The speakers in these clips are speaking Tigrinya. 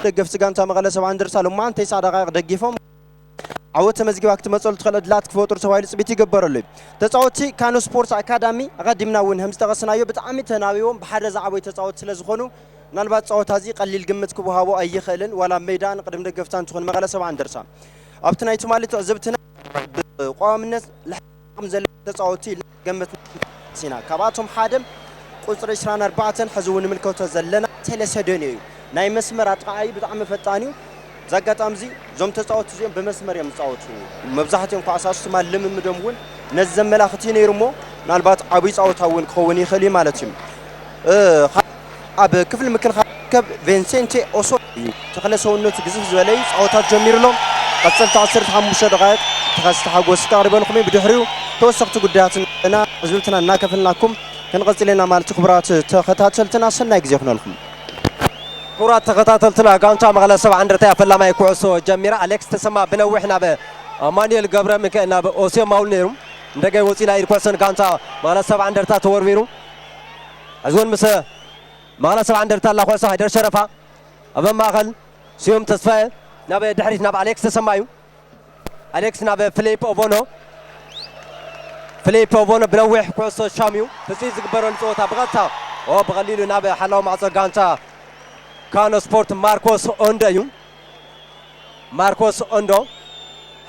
ደገፍቲ ጋንታ መቐለ ሰብዓ እንደርታ ሎማዓንቲ ተስዓ ደቓይቕ ደጊፎም ዓወት ተመዝጊባ ክትመፀሉ ትኽእል ዕድላት ክፈጥሩ ተባሂሉ ፅቢት ይግበረሉ እዩ። ተፃወቲ ካኖ ስፖርት ኣካዳሚ ኣቐዲምና እውን ከም ዝጠቐስናዮ ብጣዕሚ ተናቢቦም ብሓደ ዝዓበዩ ተፃወቲ ስለ ዝኾኑ ምናልባት ፀወታ እዚ ቀሊል ግምት ክወሃቦ ኣይኽእልን ዋላ ኣብ ሜዳ ንቅድም ደገፍታ እንትኾን መቐለ ሰብዓ እንደርታ ኣብቲ ናይ ትማሊ ትዕዝብትና ብቋዋምነት ልሕቕም ዘለ ተፃወቲ ኢልና ገመትና ኢና። ካብኣቶም ሓደ ቁፅሪ ዕስራን ኣርባዕተን ሕዚ እውን ንምልከቶ ዘለና ቴሌ ሴዴንዮ እዩ። ናይ መስመር ኣጥቃዓይ ብጣዕሚ ፈጣን እዩ። እዚ ኣጋጣሚ እዚ እዞም ተፃወቲ እዚኦም ብመስመር እዮም ዝፃወቱ። መብዛሕትኦም ኳዕሳሱ ትማል ልምምዶም እውን ነዚ ዘመላኽት እዩ ነይሩ እሞ ምናልባት ዓብዪ ፃወታ እውን ክኸውን ይኽእል እዩ ማለት እዩ። እ፣ ኣብ ክፍሊ ምክልኻል ዝርከብ ቬንሴንቴ ኦሶ እዩ። ተኽለ ሰውነቱ ግዝፍ ዝበለ እዩ። ፃወታት ጀሚሩ ኣሎ። ቀፀልቲ ዓሰርተ ሓሙሽተ ደቓይቕ ተኸስተ ሓጎስ ክቕርበልኩም እዩ። ብድሕሪኡ ተወሰኽቲ ጉዳያትን እና ዕዙብትና እናከፈልናኩም ክንቐፅል ኢና ማለት እዩ። ክቡራት ተኸታተልትና ሰናይ ግዜ ይኹነልኩም። ክቡራት ተኸታተልትና ጋንታ መቐለ ሰብዓ እንደርታ እያ ፈላማይ ኩዕሶ ጀሚራ። ኣሌክስ ተሰማ ብነዊሕ ናብ ኣማኑኤል ገብረ ሚካኤል ናብ ኦሴ ማውል ነይሩ። እንደገ ወፂኡ ናይ ኢድ ኩዕሶ ንጋንታ መቐለ ሰብዓ እንደርታ ተወርዊሩ። ሕዚ እውን ምስ መቐለ ሰብዓ እንደርታ ኣላ ኩዕሶ ሃይደር ሸረፋ ኣብ ማእኸል ስዮም ተስፋየ ናብ ድሕሪት ናብ ኣሌክስ ተሰማ እዩ። ኣሌክስ ናብ ፊሊፕ ኦቦኖ። ፊሊፕ ኦቦኖ ብነዊሕ ኩዕሶ ሻምዩ ትፅቢት ዝግበረሉ ፀወታ ብቐጥታ ኦ ብቐሊሉ ናብ ሓላው ማዕፆ ጋንታ ካኖ ስፖርት ማርኮስ ኦንዶ እዩ። ማርኮስ ኦንዶ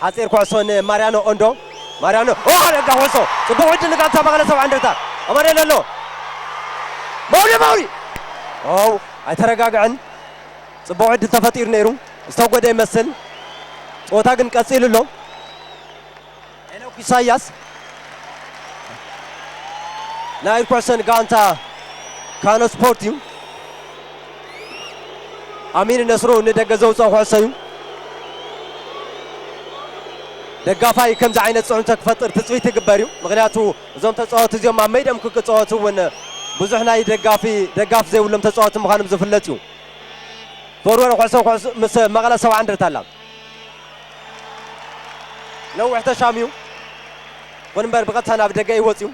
ሓፂር ኩዕሶ ንማርያኖ ኦንዶ። ማርያኖ ኦ ኣረጋ ኩዕሶ ፅቡቕ ዕድል ንጋንታ መቐለ ሰብዓ እንደርታ። ኣማኑኤል ኣሎ። መውሊ መውሊ ኦ ኣይተረጋግዐን። ፅቡቕ ዕድል ተፈጢሩ ነይሩ። ዝተወገደ ይመስል። ፀወታ ግን ቀፂሉ ኣሎ። ሄኖክ ኢሳያስ ናይ ኩዕሶ ንጋንታ ካኖ ስፖርት እዩ። ኣሚኑ ነስሩ ንደገ ዘውፅኦ ኩዕሶ እዩ። ደጋፋይ ከምዚ ዓይነት ፅዕንቶ ክፈጥር ትፅቢት ይግበር እዩ። ምክንያቱ እዞም ተፃወቲ እዚኦም ኣብ መይዶም ክፃወቱ እውን ብዙሕ ናይ ደጋፊ ደጋፍ ዘይብሎም ተፃወቲ ምዃኖም ዝፍለጥ እዩ። ተወርወረ ኩዕሶ ምስ መቐለ ሰብዓ እንደርታ ኣላ። ነዊሕ ተሻምዩ ይኹን እምበር ብቐጥታ ናብ ደገ እዩ ወፅዩ።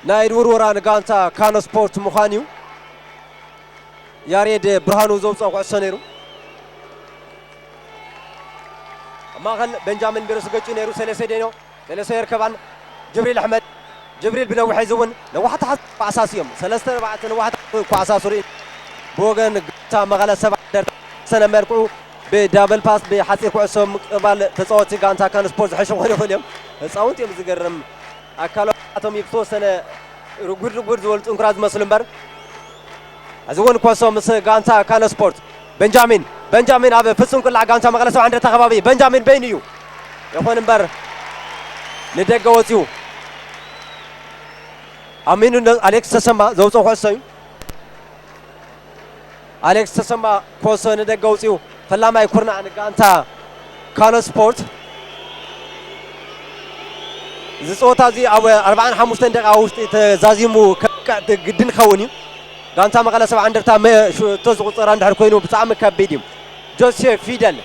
ናይ ድውርወራ ንጋንታ ካኖ ስፖርት ምዃን እዩ። ያሬድ ብርሃኑ ዘውፅኦ ኩዕሶ ነይሩ። ኣብ ማእኸል ቤንጃሚን ቢሮስ ገጭ ነይሩ። ሰለሰ ደይኖ ሰለሰ የርከባን ጅብሪል ኣሕመድ። ጅብሪል ብነዊሕ እዚ እውን ነዋሕቲ ሓ- ኳዕሳስ እዮም። ሰለስተ ኣርባዕተ ነዋሕቲ ኳዕሳስ ርኢ። ብወገን ጋንታ መቐለ ሰብዓ እንደርታ ሰነ መልክዑ ብዳብል ፓስ ብሓፂር ኩዕሶ ምቅባል ተፃወቲ ጋንታ ካን ስፖርት ዝሐሸ ክኾኑ ይኽእሉ እዮም። ህፃውንቲ እዮም ዝገርም ኣካላቶም እዩ ብተወሰነ ርጉድ ርጉድ ዝበሉ ጥንኩራት ዝመስሉ እምበር እዚ እውን ኮሶ ምስ ጋንታ ካነ ስፖርት። ቤንጃሚን፣ ቤንጃሚን ኣብ ፍጹም ቅላዕ ጋንታ መቐለ ሰብዓ እንደርታ ከባቢ። ቤንጃሚን በይኑ እዩ። ይኹን እምበር ንደገ ወጺኡ። ኣሚኑ ነ-፣ ኣሌክስ ተሰማ ዘውፅኦ ኩዕሶ እዩ። ኣሌክስ ተሰማ ኮሶ ንደገ ወፂኡ። ፈላማይ ኩርናዕ ንጋንታ ካነ ስፖርት። እዚ ፀወታ እዚ ኣብ ኣርብዓን ሓሙሽተን ደቂቃ ውሽጢ ተዛዚሙ ከብቅዕ ግድን ክኸውን እዩ። ጋንታ መቐለ ሰብዓ እንደርታ መ-፣ ሽቶ ዝቑፀራ እንድሕር ኮይኑ ብጣዕሚ ከቢድ እዩ። ጆሴፍ ፊደል፣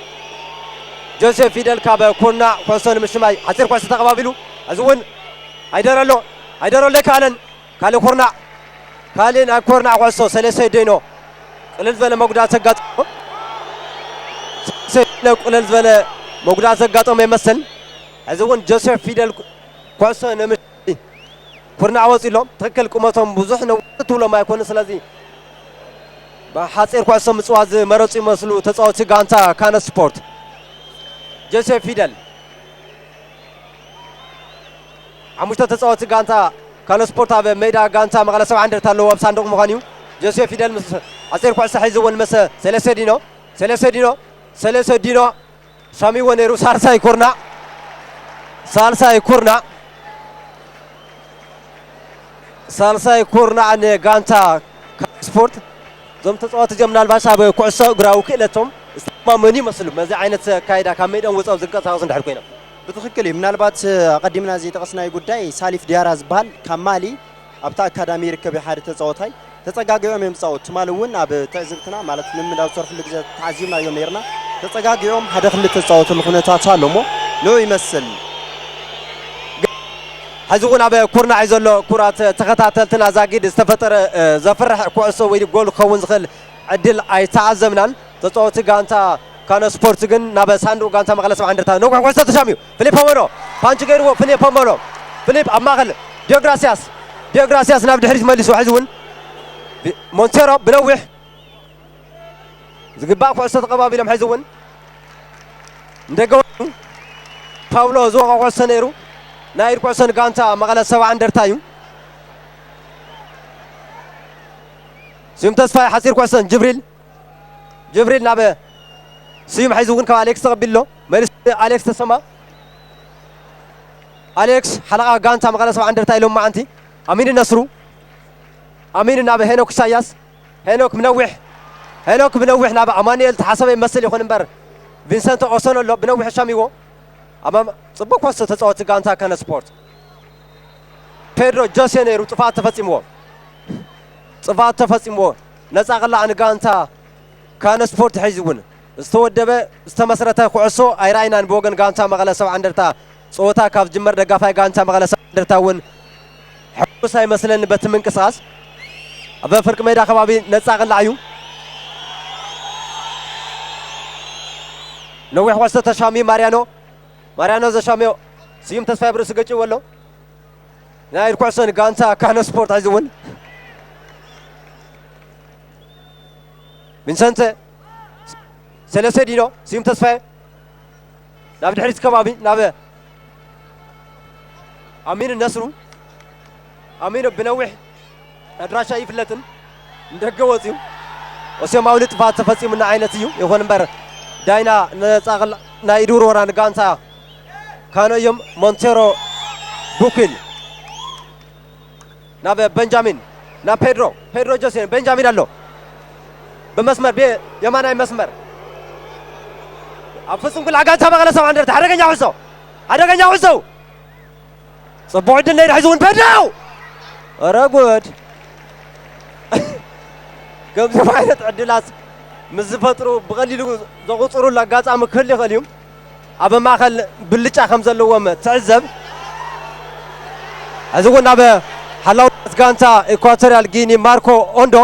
ጆሴፍ ፊደል ካብ ኩርናዕ ኩዕሶ ንምሽማይ ሓፂር ኩዕሶ ተቐባቢሉ። እዚ እውን ኣይደረሎ፣ ኣይደረሎ ኣይከኣለን። ካልእ ኩርናዕ፣ ካልእ ናይ ኩርናዕ ኩዕሶ ሰለሰ ደይኖ ቅልል ዝበለ መጉዳእቲ ዘጋጠሞ፣ ሰለሰ ደይኖ ቅልል ዝበለ መጉዳእቲ ዘጋጠሞ ይመስል። እዚ እውን ጆሴፍ ፊደል ኩዕሶ ንምሽ-፣ ኩርናዕ ወፂሎ። ትኽክል ቁመቶም ብዙሕ ነውቲ ትብሎም ኣይኮኑ። ስለዚ ብሓፂር ኩዕሶ ምፅዋት ዝመረፁ ይመስሉ ተፃወቲ ጋንታ ካነ ስፖርት። ጆሴፍ ፊደል። ሓሙሽተ ተፃወቲ ጋንታ ካነ ስፖርት ኣብ ሜዳ ጋንታ መቐለ ሰብዓ እንደርታ ኣለዎ። ኣብ ሳንዱቕ ምዃን እዩ። ጆሴፍ ፊደል ምስ ሓፂር ኩዕሶ ሒዙ እውን ምስ ሰለሰ ዲኖ፣ ሰለሰ ዲኖ፣ ሰለሰ ዲኖ ሻሚዎ ነይሩ። ሳልሳይ ኩርናዕ፣ ሳልሳይ ኩርናዕ፣ ሳልሳይ ኩርናዕ ንጋንታ ስፖርት። እዞም ተፃወቲ እዚኦም ምናልባት ኣብ ኩዕሶ እግራዊ ክእለቶም ዝተማመኑ ይመስሉ። በዚ ዓይነት ኣካይዳ ካብ ሜድኦም ወፃኦም ዝንቀሳቐሱ እንድሕር ኮይኖም። ብትኽክል እዩ። ምናልባት ኣቐዲምና ዘይጠቐስናዮ ጉዳይ ሳሊፍ ዲያራ ዝበሃል ካብ ማሊ ኣብታ ኣካዳሚ ይርከብ እዩ ሓደ ተፃወታይ። ተፀጋጊዖም እዮም ዝፃወቱ። ትማሊ እውን ኣብ ትዕዝብትና ማለት ልምምድ ኣብ ዝሰርሕሉ ግዜ ተዓዚብናዮም ነይርና። ተፀጋጊዖም ሓደ ክልተ ዝፃወትሉ ኩነታት ኣሎ እሞ ንዑ ይመስል። ሕዚ እውን ኣብ ኩርናዕ እዩ ዘሎ። ክቡራት ተኸታተልትና ዛጊድ ዝተፈጠረ፣ እ፣ ዘፍርሕ ኩዕሶ ወይ ጎል ክኸውን ዝኽእል ዕድል ኣይተዓዘብናን። ተጻወቲ ጋንታ ካኖ ስፖርት ግን ናብ ሳንዱቕ ጋንታ መቐለ ሰብዓ እንደርታ ነዊሕ ኩዕሶ ተሻሚዩ። ፊሊፖ ሞኖ ፓንች ገይርዎ። ፊሊፖ ሞኖ፣ ፊሊፕ ኣብ ማእከል፣ ዲዮግራሲያስ፣ ዲዮግራሲያስ ናብ ድሕሪት መሊሱ። ሕዚ እውን ሞንቴሮ ብነዊሕ ዝግባእ ኩዕሶ ተቐባቢሎም። ሕዚ እውን እንደገወ ፓብሎ ዝወቐ ኩዕሶ ነይሩ። ናይ ኢድ ኩዕሶ ንጋንታ መቐለ ሰብዓ እንደርታ እዩ። ስዩም ተስፋይ ሓፂር ኩዕሶን ጅብሪል፣ ጅብሪል ናብ ስዩም፣ ሕዚ እውን ካብ ኣሌክስ ተቐቢሉ ኣሎ። መሊሱ ኣሌክስ ተሰማ፣ ኣሌክስ ሓለቓ ጋንታ መቐለ ሰብዓ እንደርታ ኢሎም መዓንቲ። ኣሚን ነስሩ፣ ኣሚን ናብ ሄኖክ ኢሳያስ፣ ሄኖክ ብነዊሕ፣ ሄኖክ ብነዊሕ ናብ ኣማኑኤል ተሓሰበ ይመስል። ይኹን እምበር ቪንሰንቶ ኦሶኖ ኣሎ፣ ብነዊሕ ሻሚዎ። ኣማም ጽቡቅ ኳስ ተጻወቲ ጋንታ ካነ ስፖርት። ፔድሮ ጆሴ ነይሩ፣ ጥፋት ተፈጺምዎ። ጥፋት ተፈጺምዎ። ነጻ ቅላዕ ንጋንታ ካነ ስፖርት ሒዙ እውን ዝተወደበ ዝተመስረተ ኩዕሶ ኣይረኣይናን ብወገን ጋንታ መቐለ ሰብዓ እንደርታ። ጸወታ ካብ ዝጅመር ደጋፋይ ጋንታ መቐለ ሰብዓ እንደርታ እውን ሕጉስ ኣይመስለን በቲ ምንቅስቓስ። ኣብ ፍርቂ ሜዳ ከባቢ ነጻ ቅላዕ እዩ። ነዊሕ ኳስ ተሻሚ ማርያኖ፣ ማርያኖ ዘሻምዮ ስዩም ተስፋይ ብርእሲ ገጭዎ ኣሎ። ናይ ኩዕሶ ንጋንታ ካነ ስፖርት ሒዙ እውን ቪንሰንተ ሰለሰዲኖ፣ ስዩም ተስፋዬ ናብ ድሕሪት ከባቢ ናብ ኣሚን ነስሩ። ኣሚን ብነዊሕ ኣድራሻ ይፍለጥን ንደገ ወፅዩ። ኦሴማውሊ ጥፋት ተፈፂሙና ዓይነት እዩ። ይኹን እምበር ዳይና ነፃ ቅላ-፣ ናይ ኢድ ውርወራ ንጋንታ ካኖ እዮም። ሞንቴሮ ቡኪል ናብ ቤንጃሚን፣ ናብ ፔድሮ፣ ፔድሮ ጆሴ፣ ቤንጃሚን ኣሎ። ብመስመር፣ ብየማናይ መስመር። ኣብ ፍጹም ቁልዓ ጋንታ መቐለ ሰብዓ እንደርታ። ሓደገኛ ኩዕሶ፣ ሓደገኛ ኩዕሶ። ጽቡቕ ዕድል ነይሩ፣ ሕዚ እውን ፔድሮ! ኧረ ጉድ! ከምዚ ዓይነት ዕድላት ምስ ዝፈጥሩ ብቐሊሉ ዘቑጽሩሉ ኣጋጣሚ ክህሉ ይኽእል እዩ። ኣብ ማእከል ብልጫ ከም ዘለዎም ትዕዘብ። እዚ እውን ናብ ሓላው ጋንታ ኢኳቶርያል ጊኒ ማርኮ ኦንዶ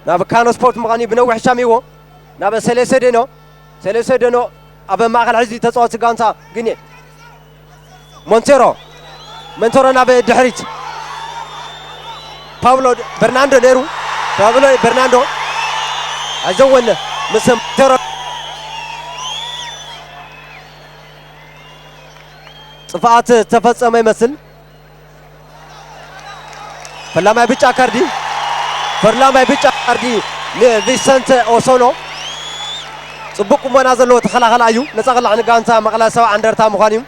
ናብ ካኖ ስፖርት ምዃኑ እዩ ብነዊሕ ሻሚዎ። ናብ ሰሌሴዴኖ፣ ሰሌሴዴኖ ኣብ ማእከል ሕዚ ተጻዋቲ ጋንታ ጊኒ ሞንቴሮ፣ ሞንቴሮ ናብ ድሕሪት ፓብሎ በርናንዶ ነይሩ። ፓብሎ በርናንዶ ኣዘወለ ምስ ሞንቴሮ ጥፍኣት ተፈጸመ ይመስል። ፈላማይ ብጫ ካርዲ፣ ፈላማይ ብጫ ካርዲ ንቪሰንተ ኦሶኖ። ጽቡቕ ቁመና ዘለዎ ተኸላኸላ እዩ። ነጻ ቅላዕ ንጋንታ መቐለ ሰብዓ እንደርታ ምዃን እዩ።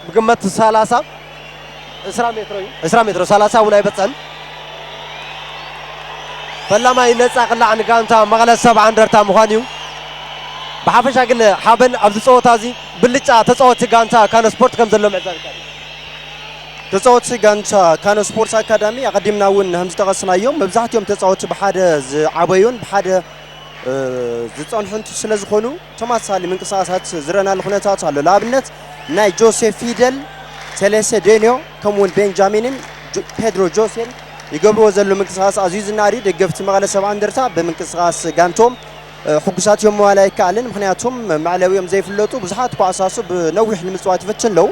ብግመት ሰላሳ፣ ዕስራ ሜትሮ እዩ። ዕስራ ሜትሮ፣ ሰላሳ እውን ኣይበጽሕን። ፈላማይ ነጻ ቅላዕ ንጋንታ መቐለ ሰብዓ እንደርታ ምዃን እዩ። ብሓፈሻ ግን ሓበን ኣብዚ ጸወታ እዚ ብልጫ ተጻወቲ ጋንታ ካነ ስፖርት ከም ዘሎ ምዕዛብ ይከኣል እዩ። ተጻወቲ ጋንታ ካነ ስፖርት ኣካዳሚ ኣቐዲምና እውን ከም ዝጠቐስናዮም መብዛሕትኦም ተጻወቲ ብሓደ ዝዓበዩን ብሓደ፣ እ፣ ዝጸንሑን ስለ ዝኾኑ ተመሳሳሊ ምንቅስቓሳት ዝረኣናሉ ኩነታት ኣሎ። ንኣብነት ናይ ጆሴፍ ፊደል፣ ቴሌሴዴንዮ ከምኡውን ቤንጃሚንን ጆ-፣ ፔድሮ ጆሴን ይገብርዎ ዘለዉ ምንቅስቓስ ኣዝዩ ዝናኣድ እዩ። ደገፍቲ መቐለ ሰብዓ እንደርታ ብምንቅስቓስ ጋንቶም እ፣ ሕጉሳት እዮም ምባል ኣይከኣልን። ምኽንያቱም መዕለቢኦም ዘይፍለጡ ብዙሓት ኳዕሳሱ ብነዊሕ ንምጽዋት ይፈትን ኣለዉ።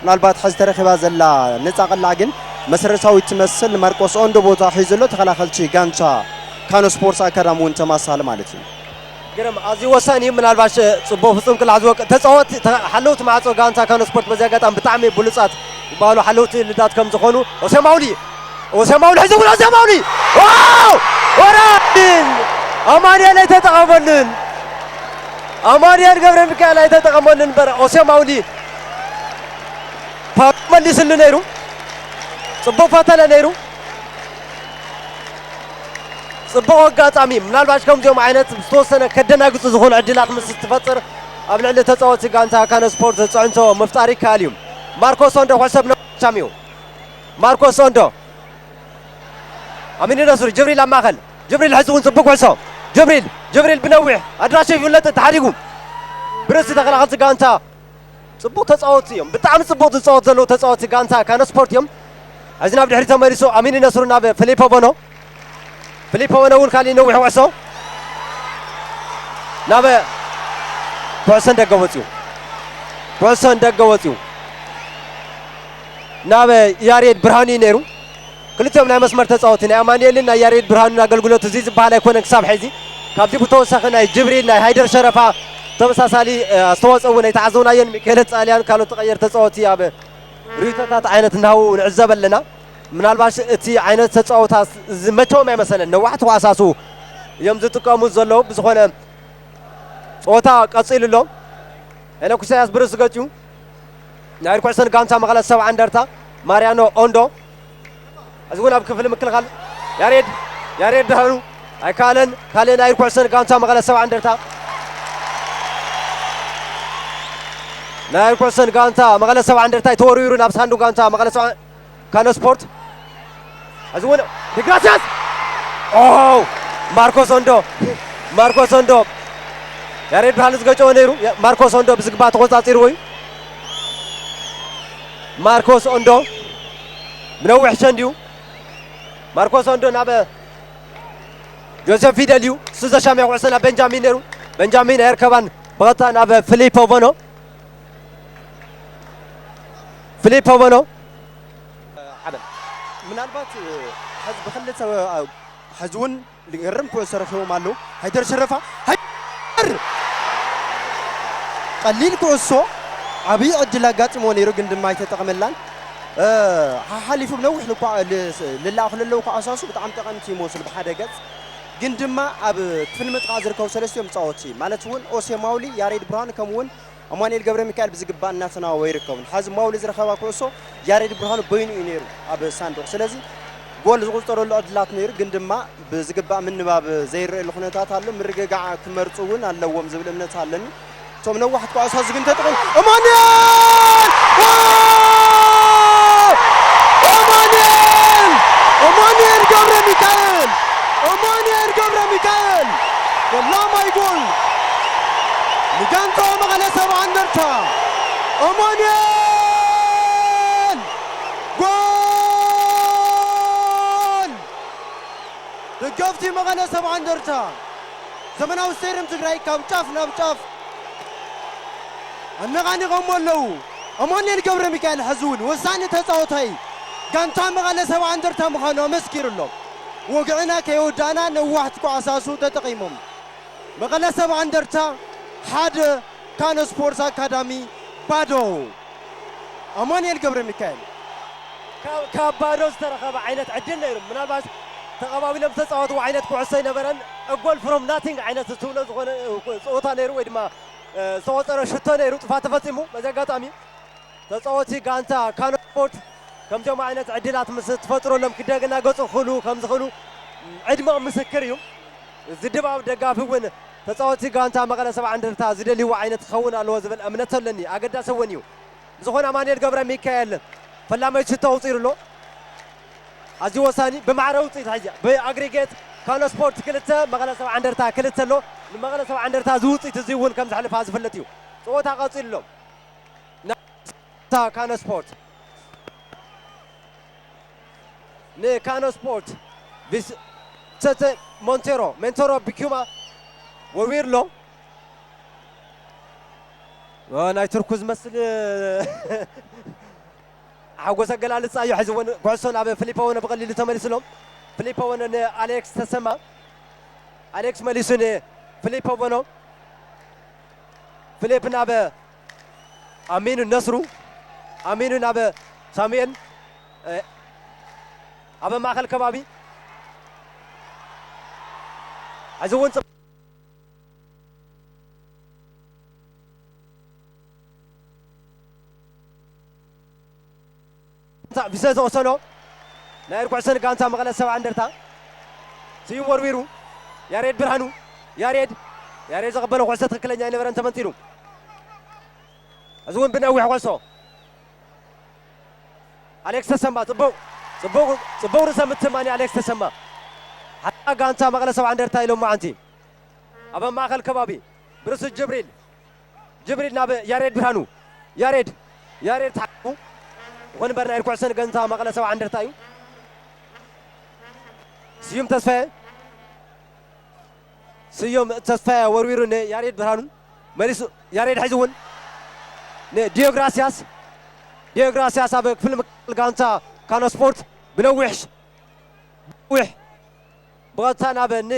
ምናልባት ሕዚ ተረኺባ ዘላ ነጻ ቅላዕ ግን መሰረታዊት ትመስል። ማርቆስ ኦንዶ ቦታ ሒዙ ኣሎ። ተኸላኸልቲ ጋንታ ካኖ ስፖርትስ ኣካዳሚ እውን ተማሳሊ ማለት እዩ። ግርም፣ ኣዝዩ ወሳኒ እዩ። ምናልባሽ፣ እ፣ ጽቡቕ ፍጹም ቅላዕ ዝወቅ-፣ ተጻወት-፣ ተ-፣ ሓለውቲ ማዕጾ ጋንታ ካኖ ስፖርት በዚ ኣጋጣሚ ብጣዕሚ ብሉጻት ይበሃሉ። ሓለውቲ ልዳት ከም ዝኾኑ ኦሴማውሊ፣ ኦሴማውሊ ሒዙ እውን ኦሴማውሊ! ዋው! ወራዲን! ኣማኑኤል ኣይተጠቐመሉን። ኣማኑኤል ገብረ ሚካኤል ኣይተጠቐመሉን እምበር ኦሴማውሊ ፓ-፣ መሊስሉ ነይሩ። ጽቡቕ ፈተነ ነይሩ። ጽቡቕ ኣጋጣሚ። ምናልባሽ ከምዚኦም ዓይነት ዝተወሰነ ከደናግጹ ዝኾኑ ዕድላት ምስ ትፈጥር ኣብ ልዕሊ ተጻወቲ ጋንታ ካነ ስፖርት ጽዕንቶ ምፍጣር ይከኣል እዩ። ማርኮስ ኦንዶ ኩዕሶ ብነዊሕ ሻሚዩ። ማርኮስ ኦንዶ። ኣሚኒ ነስሩ፣ ጅብሪል ኣብ ማእከል። ጅብሪል ሕዚ እውን ጽቡቕ ኩዕሶ። ጅብሪል፣ ጅብሪል ብነዊሕ ኣድራሻ ይፍለጥ ተሓዲጉ። ብርእሲ ተኸላኸልቲ ጋንታ ጽቡቕ ተጻወትቲ እዮም። ብጣዕሚ ጽቡቕ ዝጻወት ዘለዉ ተጻወትቲ ጋንታ ካነ ስፖርት እዮም። ሕዚ ናብ ድሕሪት ተመሊሱ ኣሚኒ ነስሩ ናብ ፊሊፖ ቦኖ። ፊሊፖ ወነ እውን ካሊእ ነዊሕ ኩዕሶ ናብ ኩዕሶ ንደገ ወፂኡ። ኩዕሶ ንደገ ወፂኡ። ናብ ያሬድ ብርሃኑ እዩ ነይሩ። ክልቲኦም ናይ መስመር ተፃወቲ ናይ ኣማኑኤልን ናይ ያሬድ ብርሃኑን ኣገልግሎት እዚ ዝበሃል ኣይኮነን ክሳብ ሕዚ። ካብዚ ብተወሳኺ ናይ ጅብሪል፣ ናይ ሃይደር ሸረፋ ተመሳሳሊ፣ እ፣ ኣስተዋፅኦ እውን ኣይተዓዘብናዮን። ሚካኤል ፃልያን ካልኦት ተቐየር ተፃወቲ ኣብ ርእይቶታት ዓይነት እናሃቡ ንዕዘብ ኣለና። ምናልባሽ እቲ ዓይነት ተፃወታ ዝመቸዎም ኣይመሰለን። ነዋሕቲ ተኳሳሱ እዮም ዝጥቀሙ ዘለዉ። ብዝኾነ ፀወታ ቀፂሉ ኣሎ። ሄኖክ ኢሳያስ ብርእሱ ገጭዩ ናይ ርኩዕሰን ጋንታ መቐለ ሰብዓ እንደርታ ማርያኖ ኦንዶ፣ እዚ እውን ኣብ ክፍሊ ምክልኻል ያሬድ፣ ያሬድ ደህኑ ኣይከኣለን። ካልእ ናይ ርኩዕሰን ጋንታ መቐለ ሰብዓ እንደርታ፣ ናይ ርኩዕሰን ጋንታ መቐለ ሰብዓ እንደርታ ተወርዊሩ ናብ ሳንዱቕ ጋንታ መቐለ ሰብዓ ካኖ ስፖርት። እዚ እውን ዲግራሲያስ፣ ኦ፣ ማርኮስ ኦንዶ፣ ማርኮስ ኦንዶ፣ ያሬድ ብርሃኑ ዝገጨዎ ነይሩ። ማርኮስ ኦንዶ ብዝግባእ ተቆጻጺርዎ እዩ። ማርኮስ ኦንዶ ብነዊሕ ሸንድዩ። ማርኮስ ኦንዶ ናብ ጆሴፍ ፊደል እዩ። እሱ ዘሻምያ ኩዕሶ ናብ ቤንጃሚን ነይሩ። ቤንጃሚን ኣየርከባን። ብቐጥታ ናብ ፊሊፖ ቮኖ። ፊሊፖ ቮኖ። ሓበን። ምናልባት፣ እ፣ ሕዚ ብክልተ፣ እ፣ ሕዚ እውን ዝገርም ኩዕሶ ረኺቦም ኣለዉ። ሃይደር ሸረፋ፣ ሃይደር! ቀሊል ኩዕሶ፣ ዓብዪ ዕድል ኣጋጢሞ ነይሩ፣ ግን ድማ ኣይተጠቕመላን። እ፣ ሓሓሊፉ ብነዊሕ ልኳ-፣ ል-፣ ልለኣኹ ለለዉ ኳዕሳሱ ብጣዕሚ ጠቐምቲ ይመስሉ ብሓደ ገጽ። ግን ድማ ኣብ ክፍሊ ምጥቃዕ ዝርከቡ ሰለስቲኦም ጻወቲ፣ ማለት እውን ኦሴ ማውሊ፣ ያሬድ ብርሃኑ፣ ከምኡ እውን ኣማኑኤል ገብረ ሚካኤል ብዝግባእ እናተናበቡ ይርከቡ። ሓዚ ማውሊ ዝረኸባ ኩዕሶ ያሬድ ብርሃኑ በይኑ እዩ ነይሩ ኣብ ሳንዱቕ። ስለዚ ጎል ዝቑጸረሉ ዕድላት ነይሩ፣ ግን ድማ ብዝግባእ ምንባብ ዘይረኣየሉ ኩነታት ኣሎ። ምርግጋዕ ክመርጹ እውን ኣለዎም ዝብል እምነት ኣለኒ። እቶም ነዋሕቲ ኩዕሶ እዚ ግን ተጠቒሙ ኣማኑኤል! ጎል! ኣማኑኤል! ኣማኑኤል ገብረ ሚካኤል! ኣማኑኤል ገብረ ሚካኤል! ፈላማይ ጎል ንጋንታ መቐለ ሰብዓ እንደርታ! ኣማኑኤል! ጎል! ደገፍቲ መቐለ ሰብዓ እንደርታ ዘመናዊ ስቴድየም ትግራይ ካብ ጫፍ ናብ ጫፍ ኣነቓኒቖሞ ኣለዉ። ኣማኑኤል ገብረ ሚካኤል ሕዚ እውን ወሳኒ ተጻዋታይ ጋንታ መቐለ ሰብዓ እንደርታ ምዃኑ ኣመስኪሩ ኣሎ። ወግዕና ከይወዳእና ነዋሕቲ ኳዕሳሱ ተጠቒሞም። መቐለ ሰብዓ እንደርታ ሓደ፣ ካኖ ስፖርትስ ኣካዳሚ ባዶ። ኣማኑኤል ገብረ ሚካኤል። ካብ፣ ካብ ባዶ ዝተረኸበ ዓይነት ዕድል ነይሩ። ምናልባት ተቐባቢሎም ዝተፃወትዎ ዓይነት ኩዕሶ ኣይነበረን። A goal from nothing ዓይነት ዝትብሎ ዝኾነ፣ እ፣ ፀወታ ነይሩ፣ ወይ ድማ፣ እ፣ ዝተቖፀረ ሽቶ ነይሩ። ጥፋት ተፈፂሙ። በዚ ኣጋጣሚ ተፃወቲ ጋንታ ካኖ ስፖርት ከምዚኦም ዓይነት ዕድላት ምስ ትፈጥረሎም ክደናገፁ ክኽእሉ፣ ከም ዝኽእሉ ዕድመኦም ምስክር እዩ። እዚ ድባብ ደጋፊ እውን ተፃወቲ ጋንታ መቐለ ሰብዓ እንደርታ ዝደልይዎ ዓይነት ክኸውን ኣለዎ ዝብል እምነት ኣለኒ። ኣገዳሲ እውን እዩ። ብዝኾነ ኣማኑኤል ገብረ ሚካኤል ፈላመይቲ ሽቶ ኣውፂሩ ኣሎ። ኣዝዩ ወሳኒ ብማዕረ ውፅኢት ሕዚ ብኣግሪጌት ካኖ ስፖርት ክልተ መቐለ ሰብዓ እንደርታ ክልተ ኣሎ። ንመቐለ ሰብዓ እንደርታ እዚ ውፅኢት እዚ እውን ከም ዘሕልፋ ዝፍለጥ እዩ። ፀወታ ቀፂሉ ኣሎ። ታ ካኖ ስፖርት ንካኖ ስፖርት ቪሰንተ ሞንቴሮ፣ ሜንቶሮ ቢኩማ ወርዊርሎ። ኦ፣ ናይ ቱርኩ ዝመስል ሓጎስ ኣገላልጻ እዩ። ሕዚ እውን ኩዕሶ ናብ ፊሊፖ ወነ ብቐሊሉ ተመሊስሎም። ፊሊፖ ወነ ንኣሌክስ ተሰማ። ኣሌክስ መሊሱ ንፊሊፖ ወኖ። ፊሊፕ ናብ ኣሚኑ ነስሩ፣ ኣሚኑ ናብ ሳሙኤል፣ እ፣ ኣብ ማእከል ከባቢ። ሕዚ እውን ጽ-፣ ቪሰ ዝቕሰሎ ናይ ኩዕሶ ንጋንታ መቐለ ሰብዓ እንደርታ። ስዩም ወርዊሩ፣ ያሬድ ብርሃኑ፣ ያሬድ፣ ያሬድ ዘቐበሎ ኩዕሶ ትኽክለኛ ኣይነበረን፣ ተመንጢሉ። እዚ እውን ብነዊሕ ኩዕሶ። ኣሌክስ ተሰማ፣ ጽቡቕ፣ ጽቡቕ፣ ጽቡቕ ርእሰ ምትእምማን ኣሌክስ ተሰማ። ሓታ ጋንታ መቐለ ሰብዓ እንደርታ ኢሎም መዓንቲ። ኣብ ማእከል ከባቢ፣ ብርሱ ጅብሪል፣ ጅብሪል ናብ ያሬድ ብርሃኑ። ያሬድ፣ ያሬድ ተሓቁ። ይኹን እምበር ናይ ኩዕሶ ንጋንታ መቐለ ሰብዓ እንደርታ እዩ። ስዩም ተስፋዬ፣ ስዮም ተስፋየ ወርዊሩ ንያሬድ ብርሃኑ መሊሱ፣ ያሬድ ሕዚ እውን ንዲዮግራሲያስ፣ ዲዮግራሲያስ ኣብ ክፍሊ ምክልኻል ጋንታ ካኖ ስፖርት ብነዊሕ ሽ-፣ ብነዊሕ ብቐጥታ ናብ ን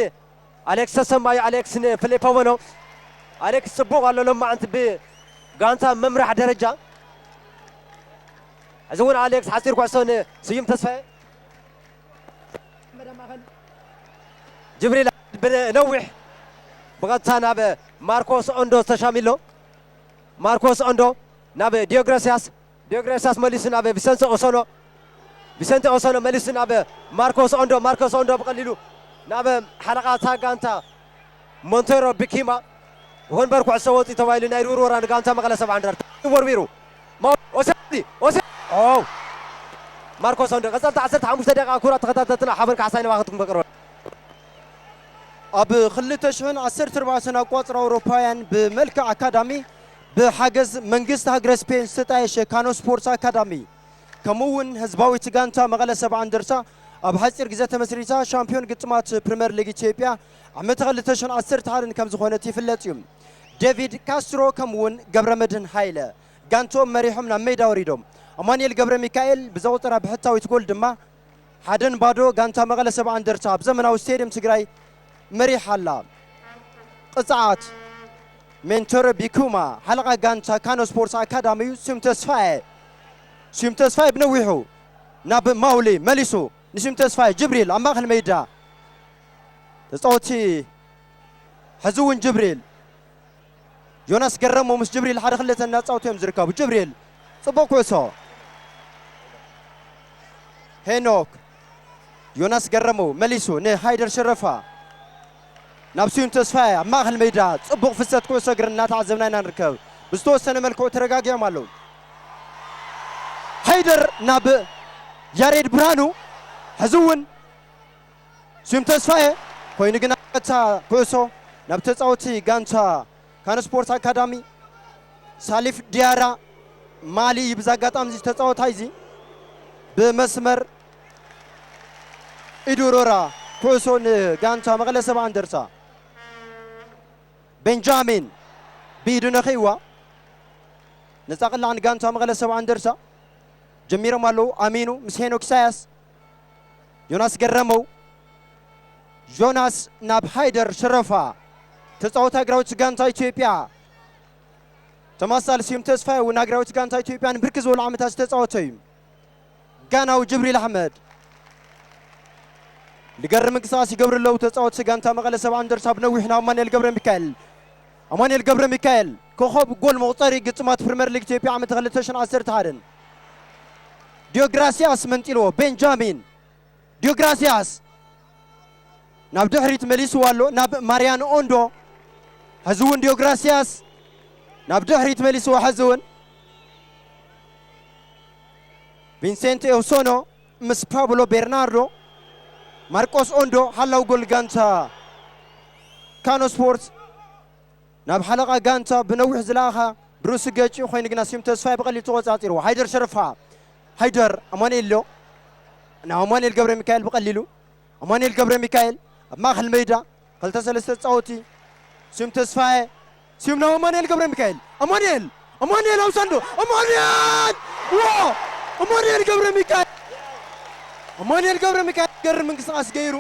ኣሌክስ ተሰማዩ፣ ኣሌክስ ንፊሊፖ ቦኖ። ኣሌክስ ጽቡቕ ኣሎ ሎማዓንቲ ብጋንታ ምምራሕ ደረጃ። እዚ እውን ኣሌክስ ሓጺር ኩዕሶ ንስዩም ተስፋየ። ጅብሪል ብነዊሕ ብቐጥታ ናብ ማርኮስ ኦንዶ ተሻሚሎ። ማርኮስ ኦንዶ ናብ ዲዮግረስያስ፣ ዲዮግረስያስ መሊሱ ናብ ቪሰንተ ኦሶኖ፣ ቪሰንተ ኦሶኖ መሊሱ ናብ ማርኮስ ኦንዶ፣ ማርኮስ ኦንዶ ብቐሊሉ ናብ ሓለቓ እታ ጋንታ ሞንቴሮ ቢኪማ። ይኹን እምበር ኩዕሶ ወፂኡ ተባሂሉ ናይ ውርወራ ንጋንታ መቐለ ሰብዓ እንደርታ ወርዊሩ። ማ-፣ ኦሴ-፣ ኦሴ-፣ ኦ! ማርኮስ ኦንዶ። ቀፀልቲ ዓሰርተ ሓሙሽተ ደቂቃ ክቡራት ተኸታተልትና ሓበን ካሕሳይ ንባኸትኩም ከቅርበ። ኣብ ክልተ ሽሕን ዓሰርተ ኣርባዕተን ኣቋፅራ ኣውሮፓውያን ብመልክዕ ኣካዳሚ ብሓገዝ መንግስቲ ሃገረ ስፔን ዝተጣየሸ ካኖ ስፖርት ኣካዳሚ ከምኡ እውን ህዝባዊት ጋንታ መቐለ ሰብዓ እንደርታ ኣብ ሓፂር ግዜ ተመስሪታ ሻምፒዮን ግጥማት ፕሪምየር ሊግ ኢትዮጵያ ዓመተ ክልተ ሽሕን ዓሰርተ ሓደን ከም ዝኾነት ይፍለጥ እዩ። ዴቪድ ካስትሮ ከምኡ እውን ገብረመድህን ሃይለ ጋንትኦም መሪሖም ናብ ሜዳ ወሪዶም። ኣማኑኤል ገብረ ሚካኤል ብዘቑፀራ ብሕታዊት ጎል ድማ ሓደ ንባዶ ጋንታ መቐለ ሰብዓ እንደርታ ኣብ ዘመናዊ ስቴድየም ትግራይ መሪሓ ኣላ። ቅፅዓት ሜንቶረ ቢኩማ ሓለቓ ጋንታ ካኖ ስፖርት ኣካዳሚ እዩ። ስዩም ተስፋየ፣ ስዩም ተስፋየ ብነዊሑ ናብ ማውሊ መሊሱ ንስዩም ተስፋየ፣ ጅብሪል ኣብ ማእኸል ሜዳ ተፃወቲ ሕዚ እውን ጅብሪል ዮናስ ገረመው ምስ ጅብሪል ሓደ ክልተ እናጻወቱ እዮም ዝርከቡ። ጅብሪል ጽቡቕ ኩዕሶ። ሄኖክ ዮናስ ገረመው መሊሱ ንሃይደር ሸረፋ። ናብ ስዩም ተስፋየ ኣብ ማእከል ሜዳ ጽቡቕ ፍሰት ኩዕሶ እግሪ እናተዓዘብና ኢና ንርከብ። ብዝተወሰነ መልክዑ ተረጋጊዖም ኣለዉ። ሃይደር ናብ ያሬድ ብርሃኑ፣ ሕዚ እውን ስዩም ተስፋየ ኮይኑ ግና ቀጥታ ኩዕሶ ናብ ተጻወቲ ጋንታ ካን ስፖርት ኣካዳሚ ሳሊፍ ዲያራ ማሊ እዩ። ብዛ ኣጋጣሚ እዚ ተጻወታይ እዚ ብመስመር ኢዱ ሮራ ኩዕሶ ንጋንታ መቐለ ሰብዓ እንደርታ። ቤንጃሚን ብኢዱ ነኺእዋ። ነጻ ቅላዕ ንጋንታ መቐለ ሰብዓ እንደርታ ጀሚሮም ኣለዉ። ኣሚኑ ምስ ሄኖክ ኢሳያስ፣ ዮናስ ገረመው፣ ዮናስ ናብ ሃይደር ሽረፋ፣ ተጻዋታይ እግራዊት ጋንታ ኢትዮጵያ። ተመሳሳሊ ስዩም ተስፋይ እውን እግራዊት ጋንታ ኢትዮጵያ ንብርክት ዝበሉ ዓመታት ዝተጻወተ እዩ። ጋናዊ ጅብሪል ኣሕመድ። ልገርም ምንቅስቃስ ይገብሩ ኣለዉ ተጻወትቲ ጋንታ መቐለ ሰብዓ እንደርታ ብነዊሕ ናብ ኣማኑኤል ገብረ ሚካኤል። ኣማኑኤል ገብረ ሚካኤል ኮኸብ ጎል መቑጸሪ ግጥማት ፕሪምየር ሊግ ኢትዮጵያ ዓመት ክልተ ሽሕን ዓሰርተ ሓደን። ዲዮግራሲያስ መንጢልዎ። ቤንጃሚን ዲዮግራሲያስ ናብ ድሕሪት መሊስዎ ኣሎ ናብ ማርያኖ ኦንዶ። ሕዚ እውን ዲዮግራሲያስ ናብ ድሕሪት መሊስዎ። ሕዚ እውን ቪንሴንት ኤውሶኖ ምስ ፓብሎ ቤርናርዶ። ማርቆስ ኦንዶ ሓላው ጎል ጋንታ ካኖ ስፖርት ናብ ሓለቓ ጋንታ ብነዊሕ ዝለኣኻ ብርእሱ ገጭ ኮይኑ ግና ስዩም ተስፋይ ብቐሊሉ ተቖጻጺርዎ። ሃይደር ሸረፋ፣ ሃይደር ኣማኑኤል ኣሎ። ናብ ኣማኑኤል ገብረ ሚካኤል ብቐሊሉ። ኣማኑኤል ገብረ ሚካኤል ኣብ ማእከል ሜዳ ክልተ ሰለስተ ተጻወቲ። ስዩም ተስፋየ፣ ስዩም ናብ ኣማኑኤል ገብረ ሚካኤል። ኣማኑኤል፣ ኣማኑኤል ኣብ ሳንዶ፣ ኣማኑኤል! ዋ! ኣማኑኤል ገብረ ሚካኤል፣ ኣማኑኤል ገብረ ሚካኤል ገርም ምንቅስቃስ ገይሩ፣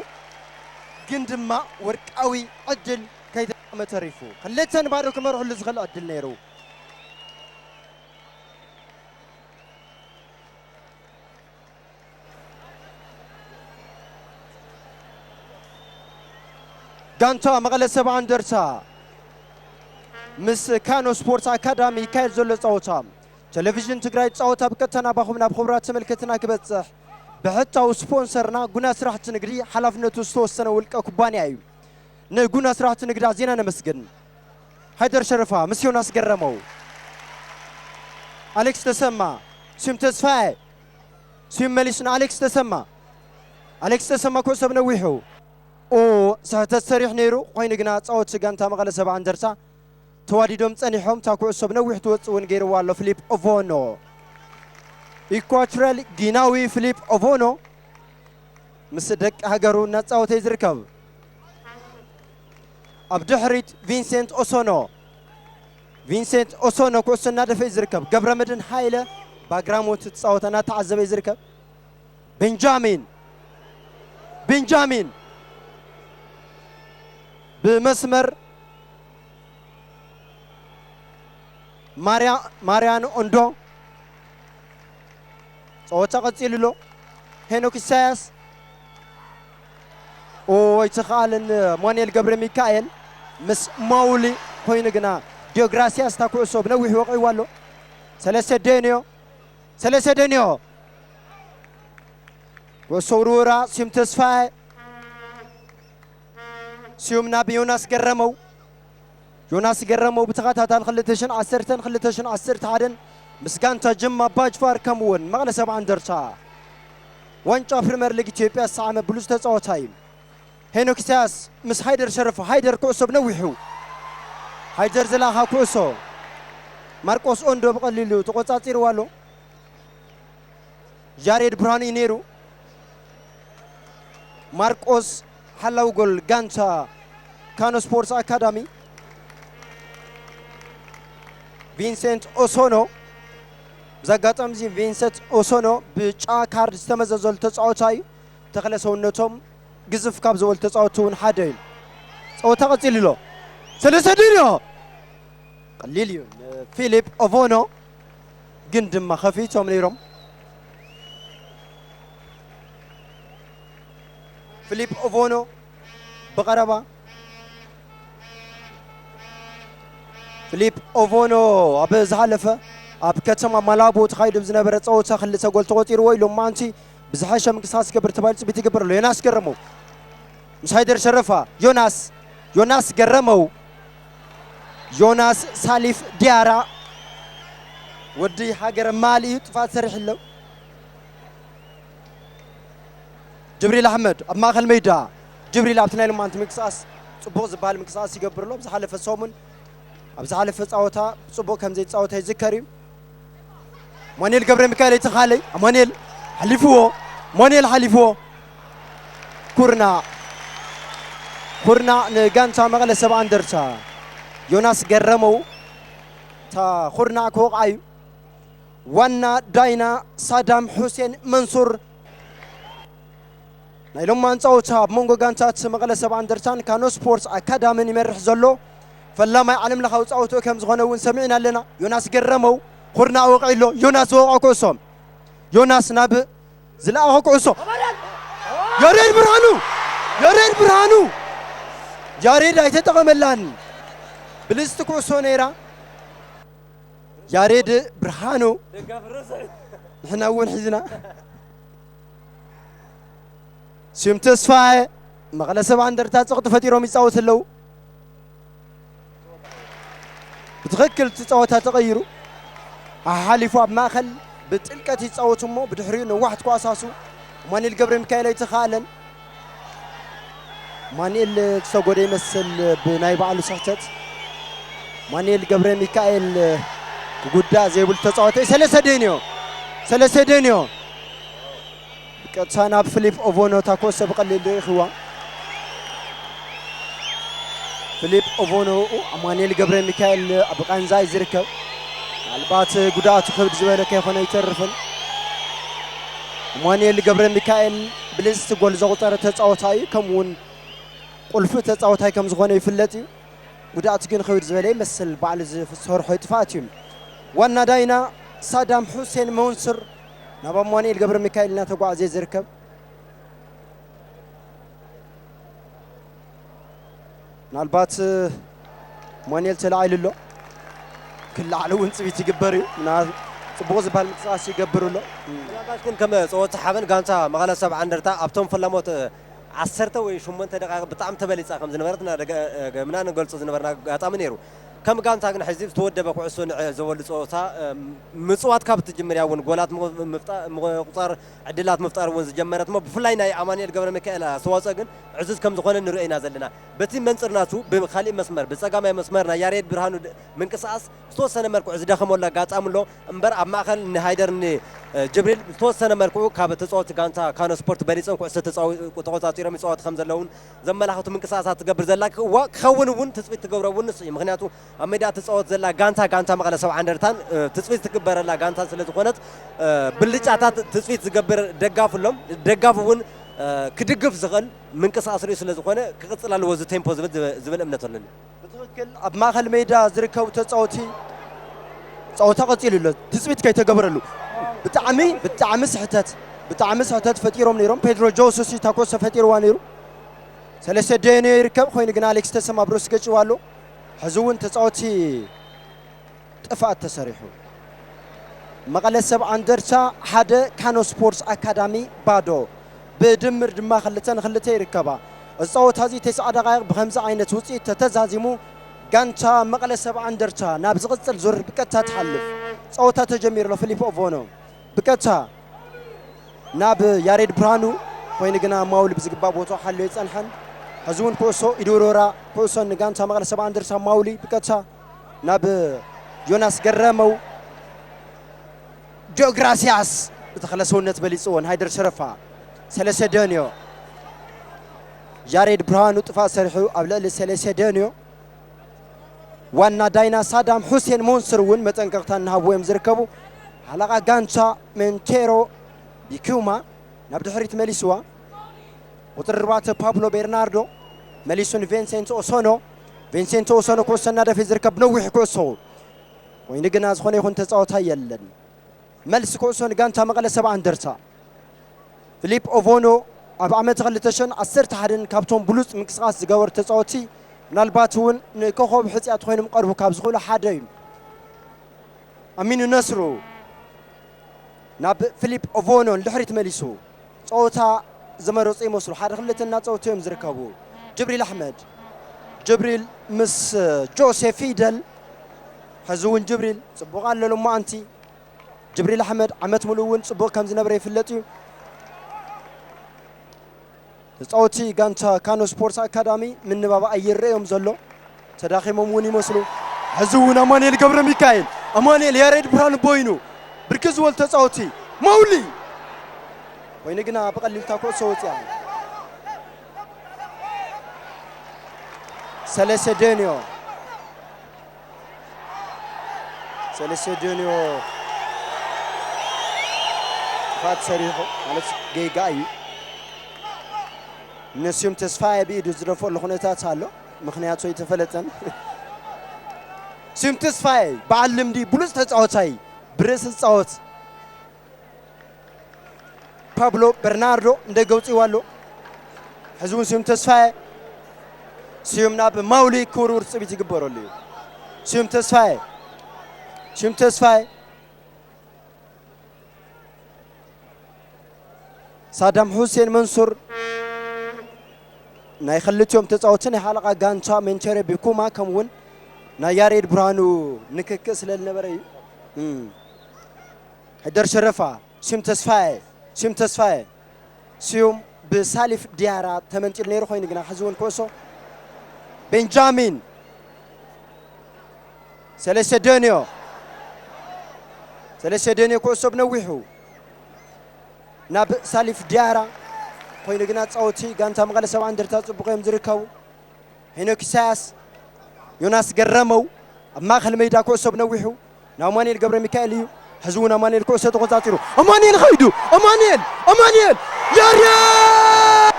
ግን ድማ ወርቃዊ ዕድል ከይተጠቐመ ተሪፉ። ክልተ ንባዶ ክመርሕሉ ዝኽእል ዕድል ነይሩ። ጋንታ መቐለ ሰብዓ እንደርታ ምስ ካኖ ስፖርት ኣካዳሚ ይካየድ ዘሎ ጸወታ፣ ቴሌቪዥን ትግራይ ጸወታ ብቀጥታ ናባኹም ናብ ክቡራት ተመልከትና ክበጽሕ ብሕታዊ ስፖንሰርና ጉና ስራሕቲ ንግዲ ሓላፍነቱ ዝተወሰነ ውልቀ ኩባንያ እዩ። ንጉና ስራሕቲ ንግዲ ኣዚና ነመስግን። ሃይደር ሸረፋ ምስ ዮናስ ገረመው። ኣሌክስ ተሰማ፣ ስዩም ተስፋዬ፣ ስዩም መሊሱ ንኣሌክስ ተሰማ። ኣሌክስ ተሰማ ኩዕሶ ብነዊሑ። ኦ፣ ስሕተት ሰሪሑ ነይሩ፣ ኮይኑ ግና ጻወቲ ጋንታ መቐለ ሰብዓ እንደርታ ተዋዲዶም ጸኒሖም። እታ ኩዕሶ ብነዊሕ ትወጽእ እውን ገይርዋ ኣሎ ፊሊፕ ኦቮኖ። ኢኳቶሪያል ጊናዊ ፊሊፕ ኦቮኖ ምስ ደቂ ሃገሩ እናጻወተ እዩ ዝርከብ። ኣብ ድሕሪት ቪንሴንት ኦሶኖ፣ ቪንሴንት ኦሶኖ ኩዕሶ እናደፈ እዩ ዝርከብ። ገብረመድህን ሃይለ ብኣግራሞት ዝፃወተ እናተዓዘበ እዩ ዝርከብ። ቤንጃሚን፣ ቤንጃሚን ብመስመር ማርያ-፣ ማርያኖ ኦንዶ። ጸወታ ቀጺሉ ኣሎ። ሄኖክ ኢሳያስ። ኦ፣ ኣይተኻእለን። ማኑኤል ገብረ ሚካኤል ምስ ማውሊ ኮይኑ ግና ዲዮግራሲያስ እታ ኩዕሶ ብነዊሕ ወቒዕዋ ኣሎ። ሰለስተ ደንዮ፣ ሰለስተ ደንዮ። ኩዕሶ ውርወራ፣ ስዩም ተስፋዬ። ስዩም ናብ ዮናስ ገረመው። ዮናስ ገረመው ብተኸታታሊ ክልተ ሽሕን ዓሰርተን ክልተ ሽሕን ዓሰርተ ሓደን ምስ ጋንታ ጅማ ኣባጅፋር ከምኡ እውን መቐለ ሰብዓ እንደርታ ዋንጫ ፕሪምየር ሊግ ኢትዮጵያ ዝሰዓመ ብሉጽ ተጻዋታይ እዩ። ሄኖክ ኢሳያስ ምስ ሃይደር ሸረፋ፣ ሃይደር ኩዕሶ ብነዊሑ፣ ሃይደር ዝለኣኻ ኩዕሶ ማርቆስ ኦንዶ ብቐሊሉ ተቖጻጺርዋ ኣሎ። ያሬድ ብርሃኑ እዩ ነይሩ። ማርቆስ ሓላው ጎል ጋንታ ካኖ ስፖርትስ ኣካዳሚ። ቪንሰንት ኦሶኖ፣ ብዚ ኣጋጣሚ እዚ ቪንሰንት ኦሶኖ ብጫ ካርድ ዝተመዘዘሉ ተጻዋታይ እዩ። ተኽለ ሰውነቶም ግዝፍ ካብ ዝበሉ ተጻወትቲ እውን ሓደ እዩ። ጸወታ ቀጺሉ ኣሎ። ሰለስተ ደንዮ። ቀሊል እዩ ንፊሊፕ ኦቮኖ፣ ግን ድማ ከፊቶም ነይሮም። ፊሊፕ ኦቮኖ ብቐረባ፣ ፊሊፕ ኦቮኖ ኣብ ዝሓለፈ ኣብ ከተማ ማላቦ ተኻይዱ ብዝነበረ ጸወታ ክልተ ጎል ተቖጺርዎ እዩ። ሎማዓንቲ ብዝሓሸ ምንቅስቃስ ይገብር ተባሂሉ ጽቢት ይግበር ኣሎ። ዮናስ ገረመው ምስ ሃይደር ሸረፋ፣ ዮናስ፣ ዮናስ ገረመው፣ ዮናስ ሳሊፍ ዲያራ፣ ወዲ ሃገር ማሊ እዩ፣ ጥፋት ሰሪሕ ኣሎ። ጅብሪል ኣሕመድ ኣብ ማእከል ሜዳ። ጅብሪል ኣብቲ ናይ ሎማዓንቲ ምንቅስቃስ ጽቡቕ ዝበሃል ምንቅስቃስ ይገብር ኣሎ። ኣብ ዝሓለፈ ሰሙን፣ ኣብ ዝሓለፈ ጸወታ ጽቡቕ ከም ዘይተጻወተ ይዝከር እዩ። ኣማኑኤል ገብረ ሚካኤል ኣይተኻለይ። ኣማኑኤል ሓሊፍዎ። ኣማኑኤል ሓሊፍዎ። ኩርና፣ ኩርና ንጋንታ መቐለ ሰብዓ እንደርታ። ዮናስ ገረመው እታ ኩርና ክወቕዓ እዩ። ዋና ዳይና ሳዳም ሑሴን መንሱር። ናይ ሎማን ጸወታ ኣብ መንጎ ጋንታት መቐለ ሰብዓ እንደርታን ካኖ ስፖርት ኣካዳምን ይመርሕ ዘሎ ፈላማይ ዓለምለኻዊ ጸወትኡ ከም ዝኾነ እውን ሰሚዕና ኣለና። ዮናስ ገረመው ኩርና ወቒዑ ኣሎ። ዮናስ ዝወቕዖ ኩዕሶ። ዮናስ ናብ ዝለኣኾ ኩዕሶ። ያሬድ ብርሃኑ! ያሬድ ብርሃኑ! ያሬድ ኣይተጠቐመላን። ብልጽቲ ኩዕሶ ነይራ። ያሬድ ብርሃኑ። ንሕና እውን ሒዝና። ስዩም ተስፋዬ፣ መቐለ ሰብዓ እንደርታ ጸቕጢ ፈጢሮም ይጻወቱ ኣለዉ። ብትኽክል እቲ ጸወታ ተቐይሩ። ሓሓሊፉ ኣብ ማእከል ብጥልቀት ይጻወቱ እሞ ብድሕሪኡ ነዋሕቲ ኳሳሱ ኣማኑኤል ገብረ ሚካኤል ኣይተኻእለን። ኣማኑኤል ዝተጎደ ይመስል ብናይ ባዕሉ ስሕተት። ኣማኑኤል ገብረ ሚካኤል ክጉዳእ ዘይብሉ ተጻዋታይ። ሰለስተ ደንዮ፣ ሰለስተ ደንዮ። ብቀጥታ ናብ ፊሊፕ ኦቮኖ እታ ኩዕሶ ብቐሊል ዶ ይእኽዋ። ፊሊፕ ኦቮኖ፣ ኣማኑኤል ገብረ ሚካኤል ኣብ ቃንዛ እዩ ዝርከብ። ምናልባት ጉድኣቱ ክብድ ዝበለ ከይኮነ ኣይተርፍን። ኣማኑኤል ገብረ ሚካኤል ብልጽቲ ጎል ዘቑጸረ ተጻዋታይ እዩ፣ ከምኡ እውን ቁልፊ ተጻዋታይ ከም ዝኾነ ይፍለጥ እዩ። ጉድኣቱ ግን ክብድ ዝበለ ይመስል፣ ባዕሉ ዝሰርሖ ጥፍኣት እዩ። ዋና ዳይና ሳዳም ሑሴን መንሱር ናብ ኣማኑኤል ገብረ ሚካኤል እናተጓዕዘ እዩ ዝርከብ። ምናልባት ኣማኑኤል ተላዒሉ ኣሎ። ክላዕሉ እውን ጽቢት ይግበር እዩ። ምና-፣ ጽቡቕ ዝበሃል ምንቅስቃስ ይገብር ኣሎ። ምናልባት ግን ከም ጸወታ ሓበን ጋንታ መቐለ ሰብዓ እንደርታ ኣብቶም ፈላሞት ዓሰርተ ወይ ሸሞንተ ደቂቕ ብጣዕሚ ተበሊጻ ከም ዝነበረት እናደጋገምና ንገልጾ ዝነበርና ኣጋጣሚ ነይሩ። ከም ጋንታ ግን ሕዚ ዝተወደበ ኩዕሶ ንዕዘበሉ ጸወታ፣ እ፣ ምጽዋት ካብ እትጅምር እያ እውን ጎላት ምቕ-፣ ምፍጣ-፣ ምቑጻር ዕድላት ምፍጣር እውን ዝጀመረት እሞ ብፍላይ ናይ ኣማኑኤል ገብረ ሚካኤል ኣስተዋጽኦ ግን ዕዙዝ ከም ዝኾነ ንርእዮ ኢና ዘለና። በቲ መንጽር ናቱ ብኻሊእ መስመር፣ ብጸጋማይ መስመር ናይ ያሬድ ብርሃኑ ድ-፣ ምንቅስቃስ ዝተወሰነ መልክዑ ዝደኸመሉ ኣጋጣሚ ኣሎ እምበር ኣብ ማእከል ንሃይደር ን-፣ እ፣ ጅብሪል፣ ብዝተወሰነ መልክዑ ካብ ተጻወቲ ጋንታ ካኖ ስፖርት በሊጾም ኩዕሶ ተጻዊ-፣ ተቖጻጺሮም ይጻወቱ ከም ዘለውን ዘመላኽቱ ምንቅስቃሳት ትገብር ዘላ ክዋ-፣ ክኸውን እውን ትጽቢት ትገብሮ እውን ንሱ እዩ። ምኽንያቱ ኣብ ሜዳ ትጻወት ዘላ ጋንታ፣ ጋንታ መቐለ ሰብዓ እንደርታን፣ እ፣ ትጽቢት ትግበረላ ጋንታ ስለ ዝኾነት፣ እ፣ ብልጫታት ትጽቢት ዝገብር ደጋፊ ኣሎም። ደጋፊ እውን፣ እ፣ ክድግፍ ዝኽእል ምንቅስቃስ ርእዩ ስለ ዝኾነ ክቕጽል ኣለዎ እዚ ቴምፖ ዝብል፣ ዝብል እምነት ኣለኒ። ብትኽክል ኣብ ማእከል ሜዳ ዝርከቡ ተጻወቲ ጸወታ ቀጺሉ ኣሎ። ትጽቢት ከይተገበረሉ ብጣዕሚ፣ ብጣዕሚ ስሕተት፣ ብጣዕሚ ስሕተት ፈጢሮም ነይሮም። ፔድሮ ጆሱስ እዩ እታ ኩዕሶ ፈጢርዋ ነይሩ። ሰለስተ ደየንዮ ይርከብ ኮይኑ ግን ኣሌክስ ተሰማ ብርእሱ ገጭዋ ኣሎ። ሕዚ እውን ተጻወቲ ጥፍኣት ተሰሪሑ። መቐለ ሰብ ኣንደርታ ሓደ፣ ካኖ ስፖርትስ ኣካዳሚ ባዶ። ብድምር ድማ ክልተ ንክልተ ይርከባ። እዚ ጸወታ እዚ ተስዓ ደቓይቕ ብኸምዚ ዓይነት ውጽኢት ተተዛዚሙ፣ ጋንታ መቐለ ሰብ ኣንደርታ ናብ ዝቕጽል ዙር ብቀጥታ ትሓልፍ። ጸወታ ተጀሚሩ ኣሎ። ፊሊፕ ኦቮኖ ብቀጥታ ናብ ያሬድ ብርሃኑ ኮይኑ ግና ማውሊ ብዝግባእ ቦታ ሓልዮ ይጸንሐን። ሕዚ እውን ኩዕሶ ኢድ ወርወራ ኩዕሶ ንጋንታ መቐለ ሰብ ኣንደርታ። ማውሊ ብቀጥታ ናብ ዮናስ ገረመው። ጆ ግራሲያስ ብተኽለ ሰውነት በሊጽዎ ንሃይደር ሸረፋ። ሰለሰደንዮ። ያሬድ ብርሃኑ ጥፋእ ሰሪሑ ኣብ ልዕሊ ሰለሰደንዮ። ዋና ዳይና ሳዳም ሑሴን ሞንስር እውን መጠንቀቕታ እናሃብዎ እዮም ዝርከቡ። ሓለቓ ጋንታ ሜንቴሮ ቢኩማ ናብ ድሕሪት መሊስዋ። ቁጽሪ ኣርባዕተ ፓብሎ ቤርናርዶ መሊሱ ንቬንሴንቶ ኦሶኖ። ቬንሴንቶ ኦሶኖ ኩዕሶ እናደፈ ዝርከብ ነዊሕ ኩዕሶ ኮይኑ ግና ዝኾነ ይኹን ተጻዋታይ የለን። መልሲ ኩዕሶ ንጋንታ መቐለ ሰብዓ እንደርታ። ፊሊፕ ኦቮኖ ኣብ ዓመት ክልተ ሽሕን ዓሰርተ ሓደን ካብቶም ብሉጽ ምንቅስቓስ ዝገበሩ ተጻወትቲ፣ ምናልባት እውን ንኮኾብ ሕጽያት ኮይኖም ቀርቡ ካብ ዝኽእሉ ሓደ እዩ። ኣሚኑ ነስሩ ናብ ፊሊፕ ኦቮኖ ንድሕሪት መሊሱ ጸወታ ዝመረጹ ይመስሉ። ሓደ ክልተ እናጸወቱ እዮም ዝርከቡ። ጅብሪል ኣሕመድ፣ ጅብሪል ምስ ጆሴፍ ፊደል። ሕዚ እውን ጅብሪል ጽቡቕ ኣሎ ሎማዓንቲ። ጅብሪል ኣሕመድ ዓመት ሙሉእ እውን ጽቡቕ ከም ዝነበረ ይፍለጥ እዩ። ተጻወቲ ጋንታ ካኖ ስፖርት ኣካዳሚ ምንባብ ኣይረእዮም ዘሎ። ተዳኺሞም እውን ይመስሉ። ሕዚ እውን ኣማኑኤል ገብረ ሚካኤል፣ ኣማኑኤል ያሬድ ብርሃኑ ቦይኑ፣ ብርክት ዝበሉ ተጻወቲ፣ ማውሊ። ኮይኑ ግና ብቐሊልታ ኩዕሶ ወፂኣ። ሰለሰደንዮ። ሰለሰደንዮ ጥፋት ሰሪሑ ማለት ጌጋ እዩ። ንስዩም ተስፋዬ ብኢዱ ዝደፈሉ ኩነታት ኣሎ። ምኽንያቱ ኣይተፈለጠን። ስዩም ተስፋዬ በዓል ልምዲ ብሉጽ ተጻዋታይ ብርእሲ ዝጻወት ፓብሎ በርናርዶ እንደገ ውጽእዋ ኣሎ። ሕዚ እውን ስዩም ተስፋዬ፣ ስዩም ናብ ማውሊ ክውርውር ትጽቢት ይግበረሉ እዩ። ስዩም ተስፋዬ፣ ስዩም ተስፋዬ፣ ሳዳም ሁሴን መንሱር፣ ናይ ክልቲኦም ተጻወቲ ናይ ሓለቓ ጋንታ ሜንቸሬ ቢኩማ ከምኡውን ናይ ያሬድ ብርሃኑ ንክክእ ስለ ዝነበረ እዩ። እም። ሕደር ሸረፋ፣ ስዩም ተስፋዬ፣ ስዩም ተስፋዬ፣ ስዩም ብሳሊፍ ዲያራ ተመንጢሉ ነይሩ ኮይኑ ግና ሕዚ እውን ኩዕሶ ቤንጃሚን ሰለሰደንዮ፣ ሰለሰደንዮ ኩዕሶ ብነዊሑ ናብ ሳሊፍ ዲያራ ኮይኑ ግና ጻወቲ ጋንታ መቐለ ሰብዓ እንደርታ ጽቡቕ እዮም ዝርከቡ። ሄኖክ ኢሳያስ፣ ዮናስ ገረመው ኣብ ማእከል ሜዳ ኩዕሶ ብነዊሑ ናብ ኣማኑኤል ገብረ ሚካኤል እዩ። ሕዚ እውን ኣማኑኤል ኩዕሶ ተቆጻጺሩ። ኣማኑኤል ኸይዱ። ኣማኑኤል! ኣማኑኤል! ያሬድ!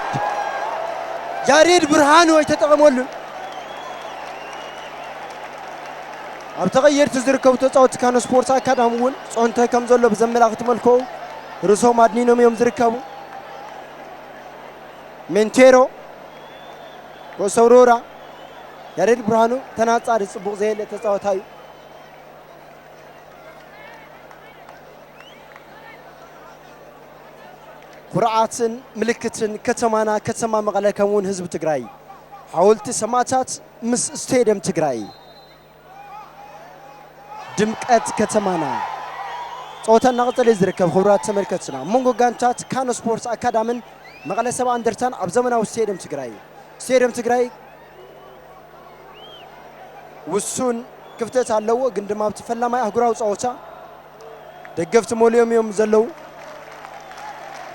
ያሬድ ብርሃኑ ኣይተጠቐመሉን። ኣብ ተቐየርቲ ዝርከቡ ተጻወትቲ ካኖ ስፖርት ኣካዳሚ እውን ጾንተ ከም ዘሎ ብዘመላኽት መልክዑ ርእሶም ኣድኒኖም እዮም ዝርከቡ። ሜንቴሮ፣ ኩዕሶ ውርወራ፣ ያሬድ ብርሃኑ ተናጻሪ ጽቡቕ ዘየለ ተጻዋታይ እዩ። ኩርዓትን ምልክትን ከተማና ከተማ መቐለ ከምኡውን ህዝቢ ትግራይ። ሓወልቲ ሰማእታት ምስ ስቴድየም ትግራይ። ድምቀት ከተማና። ጸወታ እናቐጸለ እዩ ዝርከብ። ክቡራት ተመልከትና፣ መንጎ ጋንታት ካኖ ስፖርት ኣካዳምን መቐለ ሰብዓ እንደርታን ኣብ ዘመናዊ ስቴድየም ትግራይ። ስቴድየም ትግራይ ውሱን ክፍተት ኣለዎ፣ ግን ድማ ኣብቲ ፈላማይ ኣህጉራዊ ጸወታ ደገፍቲ መሊኦም እዮም ዘለዉ።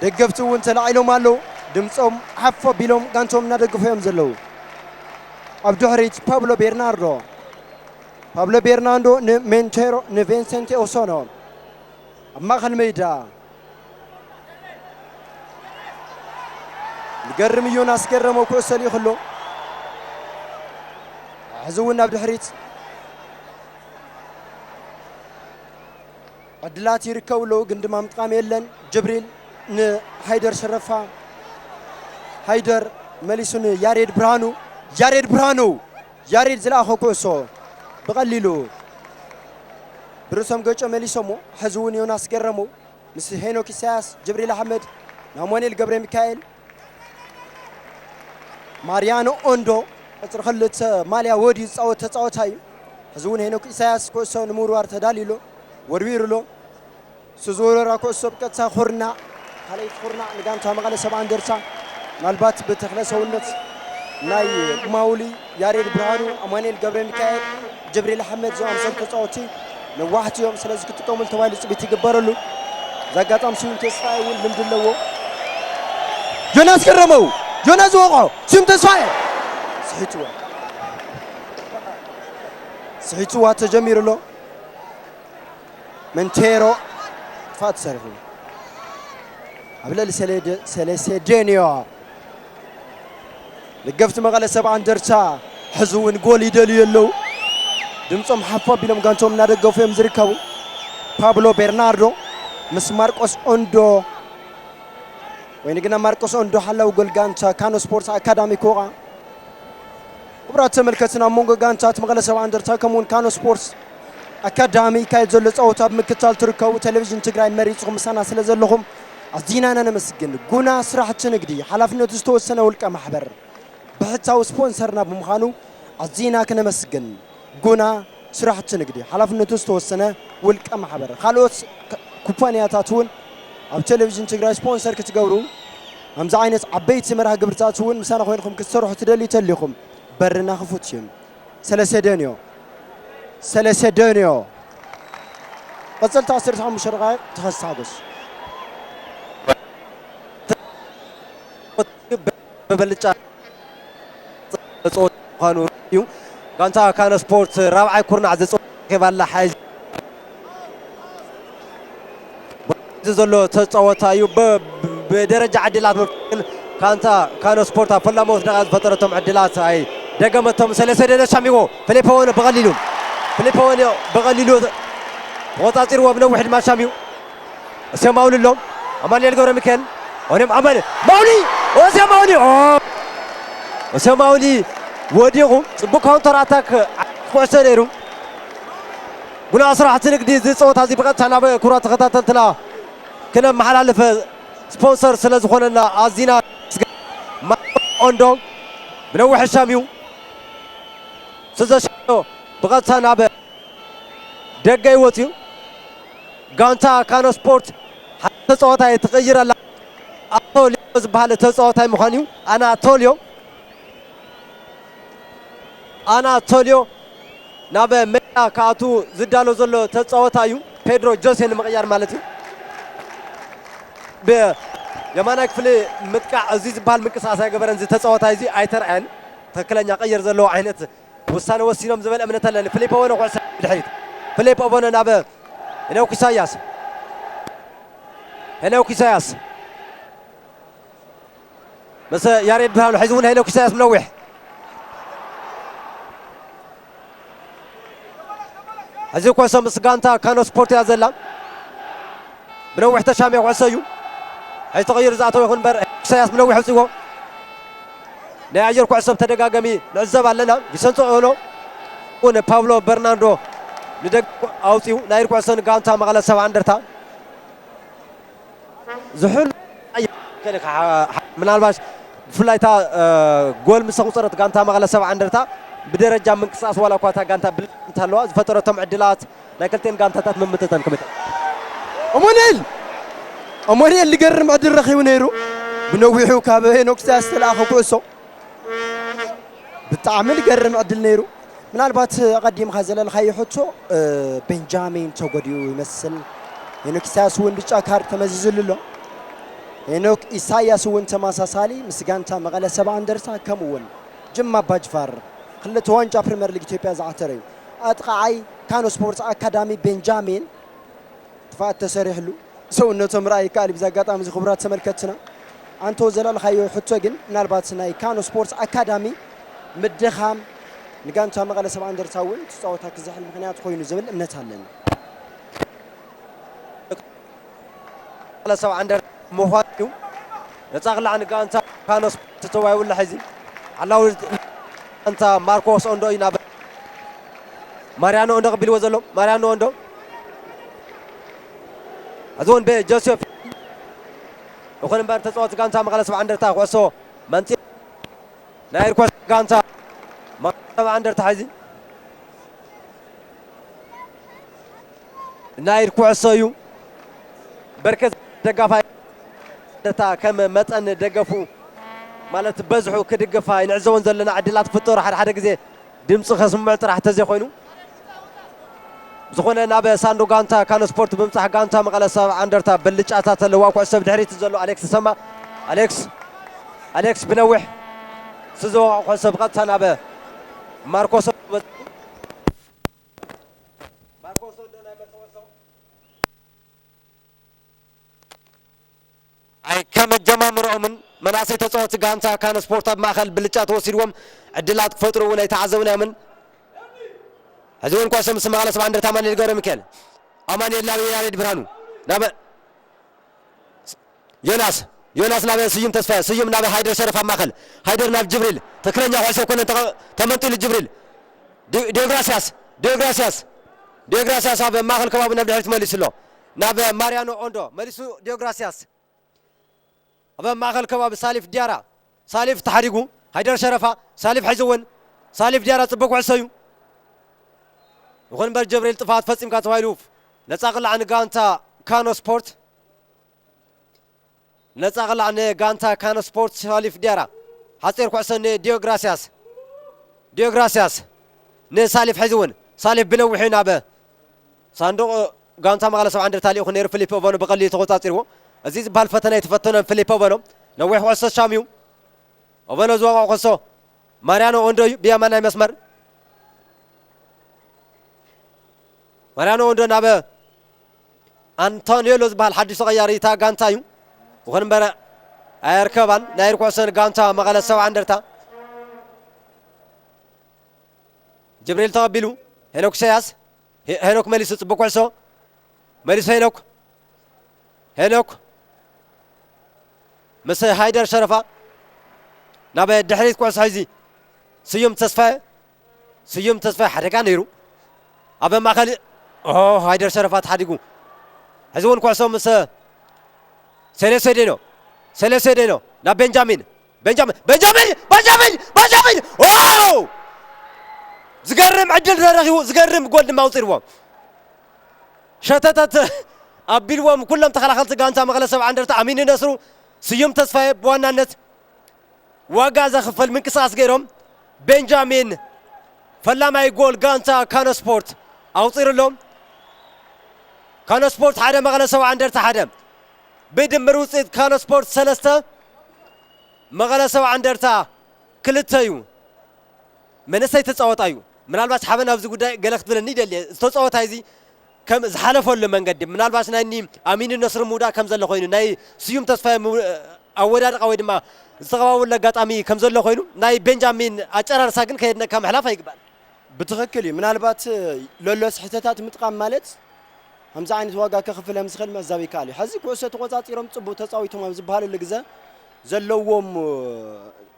ደገፍቲ እውን ተላዒሎም ኣለዉ። ድምፆም ሓፍ ኣቢሎም ጋንቶም እናደገፉ እዮም ዘለዉ። ኣብ ድሕሪት ፓብሎ ቤርናርዶ፣ ፓብሎ ቤርናርዶ ንሜንቴሮ፣ ንቬንሰንቴ ኦሶኖ ኣብ ማእኸል ሜዳ ዝገርም እዩ። እናስገረመ ኩዕሶ ልኢኹ ኣሎ። ሕዚ እውን ናብ ድሕሪት ዕድላት ይርከቡ ኣለዉ፣ ግን ድማ ምጥቃም የለን። ጅብሪል ንሃይደር ሸረፋ፣ ሃይደር መሊሱ ንያሬድ ብርሃኑ። ያሬድ ብርሃኑ፣ ያሬድ ዝለኣኾ ኩዕሶ ብቐሊሉ ብርእሶም ገጮ መሊሶሞ። ሕዚ እውን ዮናስ ገረመው ምስ ሄኖክ ኢሳያስ፣ ጅብሪል ኣሕመድ፣ ንኣማኑኤል ገብረ ሚካኤል፣ ማርያኖ ኦንዶ፣ ቁፅሪ ክልተ ማልያ ወዲኡ ዝፃወት ተፃዋታይ እዩ። ሕዚ እውን ሄኖክ ኢሳያስ ኩዕሶ ንምውርዋር ተዳልዩ ኣሎ፣ ወርዊሩ ኣሎ። እሱ ዝወረራ ኩዕሶ ብቀጥታ ኩርናዕ፣ ካልኣይቲ ኩርናዕ ንጋንታ መቐለ ሰብዓ እንደርታ። ምናልባት ብተኽለ ሰውነት ናይ ማውሊ፣ ያሬድ ብርሃኑ፣ ኣማኑኤል ገብረ ሚካኤል፣ ጅብሪል ኣሕመድ ዝኣምሰሉ ተፃወትቲ ነዋሕቲ እዮም። ስለዚ ክጥቀሙሉ ተባሂሉ ፅቢት ይግበረሉ። እዚ ኣጋጣሚ ስዩም ተስፋ እውን ልምዲ ኣለዎ። ዮናስ ገረመው፣ ዮናስ ዝወቕዖ፣ ስዩም ተስፋ ስሒትዋ፣ ስሒትዋ ተጀሚሩ ኣሎ። መንቴሮ ጥፋት ሰሪሑ ኣብ ልዕሊ ሰሌደ-፣ ሰለሴዴንዮ። ደገፍቲ መቐለ ሰብዓ እንደርታ ሕዚ እውን ጎል ይደልዩ ኣለዉ። ድምፆም ሓፍ ኣቢሎም ጋንቶም እናደገፉ እዮም ዝርከቡ። ፓብሎ ቤርናርዶ ምስ ማርቆስ ኦንዶ፣ ወይ ንግና ማርቆስ ኦንዶ ሓላዊ ጎል ጋንታ ካኖ ስፖርት ኣካዳሚ ክወቕዓ። ክቡራት ተመልከትን፣ ኣብ መንጎ ጋንታት መቐለ ሰብዓ እንደርታ ከምኡውን ካኖ ስፖርት ኣካዳሚ ይካየድ ዘሎ ጸወታ ብምክትታል ትርከቡ። ቴሌቪዥን ትግራይ መሪጽኩም ምሳና ስለ ዘለኹም ኣዚና ኢና ነመስግን። ጉና ስራሕቲ ንግዲ ሓላፍነቱ ዝተወሰነ ውልቀ ማሕበር ብሕታዊ ስፖንሰርና ብምዃኑ ኣዚና ክነመስግን። ጉና ስራሕቲ ንግዲ ሓላፍነቱ ዝተወሰነ ውልቀ ማሕበር፣ ካልኦት ክ-፣ ኩባንያታት እውን ኣብ ቴሌቪዥን ትግራይ ስፖንሰር ክትገብሩ፣ ከምዚ ዓይነት ዓበይቲ መርሃ ግብርታት እውን ምሳና ኮይንኩም ክትሰርሑ ትደልዩ ተሊኹም በርና ክፉት እዩ። ሰለሰ ደንዮ፣ ሰለሰ ደንዮ። ቀጸልቲ ዓሰርተ ሓሙሽተ ደቓይቕ ተኸስተ ሓጎስ። ብብልጫ ዝፀወት ምዃኑ እዩ። ጋንታ ካነ ስፖርት ራብዓይ ኩርናዕ ዝፀወት ረኺባ ኣላ። ሓይዚ ዘሎ ተፃወታ እዩ። ብ-፣ ብ-፣ ብደረጃ ዕድላት ምፍትል ጋንታ ካነ ስፖርት ኣብ ፈላሞት ደቂቃ ዝፈጠረቶም ዕድላት ኣይደገመቶም። ሰለስተ ደቂቃ ሻሚዎ። ፊሊፖ ወነ ብቐሊሉ፣ ፊሊፖ ወነ ብቐሊሉ ተቖፃፂርዎ፣ ብነዊሕ ድማ ሻሚው። ኦሴ ማውሊ ኣሎ። ኣማኑኤል ገብረ ሚካኤል። ኦኔም ኣማኑኤል። ማውሊ! ኦሴ ማውሊ! ኦ! ኦሴ ማውሊ ወዲቑ። ጽቡቕ ካውንተር ኣታክ ኩዕሶ ነይሩ። ጉና ስራሕቲ ንግዲ፣ እዚ ጸወታ እዚ ብቐጥታ ናብ ክቡራት ተኸታተልትና ክነመሓላልፍ ስፖንሰር ስለ ዝኾነና ኣዚና ኦንዶ ብነዊሕ ሻም እዩ። ስዘሻዮ ብቐጥታ ናብ ደገ ይወፅዩ። ጋንታ ካኖ ስፖርት ሓደ ተፃዋታይ ትቕይር ኣላ። ኣቶልዮ ዝበሃል ተፃዋታይ ምዃን እዩ። ኣናቶልዮ፣ ኣናቶልዮ ናብ ሜዳ ክኣቱ ዝዳሎ ዘሎ ተፃዋታይ እዩ። ፔድሮ ጆሴ ንምቕያር ማለት እዩ። ብየማናይ ክፍሊ ምጥቃዕ እዚ ዝበሃል ምንቅስቃስ ኣይገበረን። እዚ ተፃዋታይ እዚ ኣይተርኣየን። ትክክለኛ ቀይር ዘለዎ ዓይነት ውሳነ ወሲኖም ዝበል እምነት ኣለኒ። ፊሊፖ ወነ ኩዕሶ ድሕሪት። ፊሊፖ ወነ ናብ ሄኖክ ኢሳያስ። ሄኖክ ኢሳያስ። ምስ ያሬድ ብርሃኑ። ሕዚ እውን ሄኖክ ኢሳያስ ነዊሕ። ሕዚ ኩዕሶ ምስ ጋንታ ካኖ ስፖርት እያ ዘላ። ብነዊሕ ተሻሚያ ኩዕሶ እዩ። ሕዚ ተቐይሩ ዝኣተወ ይኹን እምበር፣ ኢሳያስ ብነዊሕ ኣውፅዎ። ናይ ኣየር ኩዕሶ ብተደጋጋሚ ንዕዘብ ኣለና። ቪሰንቶ ኦሎ እውን ፓብሎ በርናንዶ ንደገ ኣውፅኡ። ናይ ኣየር ኩዕሶ ንጋንታ መቐለ ሰብዓ እንደርታ። ዝሑል ኣየር ከልካ ሓ-፣ ሓ-፣ ምናልባሽ ብፍላይ እታ፣ እ፣ ጎል ምስ ኣቑፀረት ጋንታ መቐለ ሰብዓ እንደርታ ብደረጃ ምንቅስቃስ ዋላ እኳ እታ ጋንታ ብልጫ እንተሃለዋ ዝፈጠረቶም ዕድላት ናይ ክልቲኤን ጋንታታት ምምጥጣን ከመይ ትርኢ? ኣማኑኤል! ኣማኑኤል ዝገርም ዕድል ረኺቡ ነይሩ። ብነዊሑ ካብ ሄኖክ ኢሳያስ ዝተለኣኸ ኩዕሶ። ብጣዕሚ ዝገርም ዕድል ነይሩ። ምናልባት ኣቐዲምካ ዘለልካዮ ሕቶ፣ እ፣ ቤንጃሚን ተጎዲኡ ይመስል። ሄኖክ ኢሳያስ እውን ብጫ ካርድ ተመዚዙሉ ኣሎ። ሄኖክ ኢሳያስ እውን ተመሳሳሊ ምስ ጋንታ መቐለ ሰብዓ እንደርታ ከምኡ እውን ጅማ ኣባጅፋር ክልተ ዋንጫ ፕሪምየር ሊግ ኢትዮጵያ ዝዓተረ እዩ። ኣጥቃዓይ ካኖ ስፖርት ኣካዳሚ ቤንጃሚን ጥፍኣት ተሰሪሕሉ ሰውነቶም ርኣይ ይከኣል እዩ። ብዚ ኣጋጣሚ እዚ ክቡራት ተመልከትና ኣንቶ ዘላልኻዮ ሕቶ ግን ምናልባት ናይ ካኖ ስፖርት ኣካዳሚ ምድኻም ንጋንታ መቐለ ሰብዓ እንደርታ እውን ትፃወታ ክዝሕል ምክንያት ኮይኑ ዝብል እምነት ኣለኒ። ሰብዓ እንደርታ ምዃን እዩ። ነፃ ክላዕ ንጋንታ ካኖ ስፖርት ተዋይውላ ሕዚ ሓላዊ ጋንታ ማርኮስ ኦንዶ እዩ ናብ ማርያኖ ኦንዶ ቅቢልዎ ዘሎ። ማርያኖ ኦንዶ እዚ እውን ብጆሴፍ ይኹን እምበር ተፃወቲ ጋንታ መቐለ ሰብዓ እንደርታ ኩዕሶ መንፂ ናይ ርኮስ ጋንታ መቐለ ሰብዓ እንደርታ ሕዚ ናይ ኩዕሶ እዩ። በርከት ደጋፋይ ደታ ከም መጠን ደገፉ ማለት በዝሑ ክድግፋ ይንዕዘቦን ዘለና ዕድላት ክፍጠሩ ሓደ ሓደ ግዜ ድምፂ ከስምዕ ጥራሕ ተዘይኮይኑ ዝኾነ ናብ ሳንዶ ጋንታ ካኖ ስፖርት ብምፃሕ ጋንታ መቐለ ሰብዓ እንደርታ ብልጫታት ኣለዋ። ኩዕሶ ብድሕሪት ዘሎ ኣሌክስ ተሰማ ኣሌክስ ኣሌክስ ብነዊሕ ስዘወቃ ኩዕሶ ብቐጥታ ናብ ማርኮስ ኣይ ከም ኣጀማምርኦምን መናእሰይ ተፃወቲ ጋንታ ካነ ስፖርት ኣብ ማእኸል ብልጫ ተወሲድዎም ዕድላት ክፈጥሩ እውን ኣይተዓዘብናዮምን። ሕዚ እውን ኳሶም ምስ መቐለ ሰብዓ እንደርታ ኣማኑኤል ገብረ ሚካኤል ኣማኑኤል ናብ ያሬድ ብርሃኑ ናብ ዮናስ ዮናስ ናብ ስዩም ተስፋ ስዩም ናብ ሃይደር ሸረፍ ኣብ ማእኸል ሃይደር ናብ ጅብሪል ትክክለኛ ኩዕሶ ኣይኮነን ተመንጢሉ ጅብሪል ዲዮግራሲያስ ዲዮግራሲያስ ዲዮግራሲያስ ኣብ ማእኸል ከባቢ ናብ ድሕሪት መሊሱ ኣሎ ናብ ማርያኖ ኦንዶ መሊሱ ዲዮግራሲያስ ኣብ ማእኸል ከባቢ ሳሊፍ ዲያራ ሳሊፍ ተሓዲጉ ሃይደር ሸረፋ ሳሊፍ ሕዚ እውን ሳሊፍ ዲያራ ፅቡቅ ኩዕሶ እዩ። ይኹን እምበር ጀብሪል ጥፍኣት ፈፂምካ ተባሂሉ ነፃ ቅላዕ ንጋንታ ካኖ ስፖርት ነፃ ቅላዕ ንጋንታ ካኖ ስፖርት ሳሊፍ ዲያራ ሓፂር ኩዕሶ ንዲዮግራሲያስ ዲዮግራሲያስ ንሳሊፍ ሕዚ እውን ሳሊፍ ብነዊሑ ናብ ሳንዱቕ ጋንታ መቐለ ሰብዓ እንደርታ ልኢኹ ነይሩ። ፊሊፕ ኦቨኖ ብቐሊሉ ተቖጻጺርዎ። እዚ ዝበሃል ፈተነ ኣይተፈተኖን። ፊሊፕ ኦቨኖ ነዊሕ ኩዕሶ ሻም እዩ። ኦቨኖ ዝወቕዖ ኩዕሶ ማርያኖ ኦንዶ እዩ ብየማናይ መስመር። ማርያኖ ኦንዶ ናብ ኣንቶኒዮሎ ዝበሃል ሓድሽ ተቐያሪ እታ ጋንታ እዩ። ይኹን እምበር ኣየርከባን። ናይ ርኩዕሰን ጋንታ መቐለ ሰብዓ እንደርታ ጅብሪል ተቐቢሉ ሄኖክ ኢሳያስ ሄኖክ መሊሱ ፅቡቅ ኩዕሶ መሊሱ ሄኖክ ሄኖክ ምስ ሃይደር ሸረፋ ናብ ድሕሪት ኩዕሶ ሒዙ ስዩም ተስፋየ ስዩም ተስፋየ ሓደጋ ነይሩ ኣብ ማእኸል ሃይደር ሸረፋ ተሓዲጉ ሕዚ እውን ኩዕሶ ምስ ሴሌሴዴኖ ሴሌሴዴኖ ናብ ቤንጃሚን ቤንጃሚን ቤንጃሚን ቤንጃሚን ቤንጃሚን ዋው ዝገርም ዕድል ተረኺቡ ዝገርም ጎል ድማ ኣውፂርዎ ሸተተት ኣቢልዎም ኩሎም ተኸላኸልቲ ጋንታ መቐለ ሰብዓ እንደርታ ኣሚኒ ነስሩ ስዩም ተስፋየ ብዋናነት ዋጋ ዘኽፍል ምንቅስቃስ ገይሮም ቤንጃሚን ፈላማይ ጎል ጋንታ ካኖ ስፖርት ኣውፂሩሎም ካኖ ስፖርት ሓደ መቐለ ሰብዓ እንደርታ ሓደ ብድምር ውፅኢት ካኖ ስፖርት ሰለስተ መቐለ ሰብዓ እንደርታ ክልተ እዩ። መንእሰይ ተፃወታይ እዩ። ምናልባት ሓበን ኣብዚ ጉዳይ ገለ ክትብለኒ ይደሊ። እዚ ተፃወታይ እዚ ከም ዝሓለፈሉ መንገዲ ምናልባት ናይ እኒ ኣሚኒ ነስሪ ምውዳእ ከም ዘሎ ኮይኑ ናይ ስዩም ተስፋይ ኣወዳድቃ ወይ ድማ ዝተቐባበሉ ኣጋጣሚ ከም ዘሎ ኮይኑ ናይ ቤንጃሚን ኣጨራርሳ ግን ከየድነቅካ ምሕላፍ ኣይግባል። ብትኽክል እዩ። ምናልባት ለሎ ስሕተታት ምጥቃም ማለት ከምዚ ዓይነት ዋጋ ከኽፍል ከም ዝኽእል ምዕዛብ ይከኣል እዩ። ሕዚ ኩዕሶ ተቖጻጺሮም ጽቡቕ ተጻዊቶም ኣብ ዝበሃለሉ ግዘ ዘለዎም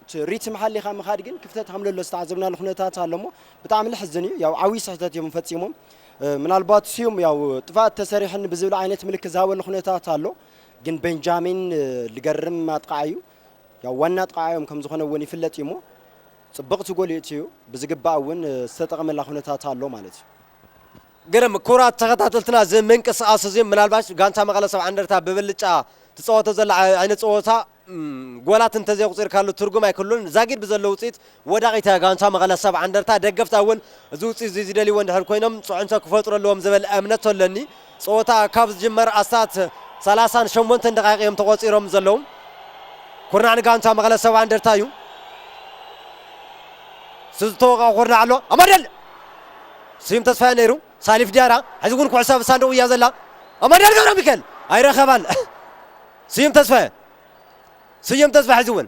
እቲ ሪትም ሓሊኻ ምኻድ ግን ክፍተት ከም ለሎ ዝተዓዘብናሉ ኩነታት ኣሎ እሞ ብጣዕሚ ለሕዝን እዩ። ያው ዓብዪ ስሕተት እዮም ፈጺሞም። ምናልባት ስዩም ያው ጥፍኣት ተሰሪሕኒ ብዝብል ዓይነት ምልክት ዝሃበሉ ኩነታት ኣሎ። ግን ቤንጃሚን ልገርም ኣጥቃዓይ እዩ። ያው ዋና ኣጥቃዓዮም ከም ዝኾነ እውን ይፍለጥ እዩ እሞ ፅብቕቲ ጎል የእትዩ ብዝግባእ እውን ዝተጠቐመላ ኩነታት ኣሎ ማለት እዩ። ግርም ክቡራት ተኸታተልትና እዚ ምንቅስቃስ እዚ ምናልባሽ ጋንታ መቐለ ሰብዓ እንደርታ ብብልጫ ትፃወቶ ዘላ ዓይነት ፀወታ እም፣ ጎላት እንተዘየቑጺርካሉ ትርጉም ኣይክሉን። ዛጊድ ብዘሎ ውጽኢት ወዳቒታ ጋንታ መቐለ ሰብዓ እንደርታ። ደገፍታ እውን እዚ ውጽኢት እዚ ዝደልይዎ እንድሕር ኮይኖም ጽዕንቶ ክፈጥሩ ኣለዎም ዝብል እምነት ኣለኒ። ጸወታ ካብ ዝጅመር ኣስታት ሰላሳን ሸሞንተን ደቃይቕ እዮም ተቖጺሮም ዘለዉ። ኩርናዕ ንጋንታ መቐለ ሰብዓ እንደርታ እዩ። ዝተወቕዐ ኩርናዕ ኣሎ። ኣማኑኤል! ስዩም ተስፋዬ ነይሩ። ሳሊፍ ዲያራ። ሕዚ እውን ኩዕሶ ኣብ ሳንዱቕ እያ ዘላ። ኣማኑኤል ገብረ ሚካኤል! ኣይረኸባን። ስዩም ተስፋዬ። ስዩም ተስፋ ሕዚ እውን።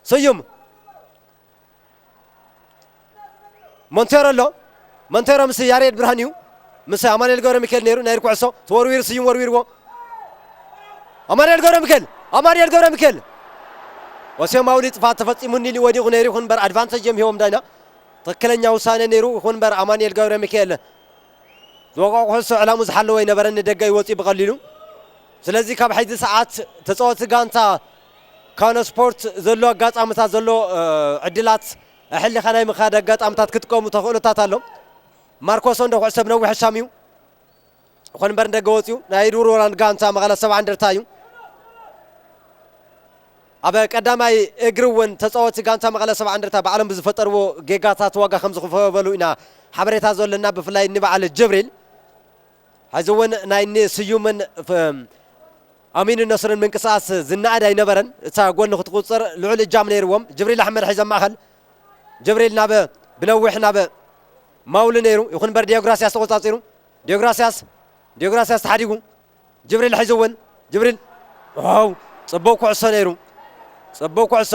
ስዩም። ሞንቴሮ ኣሎ። ሞንቴሮ ምስ ያሬድ ብርሃን እዩ። ምስ ኣማኑኤል ገብረ ሚካኤል ነይሩ። ናይ ኩዕሶ ተወርዊሩ፣ ስዩም ወርዊርዎ። ኣማኑኤል ገብረ ሚካኤል! ኣማኑኤል ገብረ ሚካኤል! ኦሴ ማውሊ ጥፋት ተፈጺሙኒ ኢሉ ወዲቑ ነይሩ፣ ይኹን እምበር ኣድቫንቴጅ እዮም ሂቦም ዳይና። ትኽክለኛ ውሳነ ነይሩ፣ ይኹን እምበር ኣማኑኤል ገብረ ሚካኤል ዝወቕዖ ኩዕሶ ዕላሙ ዝሓለወ ኣይነበረን፣ ንደገ ይወጽእ ብቐሊሉ። ስለዚ ካብ ሕጂ ሰዓት ተጻወቲ ጋንታ ካነ ስፖርት ዘሎ ኣጋጣሚታት፣ ዘሎ፣ እ፣ ዕድላት ኣሕሊኻ ናይ ምኻድ ኣጋጣሚታት ክጥቀሙ ተኽእሎታት ኣሎ። ማርኮስ እንዶ ኩዕሶ ብነዊሕ ሻም እዩ። ይኹን እምበር ንደገ ወጺኡ ናይ ዱር ወራን ጋንታ መቐለ ሰብዓ እንደርታ እዩ። ኣብ ቀዳማይ እግሪ እውን ተጻወቲ ጋንታ መቐለ ሰብዓ እንደርታ ባዕሎም ብዝፈጠርዎ ጌጋታት ዋጋ ከም ዝኽፈበሉ ኢና ሓበሬታ ዘለና፣ ብፍላይ ንበዓል ጅብሪል። ሕዚ እውን ናይ እኒ ስዩምን ፍ-፣ ኣሚኑ ነስርን ምንቅስቓስ ዝነኣድ ኣይነበረን። እታ ጎኒ ክትቁጸር ልዑል እጃም ነይርዎም። ጅብሪል ኣሕመድ ሒዞም ማእኸል። ጅብሪል ናብ ብነዊሕ ናብ ማውሊ ነይሩ። ይኹን እምበር ዲዮግራስያስ ተቆጻጺሩ። ዲዮግራስያስ፣ ዲዮግራስያስ ተሓዲጉ። ጅብሪል ሒዙ እውን። ጅብሪል፣ ዋው፣ ጽቡቕ ኩዕሶ ነይሩ። ጽቡቕ ኩዕሶ።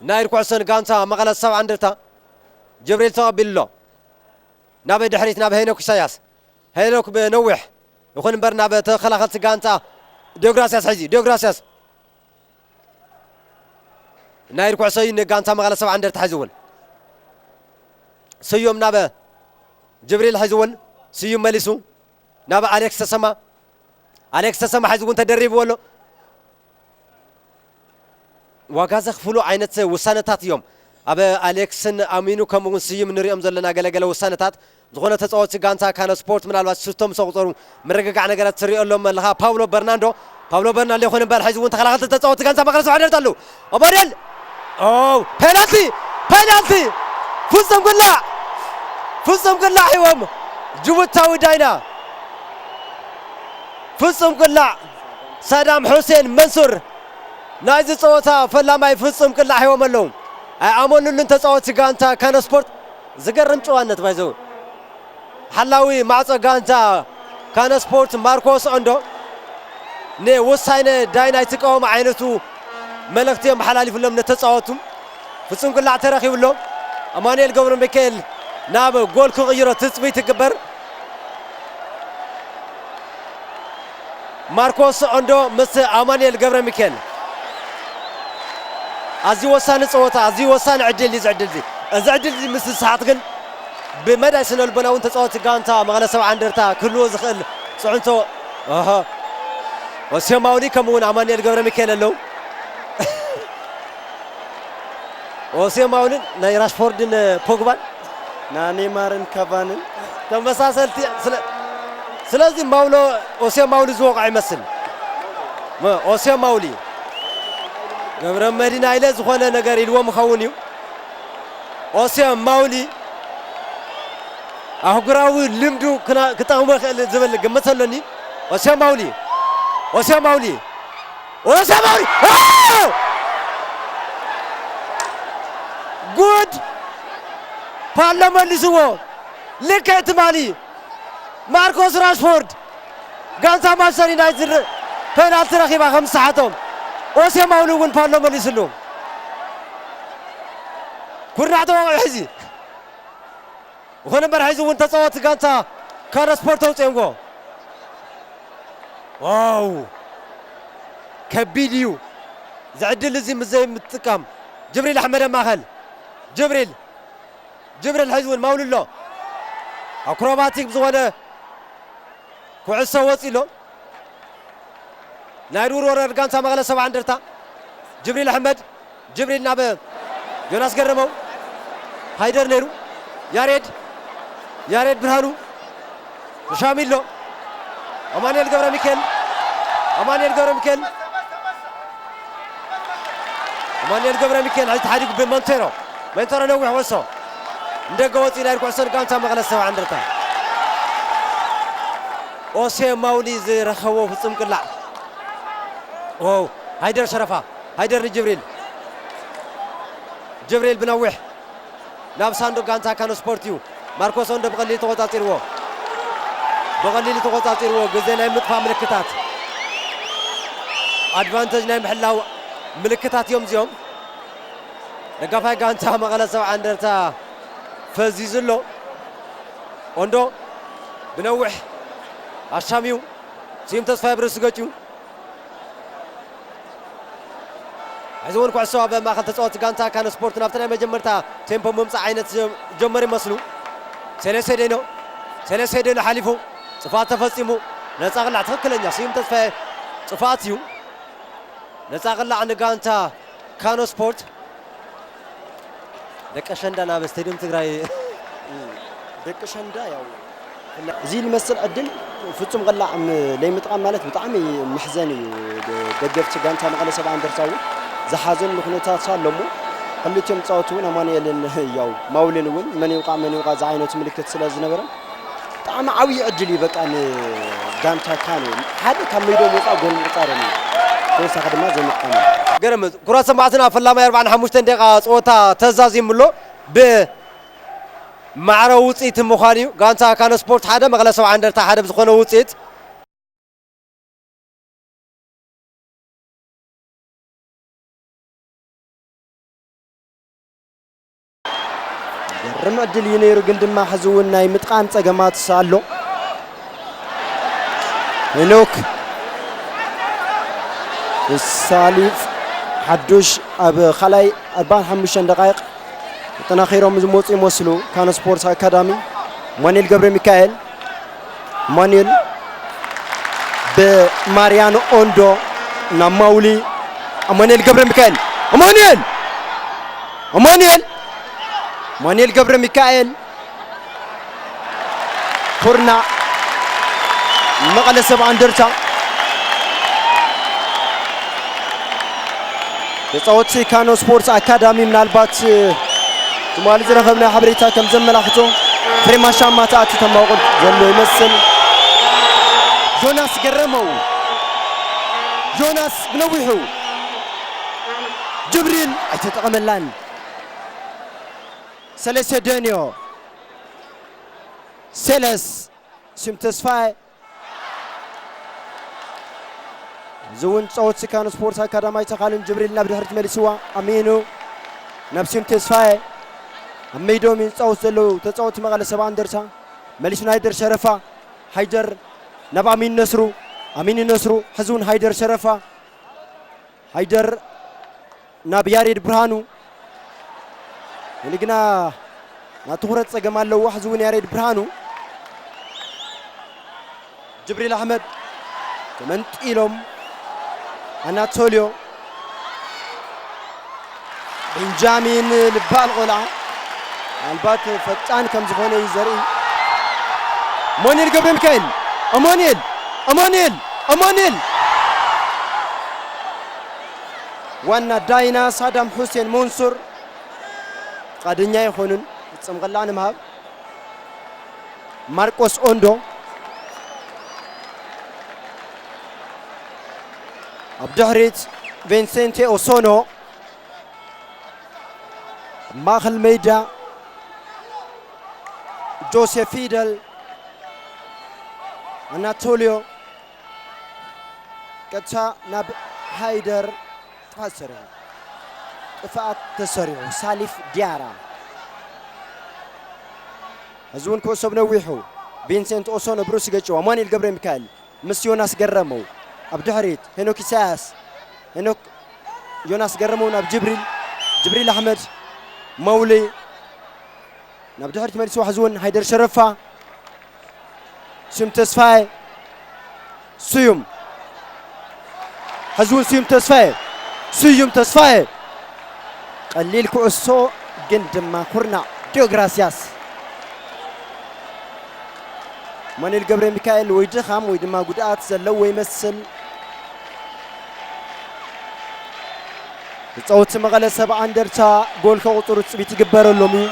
ናይ ኩዕሶ ንጋንታ መቐለ ሰብዓ እንደርታ። ጅብሪል ተቐቢሉ ኣሎ። ናብ ድሕሪት ናብ ሄኖክ ኢሳያስ። ሄኖክ ብነዊሕ። ይኹን እምበር ናብ ተኸላኸልቲ ጋንታ ዲዮግራስያስ ሕዚ። ዲዮግራስያስ። ናይ ኩዕሶ እዩ ንጋንታ መቐለ ሰብዓ እንደርታ ሒዙ እውን። ስዩም ናብ ጅብሪል ሒዙ እውን። ስዩም መሊሱ ናብ ኣሌክስ ተሰማ። ኣሌክስ ተሰማ ሒዙ እውን ተደሪብዎ ኣሎ። ዋጋ ዘኽፍሉ ዓይነት ውሳነታት እዮም። ኣብ ኣሌክስን ኣሚኑ ከምኡ እውን ስዩም ንሪኦም ዘለና ገለገለ ውሳነታት። ዝኾነ ተጻወቲ ጋንታ ካነ ስፖርት ምናልባት ሽቶ ምስ ኣቑጸሩ ምርግጋዕ ነገራት ትሪኦ ኣሎም ኣለኻ። ፓውሎ በርናንዶ፣ ፓውሎ በርናንዶ ይኹን እምበር ሕዚ እውን ተኸላኸልቲ ተጻወቲ ጋንታ መቐለ ሰብዓ እንደርታ ኣለዉ። ኣማኑኤል! ኦ፣ ፔናልቲ! ፔናልቲ! ፍጹም ቅላዕ! ፍጹም ቅላዕ ሂቦም ጅቡታዊ ዳይና። ፍጹም ቅላዕ ሳዳም ሑሴን መንሱር ናይዚ ጸወታ ፈላማይ ፍጹም ቅላዕ ሂቦም ኣለዉ። ኣይኣመኑሉን ተጻወቲ ጋንታ ካነ ስፖርት። ዝገርም ጨዋነት ባይዘው ሓላዊ ማዕጾ ጋንታ ካነ ስፖርት ማርኮስ ኦንዶ ንወሳኒ ዳይና ኣይትቃወም ዓይነቱ መልእኽቲ እዮም ሓላሊፉሎም ነተጻወቱ። ፍጹም ቅላዕ ተረኺቡ ኣሎ። ኣማኑኤል ገብረ ሚካኤል ናብ ጎል ክቕይሮ ትጽቢት ይግበር። ማርኮስ ኦንዶ ምስ ኣማኑኤል ገብረ ሚካኤል። ኣዝዩ ወሳኒ ጸወታ፣ ኣዝዩ ወሳኒ ዕድል እዩ እዚ ዕድል እዚ። እዚ ዕድል እዚ ምስ ዝሰሓት ግን ብመዳይ ስነ ልቦና እውን ተጻወቲ ጋንታ መቐለ ሰብዓ እንደርታ ክህልዎ ዝኽእል ጽዕንቶ። ኣሃ። ኦሴ ማውሊ ከምኡ እውን ኣማኑኤል ገብረ ሚካኤል ኣለዉ። ኦሴ ማውልን ናይ ራሽፎርድን ፖግባን ናይ ኔማርን ካቫንን ተመሳሰልቲ። ስለ-፣ ስለዚ ማውሎ ኦሴ ማውሊ ዝወቕዖ ይመስል። መ-፣ ኦሴ ማውሊ ገብረ መድህን ሃይለ ዝኾነ ነገር ኢልዎም ይኸውን እዩ። ኦሴ ማውሊ ኣህጉራዊ ልምዱ ክና-፣ ክጠቕሞ ይኽእል ዝብል ግምት ኣለኒ። ኦሴ ማውሊ፣ ኦሴ ማውሊ፣ ኦሴ ማውሊ! ኦ! ጉድ! ፓሎ መሊስዎ። ልክዕ ትማሊ ማርኮስ ራሽፎርድ ጋንታ ማንቸስተር ዩናይትድ ፔናልቲ ረኺባ ከም ዝሰሓቶም ኦሴ ማውሊ እውን ፓሎ መሊስሉ። ኩርናዕ ተወቒዑ ሕዚ። ይኹን እምበር ሕዚ እውን ተጻወቲ ጋንታ ካነ ስፖርት ኣውጺኦምዎ። ዋው! ከቢድ እዩ። እዚ ዕድል እዚ ምስ ዘይምጥቃም። ጅብሪል ኣሕመድ ኣብ ማእከል። ጅብሪል። ጅብሪል ሕዚ እውን ማውሊ ኣሎ። ኣክሮባቲክ ብዝኾነ ኩዕሶ ወጺኡ ኣሎ። ናይ ዱር ወረር ጋንታ መቐለ ሰብዓ እንደርታ። ጅብሪል ኣሕመድ። ጅብሪል ናብ ዮናስ ገረመው። ሃይደር ነይሩ። ያሬድ። ያሬድ ብርሃኑ። ተሻሚሎ። ኣማኑኤል ገብረ ሚካኤል። ኣማኑኤል ገብረ ሚካኤል። ኣማኑኤል ገብረ ሚካኤል ሕዚ ተሓዲጉ ብሞንቴሮ። ሞንቴሮ ነዊሕ ወሶ። ንደገ ወፂኡ ናይ ኩዕሶ ንጋንታ መቐለ ሰብዓ እንደርታ። ኦሴ ማውሊ ዝረኸቦ ፍጹም ቅላዕ። ዋው፣ ሃይደር ሸረፋ፣ ሃይደር ንጅብሪል። ጅብሪል ብነዊሕ ናብ ሳንዱቕ ጋንታ ካኖ ስፖርት እዩ። ማርኮስ ኦንዶ ብቐሊሉ ተቖጻጺርዎ። ብቐሊሉ ተቖጻጺርዎ። ግዜ ናይ ምጥፋእ ምልክታት፣ ኣድቫንተጅ ናይ ምሕላው ምልክታት እዮም እዚኦም። ደጋፋይ ጋንታ መቐለ ሰብዓ እንደርታ ፈዚዙ ኣሎ። ኦንዶ ብነዊሕ ኣሻሚው ስዩም ተስፋ ብርእሱ ገጭዩ። ሕዚ እውን ኩዕሶ ኣብ ማእከል ተጻወቲ ጋንታ ካን ስፖርት ናብቲ ናይ መጀመርታ ቴምፖ ምምጻእ ዓይነት ጀ-፣ ጀመሩ ይመስሉ። ሴሌሴዴኖ፣ ሴሌሴዴኖ ሓሊፉ፣ ጥፍኣት ተፈጺሙ። ነጻ ቅላዕ ትኽክለኛ ስዩም ተስፋዬ ጥፍኣት እዩ። ነጻ ቅላዕ ንጋንታ ካኖ ስፖርት። ደቂ ኣሸንዳ ናብ ስቴድየም ትግራይ። ደቂ ኣሸንዳ ያው እዚ ዝመስል ዕድል ፍጹም ቅላዕ ም-፣ ለይምጥቃም ማለት ብጣዕሚ መሕዘን እዩ። ደ-፣ ደገፍቲ ጋንታ መቐለ ሰብዓ እንደርታ እውን ዝሓዘንሉ ኩነታት ኣሎ እሞ ክልቲኦም ጻወቱ እውን ኣማኑኤልን ያው ማውልን እውን መን ይውቃዕ መን ይውቃዕ ዝዓይነቱ ምልክት ስለ ዝነበረ ብጣዕሚ ዓብዪ ዕድል እዩ በቃ ንጋንታ ካኖ። ሓደ ካብ ሜድኦም ወፃእ ጎል ምቁፃሮም እዩ። ተወሳኺ ድማ ዘይምጥቃሞም። ገረም ኩራት ሰማዕትና ፈላማይ ኣርብዓን ሓሙሽተን ደቂቃ ፀወታ ተዛዚሙ ኣሎ። ብማዕረ ውፅኢት ምዃን እዩ። ጋንታ ካኖ ስፖርት ሓደ፣ መቐለ ሰብዓ እንደርታ ሓደ ብዝኾነ ውፅኢት። ገርም ዕድል እዩ ነይሩ፣ ግን ድማ ሕዚ እውን ናይ ምጥቃም ጸገማት ኣሎ። ሄኖክ ሳሊፍ ሓዱሽ ኣብ ካልኣይ ኣርባዓን ሓሙሽተን ደቃይቕ ተጠናኺሮም ዝመፁ ይመስሉ። ካን ስፖርት ኣካዳሚ ማኑኤል ገብረ ሚካኤል፣ ማኑኤል ብማርያኖ ኦንዶ ናብ ማውሊ። ኣማኑኤል ገብረ ሚካኤል፣ ኣማኑኤል፣ ኣማኑኤል፣ ኣማኑኤል ገብረ ሚካኤል። ኩርናዕ መቐለ ሰብዓ እንደርታ። ተጻወትቲ ካኖ ስፖርት ኣካዳሚ ምናልባት ትማሊ ዝረኸብናዮ ሓበሬታ ከም ዘመላኽቶ ፍሬም ኣሻማ ተኣቱ ተማውቕል ዘሎ ይመስል። ዮናስ ገረመው፣ ዮናስ ብነዊሑ፣ ጅብሪል ኣይተጠቐመላን። ሰለስተ ደንዮ፣ ሴለስ፣ ስም ተስፋዬ፣ እዚ እውን ጸወት ስካን ስፖርት ኣካዳማይ ተኻልን ጅብሪል ናብ ድሕሪት መሊስዋ። ኣሚኑ ናብ ስዩም ተስፋዬ። ኣብ ሜድኦም ይጻወቱ ዘለዉ ተጻወቲ መቐለ ሰብዓ እንደርታ። መሊሱ ንሃይደር ሸረፋ። ሃይደር ናብ ኣሚን ነስሩ። ኣሚን ነስሩ። ሕዚ እውን ሃይደር ሸረፋ። ሃይደር ናብ ያሬድ ብርሃኑ። እዚ ግና ናይ ትኹረት ጸገም ኣለዎ። ሕዚ እውን ያሬድ ብርሃኑ። ጅብሪል ኣሕመድ ተመንጢሎም። ኣናቶልዮ ቤንጃሚን ልባል ቆልዓ ምናልባት ፈጣን ከም ዝኾነ እዩ ዘርኢ። ኣማኑኤል ገብረ ሚካኤል፣ ኣማኑኤል፣ ኣማኑኤል፣ ኣማኑኤል። ዋና ዳይና ሳዳም ሁሴን መንሱር ፍቃደኛ ኣይኾኑን ፍጽም ቐላዕ ንምሃብ። ማርቆስ ኦንዶ ኣብ ድሕሪት ቪንሴንቴ ኦሶኖ ኣብ ማእኸል ሜዳ ጆሴፍ ፊደል ኣናቶልዮ ቀጥታ ናብ ሃይደር ጥፍኣት ተሰሪዑ። ጥፍኣት ተሰሪዑ። ሳሊፍ ዲያራ። ሕዚ እውን ኩዕሶ ብነዊሑ። ቪንሴንት ኦሶኖ ብርእሱ ገጭዋ። ኣማኑኤል ገብረ ሚካኤል ምስ ዮናስ ገረመው። ኣብ ድሕሪት ሄኖክ ኢሳያስ። ሄኖክ ዮናስ ገረመው ናብ ጅብሪል። ጅብሪል ኣሕመድ። መውሊ። ናብ ድሕሪት መሊስዋ ሕዚ እውን ሃይደር ሸረፋ። ስዩም ተስፋዬ። ስዩም። ሕዚ እውን ስዩም ተስፋዬ። ስዩም ተስፋዬ። ቀሊል ኩዕሶ ግን ድማ ኩርናዕ ዲዮግራስያስ። ኣማኑኤል ገብረ ሚካኤል ወይ ድኻም ወይ ድማ ጉድኣት ዘለዎ ይመስል። ተጻወትቲ መቐለ ሰብዓ እንደርታ ጎል ከቑጽሩ ትጽቢት ይግበረሎም እዩ።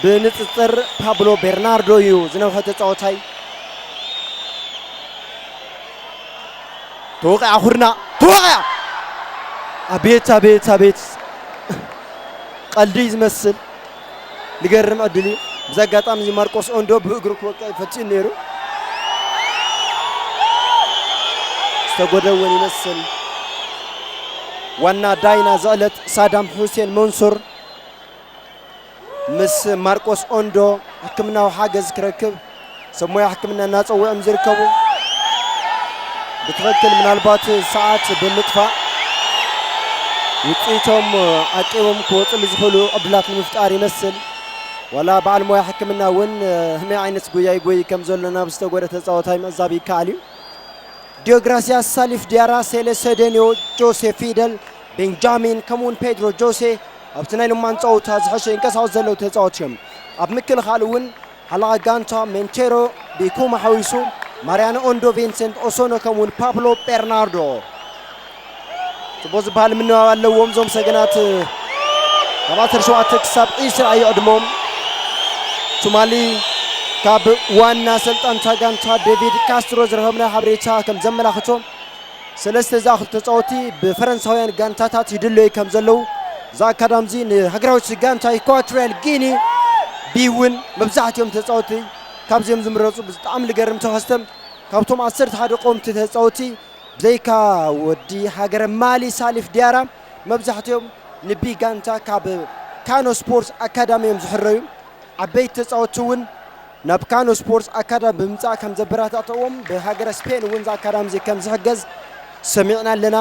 ብንጽጽር ፓብሎ ቤርናርዶ እዩ ዝነውሐ ተጻዋታይ። ተወቒዓ ኩርና፣ ተወቒዓ! ኣቤት፣ ኣቤት፣ ኣቤት! ቀልዲ እዩ ዝመስል። ዝገርም ዕድል እዩ። ብዚ ኣጋጣሚ እዚ ማርቆስ ኦንዶ ብእግሩ ክወቅዕ ፈቲኑ ነይሩ። ዝተጎደ እውን ይመስል። ዋና ዳይና እዚ ዕለት ሳዳም ሑሴን መንሱር ምስ ማርቆስ ኦንዶ ሕክምናዊ ሓገዝ ክረክብ ሰብ ሞያ ሕክምና እናጸውዑ እዮም ዝርከቡ። ብትኽክል ምናልባት ሰዓት ብምጥፋእ ውጽኢቶም ዓቂቦም ክወጽሉ ዝኽእሉ ዕድላት ንምፍጣር ይመስል። ዋላ በዓል ሞያ ሕክምና እውን ህመይ ዓይነት ጉያ ይጎይ ከም ዘሎ ናብ ዝተጎደ ተጻዋታይ ምዕዛብ ይከኣል እዩ። ዲዮግራሲያስ ሳሊፍ ዲያራ፣ ሴሌ ሰደንዮ፣ ጆሴ ፊደል፣ ቤንጃሚን ከምኡውን ፔድሮ ጆሴ ኣብቲ ናይ ልማን ጸወታ ዝሐሸ ይንቀሳቐሱ ዘለዉ ተጻወትቲ እዮም። ኣብ ምክልኻል እውን ሓለቓ ጋንታ ሜንቴሮ ቢኩማ ሓዊሱ ማርያኖ ኦንዶ፣ ቪንሰንት ኦሶኖ ከምኡውን ፓብሎ ቤርናርዶ። ጽቡቕ ዝበሃል ምንባብ ኣለዎም እዞም ሰገናት። ካብ ዓሰርተ ሸውዓተ ክሳብ ዒስራ እዩ ዕድሞም። ትማሊ ካብ ዋና ኣሰልጣንታ ጋንታ ዴቪድ ካስትሮ ዝረኸብና ሓበሬታ ከም ዘመላኽቶ ሰለስተ ዝኣኽሉ ተጻወቲ ብፈረንሳውያን ጋንታታት ይድለዩ ከም ዘለዉ፣ እዛ ኣካዳሚ እዚ ንሃገራዊት ጋንታ ኢኳቶሪያል ጊኒ ቢ እውን መብዛሕትኦም ተጻወቲ ካብዚኦም ዝምረጹ ብጣዕሚ ልገርም ተኸስተ ካብቶም ዓሰርተ ሓደ ቀወምቲ ተጻወቲ ብዘይካ ወዲ ሃገረ ማሊ ሳሊፍ ዲያራ መብዛሕትኦም ንቢ ጋንታ ካብ ካኖ ስፖርትስ ኣካዳሚ እዮም ዝሕረዩ። ዓበይቲ ተጻወትቲ እውን ናብ ካኖ ስፖርትስ ኣካዳሚ ብምጻእ ከም ዘበረታትዕዎም ብሃገረ ስፔን እውን እዚ ኣካዳሚ እዚ ከም ዝሕገዝ ሰሚዕና ኣለና።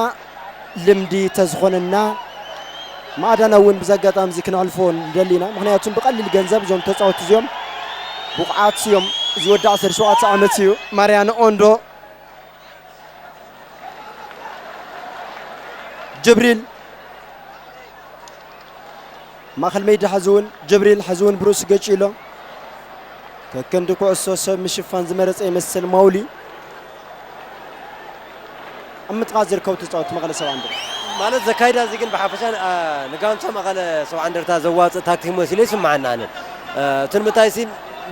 ልምዲ ተዝኾነና ማዕዳና እውን ብዚ ኣጋጣሚ እዚ ክነሕልፎ ንደሊ ኢና። ምኽንያቱም ብቐሊል ገንዘብ እዞም ተጻወትቲ እዚኦም ብቑዓት እዮም። እዚ ወዲ ዓሰርተ ሸውዓተ ዓመት እዩ። ማርያኖ ኦንዶ ጅብሪል ማእኸል ሜዳ ሕዚ እውን ጅብሪል ሕዚ እውን ብርእሱ ገጭ ኢሎ ከክንዲ ኩዕሶ ሰብ ምሽፋን ዝመረጸ ይመስል ማውሊ ኣብ ምጥቓ ዝርከቡ ተጻወትቲ መቐለ ሰብዓ እንደርታ። ማለት ዘካይዳ እዚ ግን ብሓፈሻ ን-፣ ኣ፣ ንጋንታ መቐለ ሰብዓ እንደርታ ዘዋጽእ ታክቲክ መሲሉ ይስምዓና ኣነ። እ፣ እቲ ንምንታይ ሲ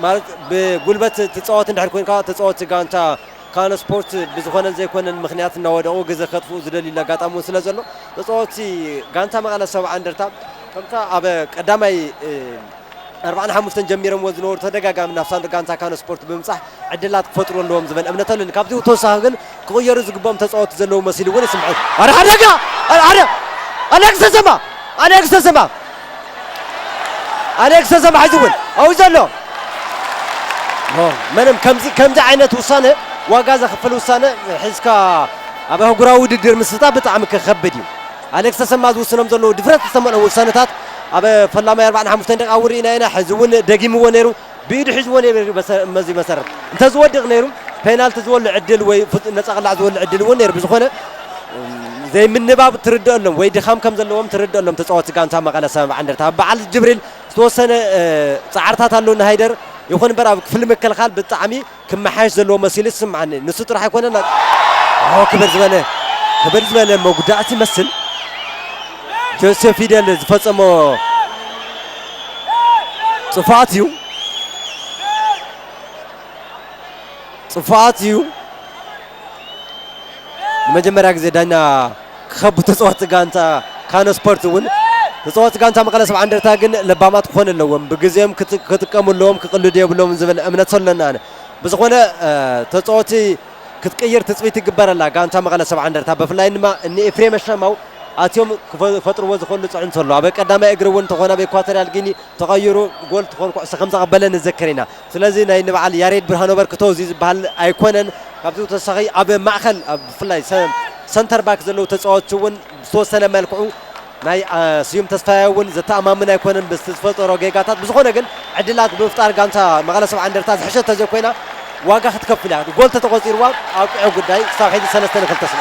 ማለት ብጉልበት ትጻወት እንድሕር ኮንካ ተጻወትቲ ጋንታ ካነ ስፖርት ብዝኾነን ዘይኮነን ምኽንያት እናወደቑ ግዜ ከጥፍኡ ዝደልዩሉ ኣጋጣሚ እውን ስለ ዘሎ፣ ተጻወትቲ ጋንታ መቐለ ሰብዓ እንደርታ ከምታ ኣብ ቀዳማይ፣ እ፣ ኣርብዓን ሓሙሽተን ጀሚሮምዎ ዝነበሩ ተደጋጋሚ ናብ ሳንዱቕ ጋንታ ካነ ስፖርት ብምብጻሕ ዕድላት ክፈጥሩ ኣለዎም ዝብል እምነት ኣለኒ። ካብዚ ተወሳኺ ግን ክቕየሩ ዝግብኦም ተጻወትቲ ዘለዉ መሲሉ እውን ይስምዐኒ። ኣረ ሓደጋ! ኣረ ሓደ! ኣሌክስ ተሰማ! ኣሌክስ ተሰማ! ኣሌክስ ተሰማ ሕዚ እውን ኣብኡ ዘሎ። ኦ፣ ምንም ከምዚ፣ ከምዚ ዓይነት ውሳነ፣ ዋጋ ዘኽፍል ውሳነ ሒዝካ ኣብ ኣህጉራዊ ውድድር ምስታፍ ብጣዕሚ ከኸብድ እዩ። ኣሌክስ ተሰማ ዝውስኖም ዘለዉ ድፍረት ዝተመልኦ ውሳነታት ኣብ ፈላማይ ኣርባዓን ሓሙሽተን ደቂቃ እውን ርኢና ኢና። ሕዚ እውን ደጊምዎ ነይሩ፣ ብኢዱ ሒዝዎ ነይሩ። በሰ-፣ በዚ መሰረት እንተዝወድቕ ነይሩ ፔናልቲ ዝበሉ ዕድል ወይ ፍጹም ነጻ ቅላዕ ዝበሉ ዕድል እውን ነይሩ። ብዝኾነ ዘይምንባብ ትርድአሎም ወይ ድኻም ከም ዘለዎም ትርድአሎም ተጻወትቲ ጋንታ መቐለ ሰብዓ እንደርታ። በዓል ጅብሪል ዝተወሰነ፣ እ፣ ጻዕርታት ኣለዉ ንሃይደር። ይኹን እምበር ኣብ ክፍሊ ምክልኻል ብጣዕሚ ክመሓየሽ ዘለዎ መሲሉ ይስምዓኒ። ንሱ ጥራሕ ኣይኮነን። ኦ፣ ክብር ዝበለ፣ ክብር ዝበለ መጉዳእቲ ይመስል። ጆሴፍ ፊደል ዝፈጸሞ ጽፋት እዩ። ጽፋት እዩ። ንመጀመርያ ግዜ ዳኛ ክኸቡ ተጻወትቲ ጋንታ ካነ ስፖርት እውን፣ ተጻወትቲ ጋንታ መቐለ ሰብዓ እንደርታ ግን ለባማት ክኾኑ ኣለዎም። ብግዜኦም ክጥ-፣ ክጥቀሙ ኣለዎም፣ ክቕልዱ የብሎምን ዝብል እምነት ሰሎና ኣነ። ብዝኾነ፣ እ፣ ተጻወቲ ክትቅይር ትጽቢት ይግበረላ ጋንታ መቐለ ሰብዓ እንደርታ። ብፍላይ ድማ እኒ ኤፍሬም ኣሻማው ኣትዮም ክፈ-፣ ክፈጥርዎ ዝኽእሉ ጽዕንቶ ኣሎ። ኣብ ቀዳማይ እግሪ እውን እንተኾነ ኣብ ኤኳቶርያል ጊኒ ተቐይሩ ጎል ትኾን ኩዕሶ ከም ዘቐበለ ንዘክር ኢና። ስለዚ ናይ ንበዓል ያሬድ ብርሃኑ ኣበርክቶ እዚ ዝበሃል ኣይኮነን። ካብዚ ተወሳኺ ኣብ ማእከል፣ ኣብ ብፍላይ ሰ-፣ ሰንተር ባክ ዘለዉ ተጻወትቲ እውን ዝተወሰነ መልክዑ ናይ፣ ኣ፣ ስዩም ተስፋየ እውን ዘተኣማምን ኣይኮነን በቲ ዝፈጠሮ ጌጋታት። ብዝኾነ ግን ዕድላት ብምፍጣር ጋንታ መቐለ ሰብዓ እንደርታ ዝሕሸት ተዘይኮይና ዋጋ ክትከፍል እያ። ጎል ተተቖጺርዋ ኣብቅዑ ጉዳይ ክሳብ ሕጂ ሰለስተ ንክልተ ስለ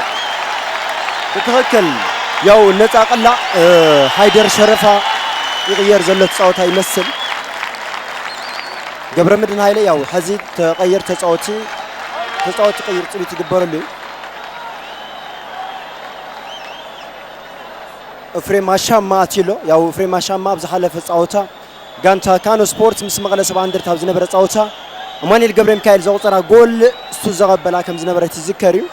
ብትኽክል ያው ነጻ ቅላዕ፣ እ፣ ሃይደር ሸረፋ ይቕየር ዘሎ ተጻወታይ ይመስል። ገብረመድህን ሃይለ ያው ሕዚ ተቐይር ተጻወቲ፣ ተጻወቲ ቀይር ጽቢት ይግበረሉ እዩ። እፍሬም ኣሻማ ኣትዩ ኣሎ። ያው እፍሬም ኣሻማ ኣብ ዝሓለፈ ጸወታ ጋንታ ካኖ ስፖርት ምስ መቐለ ሰብዓ እንደርታ ኣብ ዝነበረ ጸወታ ኣማኑኤል ገብረ ሚካኤል ዘቑጸራ ጎል እሱ ዘቐበላ ከም ዝነበረት ይዝከር እዩ።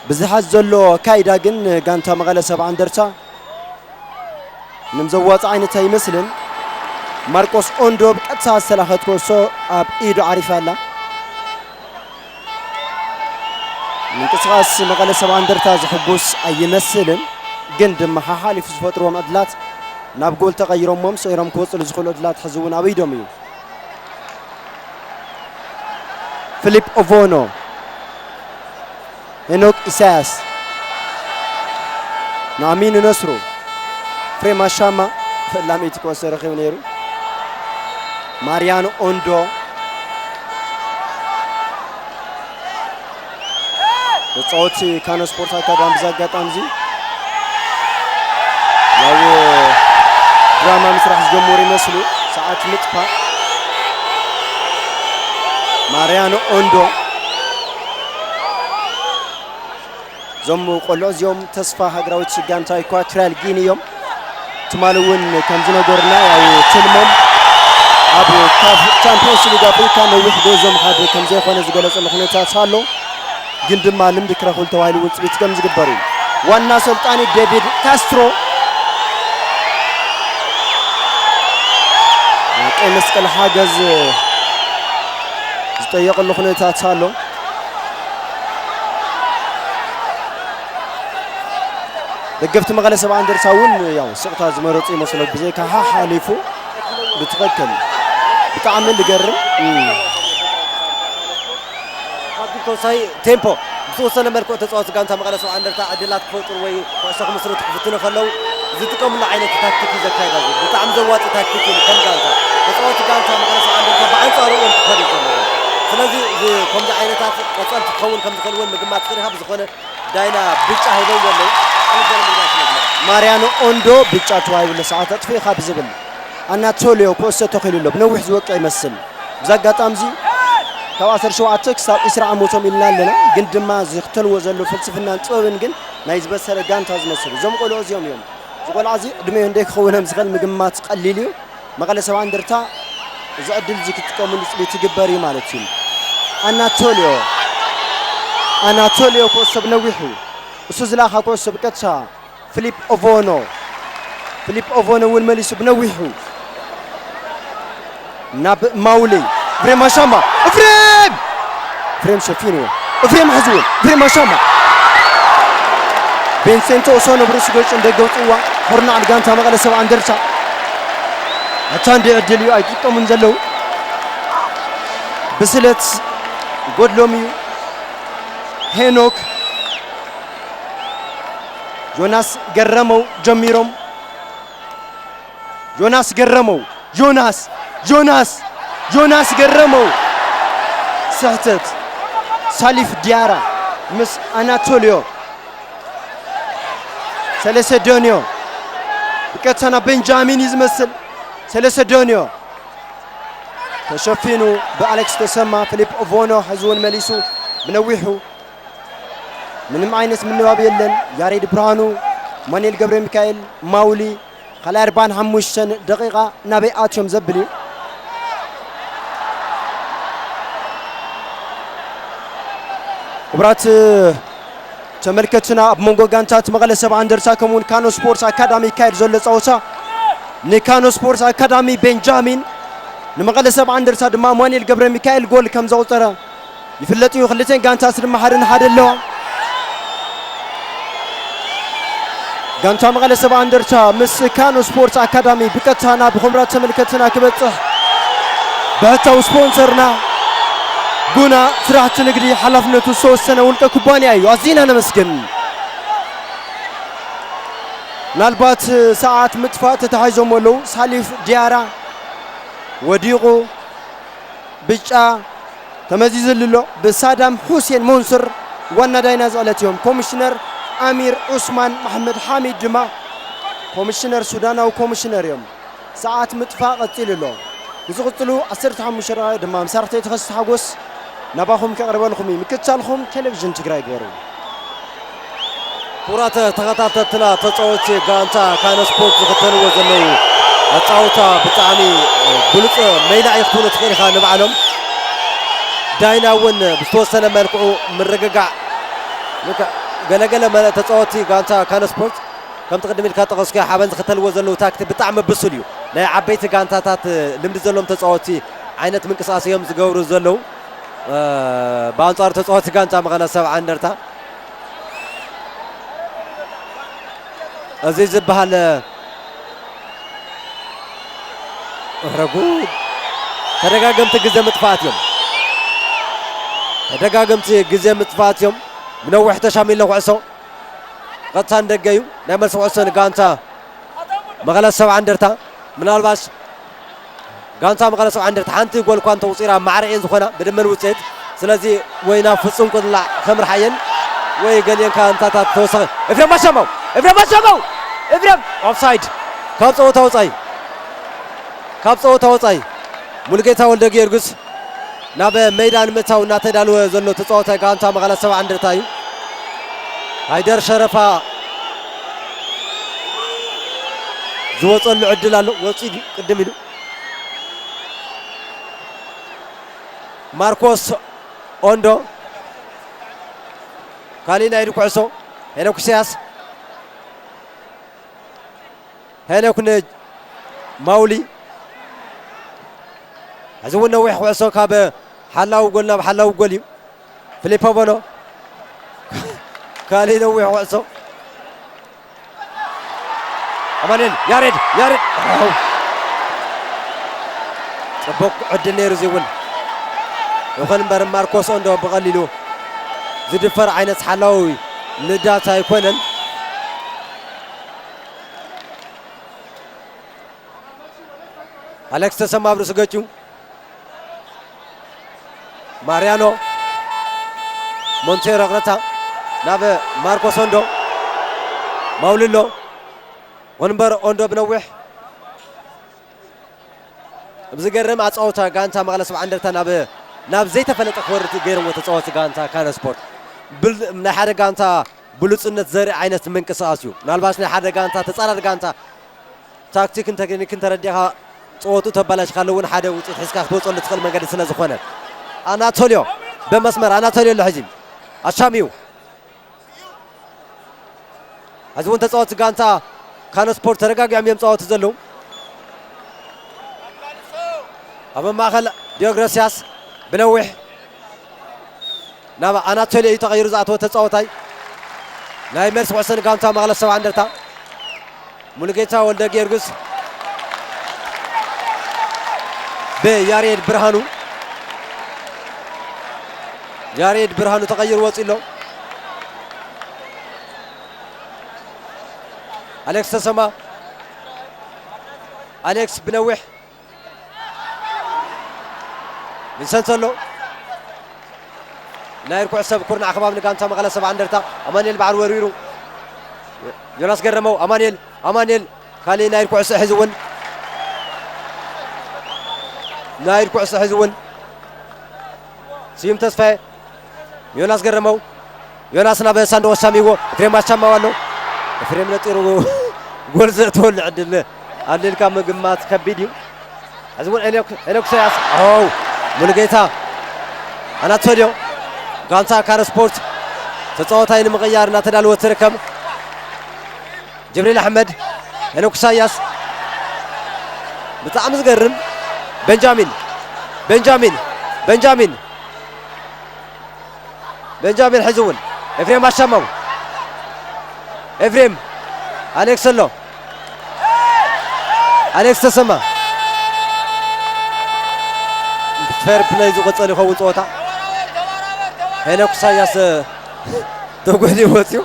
ብዝሓት ዘሎ ኣካይዳ ግን ጋንታ መቐለ ሰብዓ እንደርታ ምንም ዘዋጽእ ዓይነት ኣይመስልን። ማርቆስ ኦንዶ ብቀጥታ ዝተላኸት ኩዕሶ ኣብ ኢዱ ዓሪፋ ኣላ። ምንቅስቓስ መቐለ ሰብዓ እንደርታ ዝሕጉስ ኣይመስልን፣ ግን ድማ ሓሓሊፉ ዝፈጥርዎም ዕድላት ናብ ጎል ተቐይሮሞም ስዒሮም ክወፅሉ ዝኽእሉ ዕድላት ሕዚ እውን ኣብ ኢዶም እዩ። ፊሊፕ ኦቮኖ፣ ሄኖክ ኢሳያስ፣ ንኣሚኑ ነስሩ፣ ፍሬም ኣሻማ ፈላሚቲ ኩዕሶ ረኺቡ ነይሩ። ማርያኖ ኦንዶ፣ ተጻወትቲ ካኖ ስፖርት ኣካዳሚ ብዚ ኣጋጣሚ እዚ ያው ድራማ ምስራሕ ዝጀመሩ ይመስሉ። ሰዓት ምጥፋእ። ማርያኖ ኦንዶ፣ እዞም ቆልዑ እዚኦም ተስፋ ሃገራዊት ጋንታ ኢኳቶሪያል ጊኒ እዮም። ትማሊ እውን ከም ዝነገሩና ያው ትልሞም ኣብ ካፍ ቻምፒዮንስ ሊግ ኣፍሪካ ነዊሕ ጉዕዞ ምኻድ ከም ዘይኮነ ዝገለጸሉ ኩነታት ኣሎ። ግን ድማ ልምዲ ክረኽቡ ተባሂሉ እውን ጽቢት ከም ዝግበር እዩ። ዋና ኣሰልጣኒ ዴቪድ ካስትሮ ናይ ቀይ መስቀል ሓገዝ ዝጠየቀሉ ኩነታት ኣሎ። ደገፍቲ መቐለ ሰብዓ እንደርታ እውን ያው ስቕታ ዝመረጹ ይመስሉ፣ ብዘይካ ሓሓሊፉ ብትኽክል ብጣዕሚ ዝገርም። እም። ካብዚ ተወሳኺ ቴምፖ ብዝተወሰነ መልክዑ ተጻወትቲ ጋንታ መቐለ ሰብዓ እንደርታ ዕድላት ክፈጥሩ ወይ ኩዕሶ ክምስርቱ ክፍትኑ ከለዉ ዝጥቀምሉ ዓይነት ታክቲክ እዩ ዘካይዳ ዘሎ። ብጣዕሚ ዘዋጽእ ታክቲክ እዩ ከም ጋንታ። ተጻወትቲ ጋንታ መቐለ ሰብዓ እንደርታ ብኣንጻሩ እዮም ክኸዱ ዘለዎም። ስለዚ እዚ ከምዚ ዓይነታት ቀጸልቲ ክኸውን ከም ዝኽእል እውን ምግማት ይኽእል ኢኻ። ብዝኾነ ዳይና ብጫ ሂበው ዘለዉ። ቅልበል ምግባር ስለ ዝነበረ። ማርያኖ ኦንዶ ብጫ ተዋሂቡሉ ሰዓት ኣጥፊእኻ ብዝብል ኣናቶሊዮ ኩዕሶ ተኺሉ ኣሎ። ብነዊሕ ዝወቅዕ ይመስል። ብዚ ኣጋጣሚ እዚ ካብ ዓሰርተ ሸውዓተ ክሳብ ዕስራ ዓመቶም ኢልና ኣለና፣ ግን ድማ ዝኽተልዎ ዘለዉ ፍልስፍናን ጥበብን ግን ናይ ዝበሰለ ጋንታ ዝመስሉ እዞም ቆልዑ እዚኦም እዮም። እዚ ቆልዓ እዚ ዕድሜኡ ክንደይ ክኸውን ከም ዝኽእል ምግማት ቀሊል እዩ። መቐለ ሰብዓ እንደርታ እዚ ዕድል እዚ ክጥቀምሉ ጽቢት ይግበር እዩ ማለት እዩ። ኣናቶሊዮ፣ ኣናቶሊዮ ኩዕሶ ብነዊሑ፣ እሱ ዝለኣኻ ኩዕሶ ብቀጥታ ፊሊፕ ኦቮኖ፣ ፊሊፕ ኦቮኖ እውን መሊሱ ብነዊሑ ናብ ማውሊ። እፍሬም ኣሻማ፣ እፍሬም! እፍሬም ሸፊንዎ። እፍሬም ሕዝዎ። እፍሬም ኣሻማ። ቬንሴንቶ ኦሶኖ ብርእሲ ገጹ እንደገ ውጽዋ። ኩርናዕ ንጋንታ መቐለ ሰብዓ እንደርታ። ኣታ እንደ ዕድል እዩ ኣይጥቀሙን ዘለዉ። ብስለት ጎድሎም እዩ። ሄኖክ፣ ዮናስ ገረመው ጀሚሮም። ዮናስ ገረመው፣ ዮናስ፣ ዮናስ፣ ዮናስ ገረመው። ስሕተት። ሳሊፍ ዲያራ ምስ ኣናቶሊዮ። ሰለሰዶንዮ። ብቀጥታ ናብ ቤንጃሚን እዩ ዝመስል። ሰለሰዶንዮ። ተሸፊኑ ብኣሌክስ ተሰማ፣ ፊሊፕ ኦቮኖ ሕዚ እውን መሊሱ ብነዊሑ። ምንም ዓይነት ምንባብ የለን። ያሬድ ብርሃኑ፣ ማኑኤል ገብረ ሚካኤል፣ ማውሊ፣ ካልኣይ ኣርባዓን ሓሙሽተን ደቂቓ ናበይ ኣትዮም ዘብል እዩ። ክቡራት ተመልከትና፣ ኣብ መንጎ ጋንታት መቐለ ሰብዓ እንደርታ ከምኡውን ካኖ ስፖርት ኣካዳሚ ይካየድ ዘሎ ጸወታ፣ ንካኖ ስፖርት ኣካዳሚ ቤንጃሚን፣ ንመቐለ ሰብዓ እንደርታ ድማ ኣማኑኤል ገብረ ሚካኤል ጎል ከም ዘቑጸረ ይፍለጥ እዩ። ክልተን ጋንታት ድማ ሓደ ንሓደ ኣለዋ። ጋንታ መቐለ ሰብዓ እንደርታ ምስ ካኖ ስፖርት ኣካዳሚ ብቀጥታ ናብ ኹብራት ተመልከትና ክበጽሕ ብሕታዊ ስፖንሰርና ጉና ስራሕቲ ንግዲ ሓላፍነቱ ዝተወሰነ ውልቀ ኩባንያ እዩ። ኣዚና ነመስግን። ምናልባት ሰዓት ምጥፋእ ተታሒዞም ኣለዉ። ሳሊፍ ዲያራ ወዲቑ ብጫ ተመዚዙሉ ኣሎ። ብሳዳም ሁሴን መንሱር ዋና ዳይና ዝዕለት እዮም። ኮሚሽነር ኣሚር ዑስማን መሕመድ ሓሚድ ድማ ኮሚሽነር፣ ሱዳናዊ ኮሚሽነር እዮም። ሰዓት ምጥፋእ ቀጺሉ ኣሎ። ንዝቕጽሉ ዓሰርተ ሓሙሽተ ደቂቕ ድማ መሳርሕተይ ተኸስተ ሓጎስ ናባኹም ከቕርበልኹም እዩ። ምክትታልኹም ቴሌቪዥን ትግራይ ግበሩ። ክቡራት ተኸታተልትና፣ ተጻወትቲ ጋንታ ካነ ስፖርት ዝኽተልዎ ዘለዉ ኣጻውታ ብጣዕሚ ብሉጽ ሜላ እዩ ክትብሎ ትኽእል ኢኻ። ንባዕሎም ዳይና እውን ብዝተወሰነ መልክዑ ምርግጋዕ፣ ገለገለ መለ-፣ ተጻወትቲ ጋንታ ካነ ስፖርት ከምቲ ቅድም ኢልካ ጠቐስካዮ ሓበን ዝኽተልዎ ዘለዉ ታክቲክ ብጣዕሚ ብሱል እዩ። ናይ ዓበይቲ ጋንታታት ልምዲ ዘለዎም ተጻወትቲ ዓይነት ምንቅስቃስ እዮም ዝገብሩ ዘለዉ። እ፣ ብኣንጻሩ ተጻወትቲ ጋንታ መቐለ ሰብዓ እንደርታ እዚ ዝበሃል፣ ኧረ ጉድ! ተደጋገምቲ ግዜ ምጥፋኣት እዮም። ተደጋገምቲ ግዜ ምጥፋኣት እዮም። ብነዊሕ ተሻሚሎ ኩዕሶ። ቀጥታ ንደገ እዩ። ናይ መልሲ ኩዕሶ ንጋንታ መቐለ ሰብዓ እንደርታ። ምናልባሽ ጋንታ መቐለ ሰብዓ እንደርታ ሓንቲ ጎል እኳ እንተቑጺራ ማዕረ እየን ዝኾና ብድምር ውፅኢት። ስለዚ ወይ ናብ ፍጹም ቁልዕ ከምርሓ እየን ወይ ገሊአን ከኣ እንታታት ተወሰኸ። ኤፍሬም ኣሻማው! ኤፍሬም ኣሻማው! ኤፍሬም ኦፍሳይድ! ካብ ጸወታ ወጻኢ። ካብ ጸወታ ወጻኢ። ሙሉጌታ ወልደ ጊዮርጊስ ናብ ሜዳ ንምእታው እናተዳለወ ዘሎ ተጻዋታይ ጋንታ መቐለ ሰብዓ እንደርታ እዩ። ሃይደር ሸረፋ ዝወጸሉ ዕድል ኣሎ። ወጺኡ ድዩ? ቅድም ኢሉ። ማርኮስ ኦንዶ። ካሊእ ናይ ኢድ ኩዕሶ። ሄኖክ ኢሳያስ። ሄኖክ ንማውሊ። እዚ እውን ነዊሕ ኩዕሶ ካብ ሓላው ጎል ናብ ሓላው ጎል እዩ። ፊሊፖ ቦኖ። ካሊእ ነዊሕ ኩዕሶ። ኣማኑኤል ያሬድ፣ ያሬድ። ኣው። ጽቡቕ ዕድል ነይሩ እዚ እውን። ይኹን እምበር ማርኮስ ኦንዶ ብቐሊሉ ዝድፈር ዓይነት ሓላዊ ልዳት ኣይኮነን። ኣሌክስ ተሰማ ኣብ ርእሲ ገጩ። ማርያኖ ሞንቴሮ ቅረታ ናብ ማርኮስ ኦንዶ። ማውልሎ ወንበር ኦንዶ ብነዊሕ። ኣብ ዝገርም ኣጻውታ ጋንታ መቐለ ሰብዓ እንደርታ ናብ፣ ናብ ዘይተፈለጠ ክወርድ ገይርዎ ተጻወቲ ጋንታ ካነ ስፖርት። ብል-፣ ናይ ሓደ ጋንታ ብሉጽነት ዘርኢ ዓይነት ምንቅስቓስ እዩ። ምናልባሽ ናይ ሓደ ጋንታ ተጻራሪ ጋንታ ታክቲክን ቴክኒክን ተረዲኻ ጸወቱ ተባላሽኻሉ እውን ሓደ ውጽኢት ሒዝካ ክትወጸሉ ትኽእል መንገዲ ስለ ዝኾነ። ኣናቶልዮ ብመስመር ኣናቶልዮ ኣሎ ሕጂ። ኣሻሚው። ሕዚ እውን ተጻወቲ ጋንታ ካነ ስፖርት ተረጋጊዖም እዮም ጻወቱ ዘለዉ። ኣብ ማእከል ዲዮግረስያስ ብነዊሕ ናብ ኣናቶልዮ እዩ ተቐይሩ ዝኣተወ ተጻዋታይ። ናይ መልሲ ኩዕሶ ንጋንታ መቐለ ሰብዓ እንደርታ። ሙሉጌታ ወልደ ጊዮርጊስ ብያሬድ ብርሃኑ። ያሬድ ብርሃኑ ተቐይሩ ወጺኡ ኣሎ። ኣሌክስ ተሰማ። ኣሌክስ ብነዊሕ ቪንሰንት ኣሎ። ናይ ርኩዕ ሰብ ኩርናዕ ከባቢ ንጋንታ መቐለ ሰብዓ እንደርታ። ኣማኑኤል ባዕሉ ወሪሩ። ዮናስ ገረመው፣ ኣማኑኤል፣ ኣማኑኤል ካሊእ ናይ ርኩዕ ሰብ ሒዙ እውን። ናይ ርኩዕ ሰብ ሒዙ እውን። ስዩም ተስፋዬ፣ ዮናስ ገረመው፣ ዮናስ ናብ ሳንዱቕ ኣሻሚዎ፣ ኤፍሬም ኣሻማው ኣሎ። ኤፍሬም ነጢሩ ጎል ዘእትወሉ ዕድል ኣሊልካ ምግማት ከቢድ እዩ። ሕዚ እውን ሄኖክ፣ ሄኖክ ኢሳያስ፣ ኦው፣ ሙሉጌታ፣ ኣናቶልዮ፣ ጋንታ ካነ ስፖርት ተጻዋታይ ንምቕያር እናተዳለወት ትርከብ። ጅብሪል ኣሕመድ፣ ሄኖክ ኢሳያስ፣ ብጣዕሚ ዝገርም። ቤንጃሚን፣ ቤንጃሚን፣ ቤንጃሚን፣ ቤንጃሚን ሕዚ እውን ኤፍሬም ኣሻማው፣ ኤፍሬም፣ ኣሌክስ ኣሎ፣ ኣሌክስ ተሰማ። ፌር ፕለይ ዝቕጽል ይኸውን ጸወታ። ሄኖክ ኢሳያስ ተጎድዩ ወጺኡ።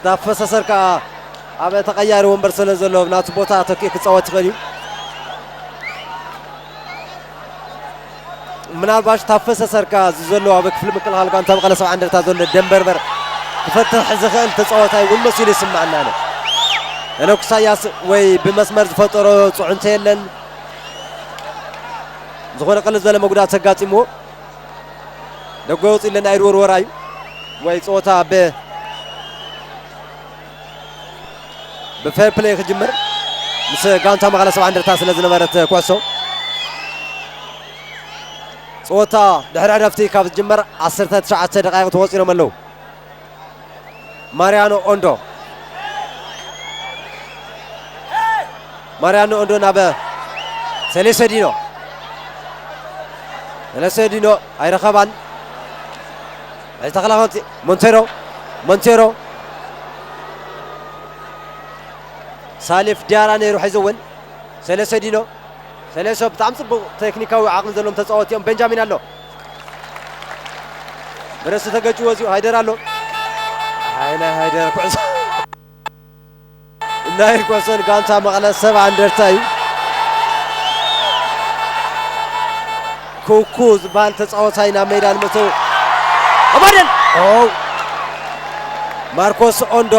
ታፈሰ ሰርካ ኣብ ተቐያሪ ወንበር ስለ ዘሎ ናቱ ቦታ ተኪኡ ክጻወት ይኽእል እዩ። ምናልባሽ ታፈሰ ሰርካ እዚ ዘሎ ኣብ ክፍሊ ምክልኻል ጋንታ መቐለ ሰብዓ እንደርታ ዘሎ ደንበርበር ክፈትሕ ዝኽእል ተጻዋታይ እውን መሲሉ ይስምዓና ኣሎ። ሄኖክ ኢሳያስ ወይ ብመስመር ዝፈጠሮ ጽዕንቶ የለን። ዝኾነ ቅልል ዝበለ መጉዳእቲ ኣጋጢምዎ ደጎ ወፂኡ ኣለና ኢድ ወርወራ እዩ ወይ ፀወታ ብ ብፌር ፕሌይ ክጅምር ምስ ጋንታ መቐለ ሰብዓ እንደርታ ስለ ዝነበረት ኩዕሶ፣ ጸወታ ድሕሪ ዕረፍቲ ካብ ዝጅመር ዓሰርተ ትሽዓተ ደቃይቕ ተቖጺሮም ኣለዉ። ማርያኖ ኦንዶ፣ ማርያኖ ኦንዶ ናብ ሰሌሶዲኖ፣ ሰሌሶዲኖ ኣይረኸባን። ናይ ተኸላኸልቲ ሞንቴሮ፣ ሞንቴሮ፣ ሳሊፍ ዲያራ ነይሩ። ሕዚ እውን ሰሌሶዲኖ፣ ሰሌሶ ብጣዕሚ ጽቡቕ ቴክኒካዊ ዓቕሚ ዘለዎም ተጻወትቲ እዮም። ቤንጃሚን ኣሎ፣ ብርእሲ ተገጭዎ እዚኡ። ሃይደር ኣሎ፣ ኣይ ናይ ሃይደር ኩዕሶ ናይ ኩዕሶን ጋንታ መቐለ ሰብዓ እንደርታ እዩ። ኩኩ ዝበሃል ተጻዋታይ ናብ ሜዳ ንምእተው። ኣማኑኤል! ኦ! ማርኮስ ኦንዶ።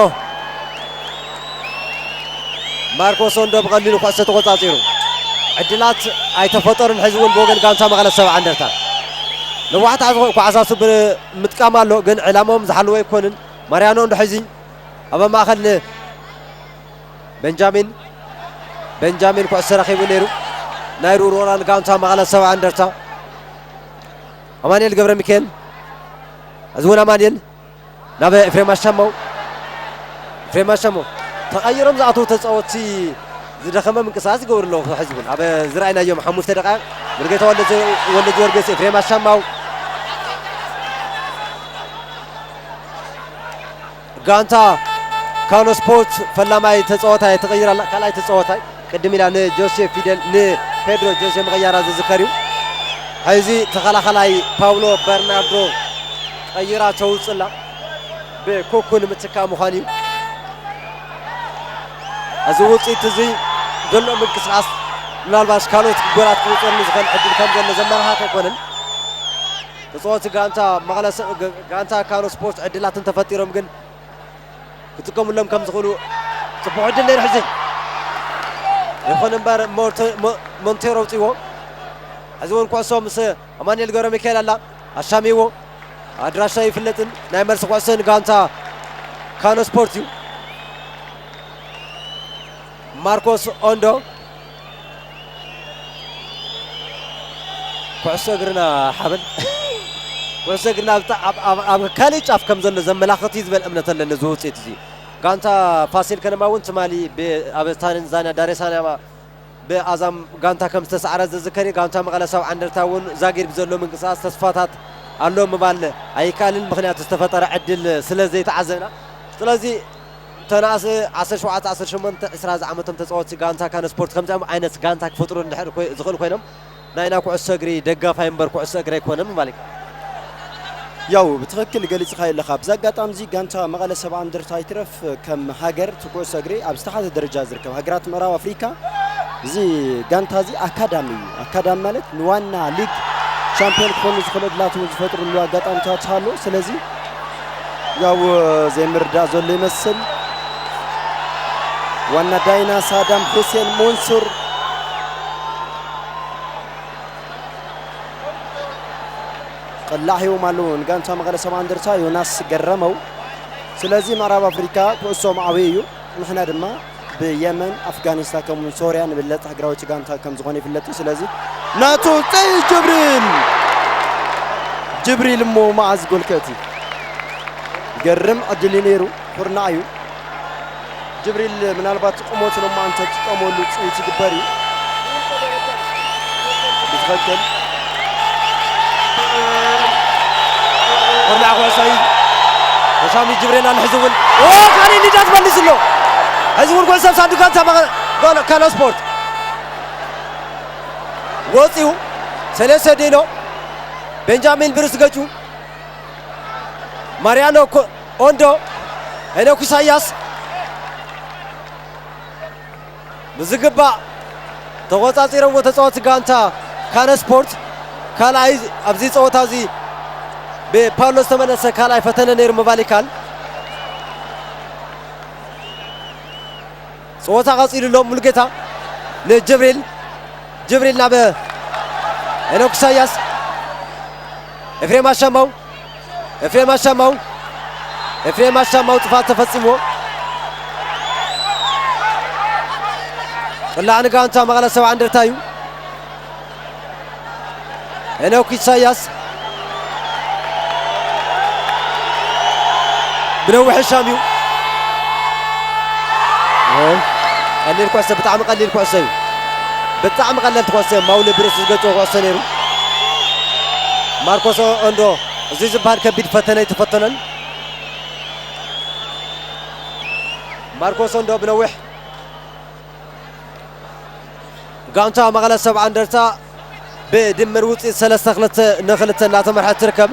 ማርኮስ ኦንዶ ብቐሊሉ ኩዕሶ ተቖጻጺሩ። ዕድላት ኣይተፈጠሩን። ሕዚ እውን ብወገን ጋንታ መቐለ ሰብዓ እንደርታ። ነዋሕቲ ዓዘ-፣ ኳዕሳሱ ብምጥቃም ኣሎ፣ ግን ዕላምኦም ዝሓለወ ኣይኮንን። ማርያኖ ኦንዶ ሕዚ ኣብ ማእከል ን-፣ ቤንጃሚን፣ ቤንጃሚን ኩዕሶ ረኺቡ ነይሩ። ናይ ውርወራ ንጋንታ መቐለ ሰብዓ እንደርታ። ኣማኑኤል ገብረ ሚካኤል፣ እዚ እውን ኣማኑኤል ናብ ኤፍሬም ኣሻማው። ኤፍሬም ኣሻማው፣ ተቐይሮም ዝኣተዉ ተጻወትቲ ዝደኸመ ምንቅስቓስ ይገብሩ ኣለዉ። ሕዚ እውን ኣብ ዝረኣይናዮም ሓሙሽተ ደቃይቕ፣ ሙሉጌታ ወልደ፣ ወልደ ጊዮርጊስ፣ ኤፍሬም ኣሻማው፣ ጋንታ ካኖ ስፖርት ፈላማይ ተጻዋታይ ትቕይር ኣላ። ካልኣይ ተጻዋታይ ቅድም ኢላ ንጆሴ ፊደል፣ ንፔድሮ ጆሴ ምቕያራ ዝዝከር እዩ። ሕዚ ተኸላኸላይ ፓውሎ በርናርዶ ቀይራ ተውጽላ ብኮኩ ንምትካእ ምዃን እዩ። እዚ ውጽኢት እዚ ዘሎ ምንቅስቓስ ምናልባሽ ካልኦት ጎላት ክውጸሉ ዝኽእል ዕድል ከም ዘሎ ዘመላኻት ኣይኮነን። ተጻወቲ ጋንታ መቐለ ሰ-፣ ግ-፣ ጋንታ ካኖ ስፖርት ዕድላት እንተፈጢሮም ግን ክጥቀሙሎም ከም ዝኽእሉ ጽቡቕ ዕድል ነይሩ። ሕዚ ይኹን እምበር ሞንተ-፣ ሞ-፣ ሞንቴሮ ኣውጺዎ። ሕዚ እውን ኩዕሶ ምስ ኣማኑኤል ገብረ ሚካኤል ኣላ። ኣሻሚዎ። ኣድራሻ ይፍለጥን ናይ መልሲ ኩዕሶ ንጋንታ ካኖ ስፖርት እዩ። ማርኮስ ኦንዶ። ኩዕሶ እግርና ሓበን። ኩዕሶ እግርና ኣብ፣ ኣብ፣ ኣብ፣ ኣብ ካልእ ጫፍ ከም ዘሎ ዘመላኽት እዩ ዝበል እምነት ኣለኒ እዚ ውፅኢት እዚ። ጋንታ ፋሲል ከነማ እውን ትማሊ ብ-፣ ኣብ ታንዛንያ ዳሬ ሰላማ ብኣዛም ጋንታ ከም ዝተሳዕረ ዝዝከር እዩ። ጋንታ መቐለ ሰብዓ እንደርታ እውን ዛጊድ ብዘሎ ምንቅስቓስ ተስፋታት ኣሎ ምባል ኣይከኣልን፣ ምኽንያቱ ዝተፈጠረ ዕድል ስለ ዘይተዓዘብና። ስለዚ ተናእሰ ዓሰርተ ሸውዓተ፣ ዓሰርተ ሸሞንተ፣ ዕስራ ዝዓመቶም ተጻወትቲ ጋንታ ካነ ስፖርት ከምዚኦም ዓይነት ጋንታ ክፈጥሩ እንድሕር ኮይ-፣ ዝኽእል ኮይኖም ናይና ኩዕሶ እግሪ ደጋፋይ እምበር ኩዕሶ እግሪ ኣይኮነን ምባል እዩ። ያው ብትኽክል ገሊጽኻዮ ኣለኻ። ብዚ ኣጋጣሚ እዚ ጋንታ መቐለ ሰብዓ እንደርታ ኣይትረፍ ከም ሃገር እቲ ኩዕሶ እግሪ ኣብ ዝተሓተ ደረጃ ዝርከብ ሃገራት ምዕራብ ኣፍሪካ እዚ ጋንታ እዚ ኣካዳሚ እዩ። ኣካዳሚ ማለት ንዋና ሊግ ቻምፒዮን ክኾኑ ዝኽእሉ ዕድላት እውን ዝፈጥሩሉ ኣጋጣሚታት ኣሎ። ስለዚ ያው ዘይምርዳእ ዘሎ ይመስል። ዋና ዳይና ሳዳም ሁሴን መንሱር ቅላዕ ሂቦም ኣለዉ ንጋንታ መቐለ ሰብዓ እንደርታ ዮናስ ገረመው። ስለዚ ምዕራብ ኣፍሪካ ኩዕሶ ማዕበይ እዩ። ንሕና ድማ ብየመን፣ ኣፍጋኒስታን ከምኡውን ሶርያ ንብለጽ ሃገራዊት ጋንታ ከም ዝኾነ ይፍለጥ እዩ። ስለዚ ናቱ ጸይ ጅብሪል፣ ጅብሪል እሞ መዓዝ ጎል ከእቲ? ይገርም ዕድል እዩ ነይሩ። ኩርናዕ እዩ። ጅብሪል ምናልባት ቁመቱ ድማ እንተትጥቀመሉ ውፅኢት ይግበር እዩ። ብትኽክል ኩርናዕ ኩዕሶ እዩ። ተሻሚ ጅብሪል ኣሎ። ሕዚ እውን ኦ፣ ካልእ ሊዳት መሊሱ ኣሎ። ሕዚ እውን ኩዕሶ ኣብ ሳንዱቕ ጋንታ መቐ-፣ ጋሎ-፣ ካሎ ስፖርት ወፂኡ። ሰለስተ ዲኖ ቤንጃሚን ብርስ ገጩ ማርያኖ ኮ-፣ ኦንዶ፣ ሄኖክ ኢሳያስ ብዝግባእ ተቖጻጺሮምዎ ተጻወትቲ ጋንታ ካነ ስፖርት። ካልኣይ ኣብዚ ጸወታ እዚ ብፓውሎ ዝተመለሰ ካልኣይ ፈተነ ነይሩ ምባል ይከኣል። ጸወታ ቀጺሉ ኣሎ። ሙሉጌታ ንጅብሪል፣ ጅብሪል ናብ ሄኖክ ኢሳያስ፣ ኤፍሬም ኣሻማው፣ ኤፍሬም ኣሻማው፣ ኤፍሬም ኣሻማው ጥፋት ተፈጺምዎ። ክላዕ ንጋንታ መቐለ ሰብዓ እንደርታ እዩ። ሄኖክ ኢሳያስ ብነዊሕ ሻም እዩ። ቀሊል ኩዕሶ፣ ብጣዕሚ ቀሊል ኩዕሶ እዩ። ብጣዕሚ ቀለልቲ ኩዕሶ እዮም። ማውሊ ብርእሱ ዝገጨዎ ኩዕሶ ነይሩ። ማርኮስ ኦንዶ፣ እዚ ዝበሃል ከቢድ ፈተነ ኣይተፈተነን። ማርኮስ ኦንዶ ብነዊሕ ጋንታ መቐለ ሰብዓ እንደርታ ብድምር ውፅኢት ሰለስተ ክልተ ንክልተ እናተመርሐት ትርከብ።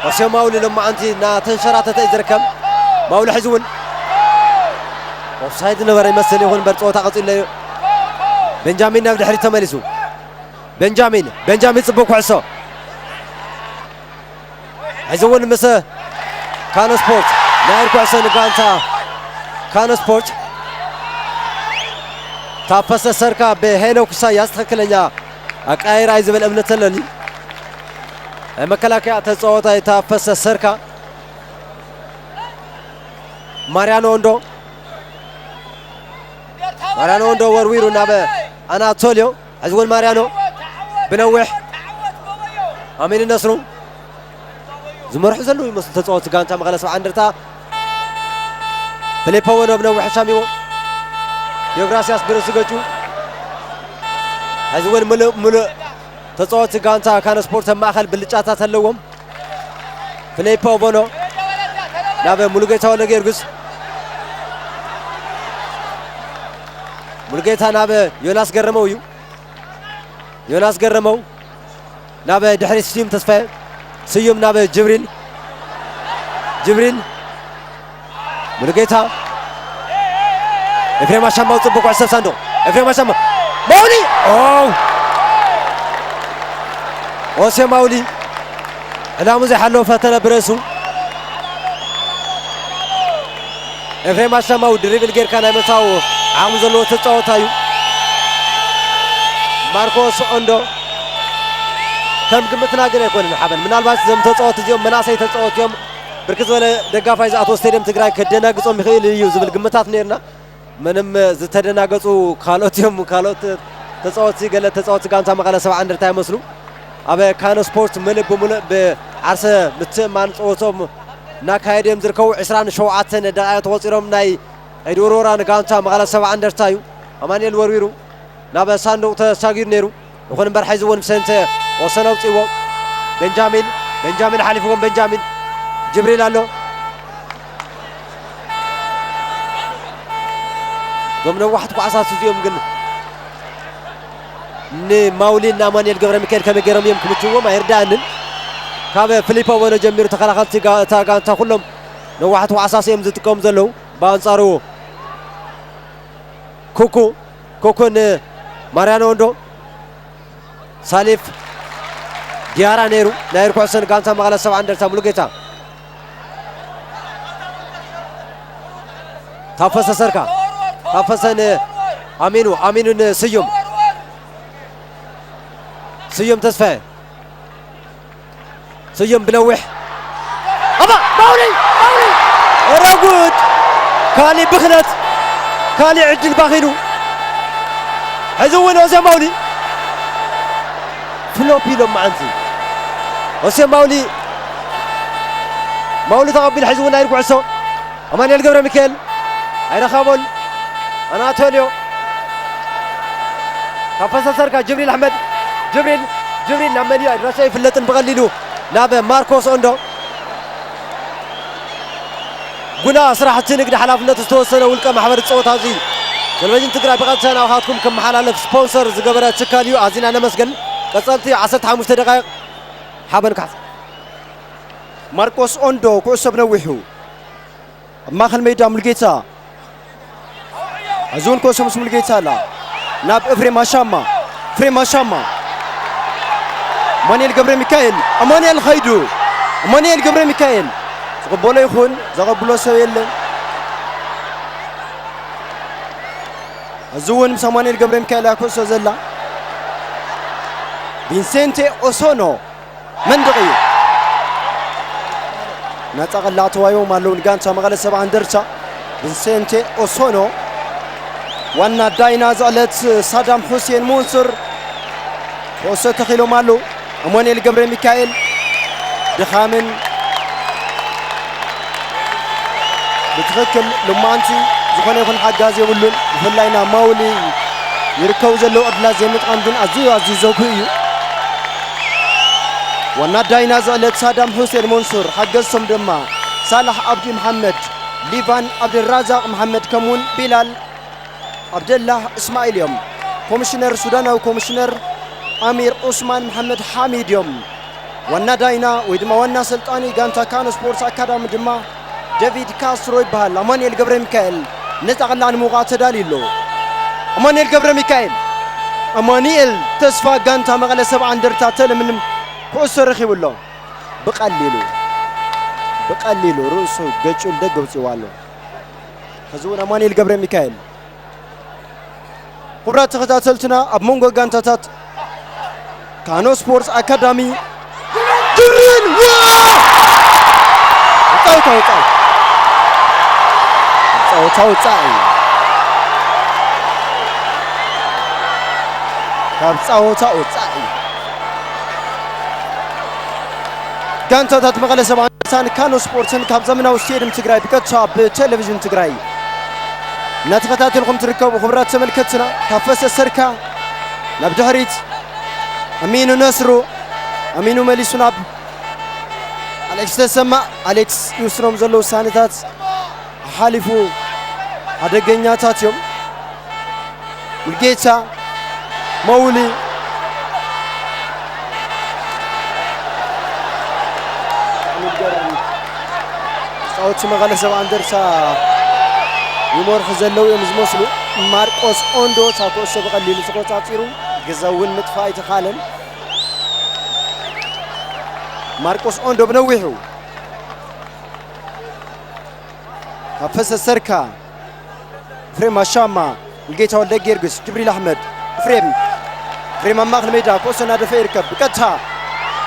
ኦሴ ማውሊ ሎማዓንቲ እናተንሸራተተ እዩ ዝርከብ። ማውሊ ሕዚ እውን ኦፍሳይድ ነበረ ይመስል፣ ይኹን እምበር ፀወታ ቀፂሉ እዩ። ቤንጃሚን ናብ ድሕሪት ተመሊሱ። ቤንጃሚን፣ ቤንጃሚን ፅቡቅ ኩዕሶ። ሕዚ እውን ምስ ካኖ ስፖርት ናይ ኩዕሶ ንጋንታ ካኖ ስፖርት። ታፈሰ ሰርካ ብሄኖክ ኢሳያስ ትኽክለኛ ኣቀያይራ እዩ ዝብል እምነት ኣለኒ። ናይ መከላከያ ተፃዋታይ ታፈሰ ሰርካ። ማርያኖ ኦንዶ፣ ማርያኖ ኦንዶ ወርዊሩ ናብ ኣናቶልዮ። ሕዚ እውን ማርያኖ ብነዊሕ ኣሚን ነስሩ ዝመርሑ ዘለዉ ይመስሉ ተፃወቲ ጋንታ መቐለ ሰብዓ እንደርታ። ፊሊፖ ወኖ ብነዊሕ ሻሚዎ። ዲዮግራሲያስ ብርእሱ ገጩ። ሕዚ እውን ምሉእ ምሉእ ተፃወቲ ጋንታ ካነ ስፖርት ኣብ ማእኸል ብልጫታት ኣለዎም። ፊሊፖ ቦኖ ናብ ሙሉጌታ ወልደ ጊዮርጊስ። ሙሉጌታ ናብ ዮናስ ገረመው እዩ። ዮናስ ገረመው ናብ ድሕሪት ስዩም ተስፋዬ። ስዩም ናብ ጅብሪል። ጅብሪል ሙሉጌታ። ኤፍሬም ኣሻማው ጽቡቕ ኩዕሶ ሳንዱቕ። ኤፍሬም ኣሻማ። ማውሊ! ኦ! ኦሴ ማውሊ ዕላሙ ዘይሓለወ ፈተነ ብርእሱ። ኤፍሬም ኣሻማው ድሪብል ጌርካ ናይ ምእታው ዓቕሚ ዘለዎ ተጻወታይ እዩ። ማርኮስ ኦንዶ ከም ግምትና ግን ኣይኮነን ሓበን። ምናልባት እዞም ተጻወቲ እዚኦም መናእሰይ ተጻወቲ እዮም። ብርክት ዝበለ ደጋፋይ ዝኣተዎ ስቴድየም ትግራይ ከደናግጾም ይኽእል እዩ ዝብል ግምታት ነይርና። ምንም ዝተደናገጹ ካልኦት እዮም። ካልኦት ተጻወትቲ፣ ገለ ተጻወትቲ ጋንታ መቐለ ሰብዓ እንደርታ ይመስሉ። ኣብ ካኖ ስፖርት ምልእ ብምልእ ብዓርሰ ምትእምማን ጸወትኦም እናካየዱ እዮም ዝርከቡ። ዕስራን ሸውዓተን ደቂቕ ተቖጺሮም ናይ ቀይዲ ውርወራ ንጋንታ መቐለ ሰብዓ እንደርታ እዩ። ኣማኑኤል ወርዊሩ ናብ ሳንዱቕ ተሳጊሩ ነይሩ። ይኹን እምበር፣ ሕዚ እውን ብሰንተ ወሰን ኣውፅእዎ። ቤንጃሚን፣ ቤንጃሚን ሓሊፍዎም። ቤንጃሚን፣ ጅብሪል ኣሎ። እዞም ነዋሕቲ ኳዕሳት እዚኦም ግን ንማውሊን ንኣማኑኤል ገብረ ሚካኤል ከመይ ገይሮም እዮም ክምችዎም ኣይርዳእንን። ካብ ፊሊፖ ቦኖ ጀሚሩ ተኸላኸልቲ ጋ-፣ እታ ጋንታ ኩሎም ነዋሕቲ ኳዕሳስ እዮም ዝጥቀሙ ዘለዉ። ብኣንጻሩ ኩኩ፣ ኩኩ ንማርያኖ ወንዶ፣ ሳሊፍ ዲያራ ነይሩ። ናይ ርኩዕሰን ጋንታ መቐለ ሰብዓ እንደርታ ሙሉጌታ። ታፈሰ ሰርካ። ታፈሰ ንኣሚኑ፣ ኣሚኑ ንስዩም። ስዩም ተስፋዬ። ስዩም ብነዊሕ። ኣባ ማውሊ! ማውሊ! ኧረ ጉድ! ካሊእ ብኽነት፣ ካሊእ ዕድል ባኺኑ። ሕዚ እውን ኦሴ ማውሊ ፍሎፕ ኢሎም መዓንቲ። ኦሴ ማውሊ፣ ማውሊ ተቐቢሉ ሕዚ እውን ኣይርኩዕሶ። ኣማኑኤል ገብረ ሚካኤል ኣይረኸቦን። ኣናቶልዮ ታፈሰ ሰርካ፣ ጅብሪል ኣሕመድ፣ ጅብሪል፣ ጅብሪል ናብ መን እዩ? ኣይድረሶ ኣይፍለጥን ብቐሊሉ ናብ ማርኮስ ኦንዶ። ጉና ስራሕቲ ንግዲ ሓላፍነቱ ዝተወሰነ ውልቀ ማሕበር ጸወታ እዚ ቴሌቪዥን ትግራይ ብቐጥታ ናባኻትኩም ክመሓላለፍ ስፖንሰር ዝገበረ ትካል እዩ። ኣዚና ነመስገን። ቀጸልቲ ዓሰርተ ሓሙሽተ ደቃይቕ ሓበን ካሕሳ። ማርቆስ ኦንዶ ኩዕሶ ብነዊሑ ኣብ ማእከል ሜዳ ሙልጌታ። ሕዚ እውን ኮሶ ምስ ሙልጌታ ኣላ። ናብ እፍሬም ኣሻማ። እፍሬም ኣሻማ። ኣማኑኤል ገብረ ሚካኤል። ኣማኑኤል ኸይዱ። ኣማኑኤል ገብረ ሚካኤል። ዝቕበሎ ይኹን፣ ዘቐብሎ ሰብ የለን። ሕዚ እውን ምስ ኣማኑኤል ገብረ ሚካኤል እያ ኩዕሶ ዘላ። ቪንሴንቴ ኦሶኖ። መንደቕ እዩ። ናጻ ቀላዕ ተዋሂቦም ኣለዉ ንጋንታ መቐለ ሰብዓ እንደርታ። ቪንሴንቴ ኦሶኖ ዋና ዳይና ዝዕለት ሳዳም ሑሴን መንሱር ኩዕሶ ተኺሎም ኣለዉ። ኣማኑኤል ገብረ ሚካኤል ድኻምን ብትኽክል ልማንቲ ዝኾነ ይኹን ሓጋዝ የብሉን። ብፍላይ ናብ ማውሊ ይርከቡ ዘለዉ ዕድላት ዘይምጥቃም ግን ኣዝዩ ኣዝዩ ዘጉህ እዩ። ዋና ዳይና ዝዕለት ሳዳም ሑሴን መንሱር፣ ሓገዝቶም ድማ ሳላሕ ኣብዲ መሓመድ፣ ሊቫን ኣብድራዛቕ መሓመድ ከምኡውን ቢላል ዓብደላህ እስማዒል እዮም። ኮሚሽነር፣ ሱዳናዊ ኮሚሽነር ኣሚር ዑስማን መሓመድ ሓሚድ እዮም። ዋና ዳይና ወይ ድማ ዋና ኣሰልጣኒ ጋንታ ካኖ ስፖርትስ ኣካዳሚ ድማ ዴቪድ ካስትሮ ይበሃል። ኣማኑኤል ገብረ ሚካኤል ነጻ ቐላዕ ንምውቃዕ ተዳልዩ ኣሎ። ኣማኑኤል ገብረ ሚካኤል፣ ኣማኑኤል ተስፋ ጋንታ መቐለ ሰብዓ እንደርታ ተለምንም ኩዕሶ ረኺቡ ኣሎ። ብቐሊሉ፣ ብቐሊሉ ርእሱ ገጭ ኢሉ ደገ ኣውጺእዋ ኣሎ። ሕዚ እውን ኣማኑኤል ገብረ ሚካኤል። ክቡራት ተኸታተልትና፣ ኣብ መንጎ ጋንታታት ካኖ ስፖርትስ ኣካዳሚ ድሪል፣ ዋ! ጸወታ ወጻኢ። ጸወታ ወጻኢ። ካብ ጸወታ ወጻኢ። ጋንታታት መቐለ ሰብዓ እንደርታን ካኖ ስፖርትን ካብ ዘመናዊ ስቴድየም ትግራይ ብቀጥታ ብቴሌቪዥን ትግራይ እናተኸታተልኩም ትርከቡ። ክቡራት ተመልከትና፣ ታፈሰ ሰርካ ናብ ድሕሪት፣ ኣሚኑ ነስሩ፣ ኣሚኑ መሊሱ ናብ ኣሌክስ ተሰማ፣ ኣሌክስ ይውስኖም ዘለዉ ውሳነታት ሓሊፉ ሓደገኛታት እዮም። ሙልጌታ መውሊ ጻውቲ መቐለ ሰብዓ እንደርታ ይመርሑ ዘለዉ እዮም ዝመስሉ። ማርቆስ ኦንዶ እታ ኩዕሶ ብቐሊሉ ተቆጻጺሩ፣ ግዘ እውን ምጥፋእ ኣይተኻለን። ማርቆስ ኦንዶ ብነዊሑ ካብ ፈሰስ ሰርካ፣ ኤፍሬም ኣሻማ፣ ሙልጌታ ወልደ ጊዮርጊስ፣ ጅብሪል ኣሕመድ፣ ኤፍሬም፣ ኤፍሬም ኣብ ማእከል ሜዳ ኩዕሶ እናደፈ ይርከብ። ብቀጥታ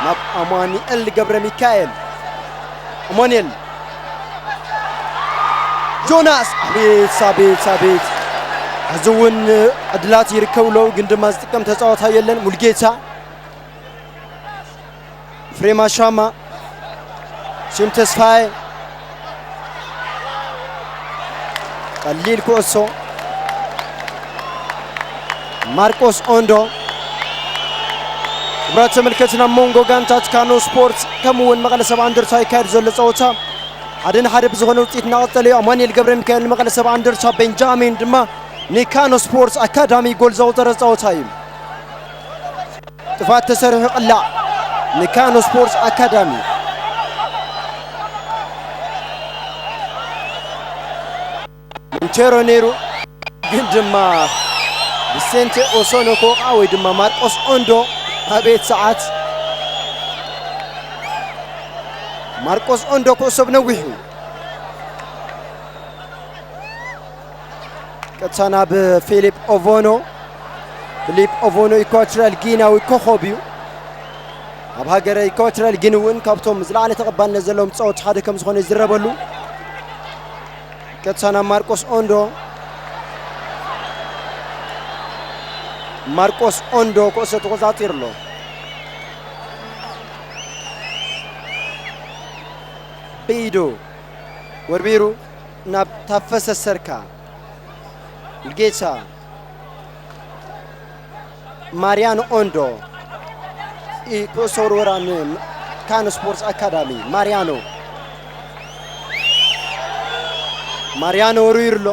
ናብ ኣማኑኤል ገብረ ሚካኤል። ኣማኑኤል፣ ጆናስ፣ ኣቤት፣ ኣቤት፣ ኣቤት። ሕዚ እውን ዕድላት ይርከቡ ኣለዉ፣ ግን ድማ ዝጥቀም ተጻዋታይ የለን። ሙልጌታ፣ ኤፍሬም ኣሻማ፣ ስዩም ተስፋዬ፣ ቀሊል ኩዕሶ፣ ማርቆስ ኦንዶ። ክቡራት ተመልከትና፣ ኣብ መንጎ ጋንታት ካኖ ስፖርት ከምኡ እውን መቐለ ሰብዓ እንደርታ ይካየድ ዘሎ ጸወታ ሓደ ንሓደ ብዝኾነ ውጽኢት እናቐጸለ እዩ። ኣማኑኤል ገብረ ሚካኤል ንመቐለ ሰብዓ እንደርታ፣ ቤንጃሚን ድማ ንካኖ ስፖርት ኣካዳሚ ጎል ዘቑጸረ ጸወታ እዩ። ጥፋት ተሰሪሑ ቅላዕ ንካኖ ስፖርትስ ኣካዳሚ። ሞንቴሮ ነይሩ፣ ግን ድማ ቪሴንቴ ኦሶኖ ክወቕዓ ወይ ድማ ማርቆስ ኦንዶ፣ ኣቤት ሰዓት! ማርቆስ ኦንዶ ኩዕሶ ብነዊሑ ቀጥታ ናብ ፊሊፕ ኦቮኖ። ፊሊፕ ኦቮኖ ኢኳቶሪያል ጊናዊ ኮኾብ እዩ። ኣብ ሃገረ ኢኳቶሪያል ጊኒ እውን ካብቶም ዝለዓለ ተቐባልነት ዘለዎም ተጻወትቲ ሓደ ከም ዝኾነ ይዝረበሉ። ቀጥታ ናብ ማርቆስ ኦንዶ። ማርቆስ ኦንዶ ኩዕሶ ተቆጻጺሩ ኣሎ። ብኢዱ ወርቢሩ ናብ ታፈሰ ሰርካ። ሙልጌታ። ማርያኖ ኦንዶ። ኢ-፣ ኩዕሶ ውርወራ ንካን ስፖርትስ ኣካዳሚ። ማርያኖ። ማርያኖ ወርዊሩ ኣሎ።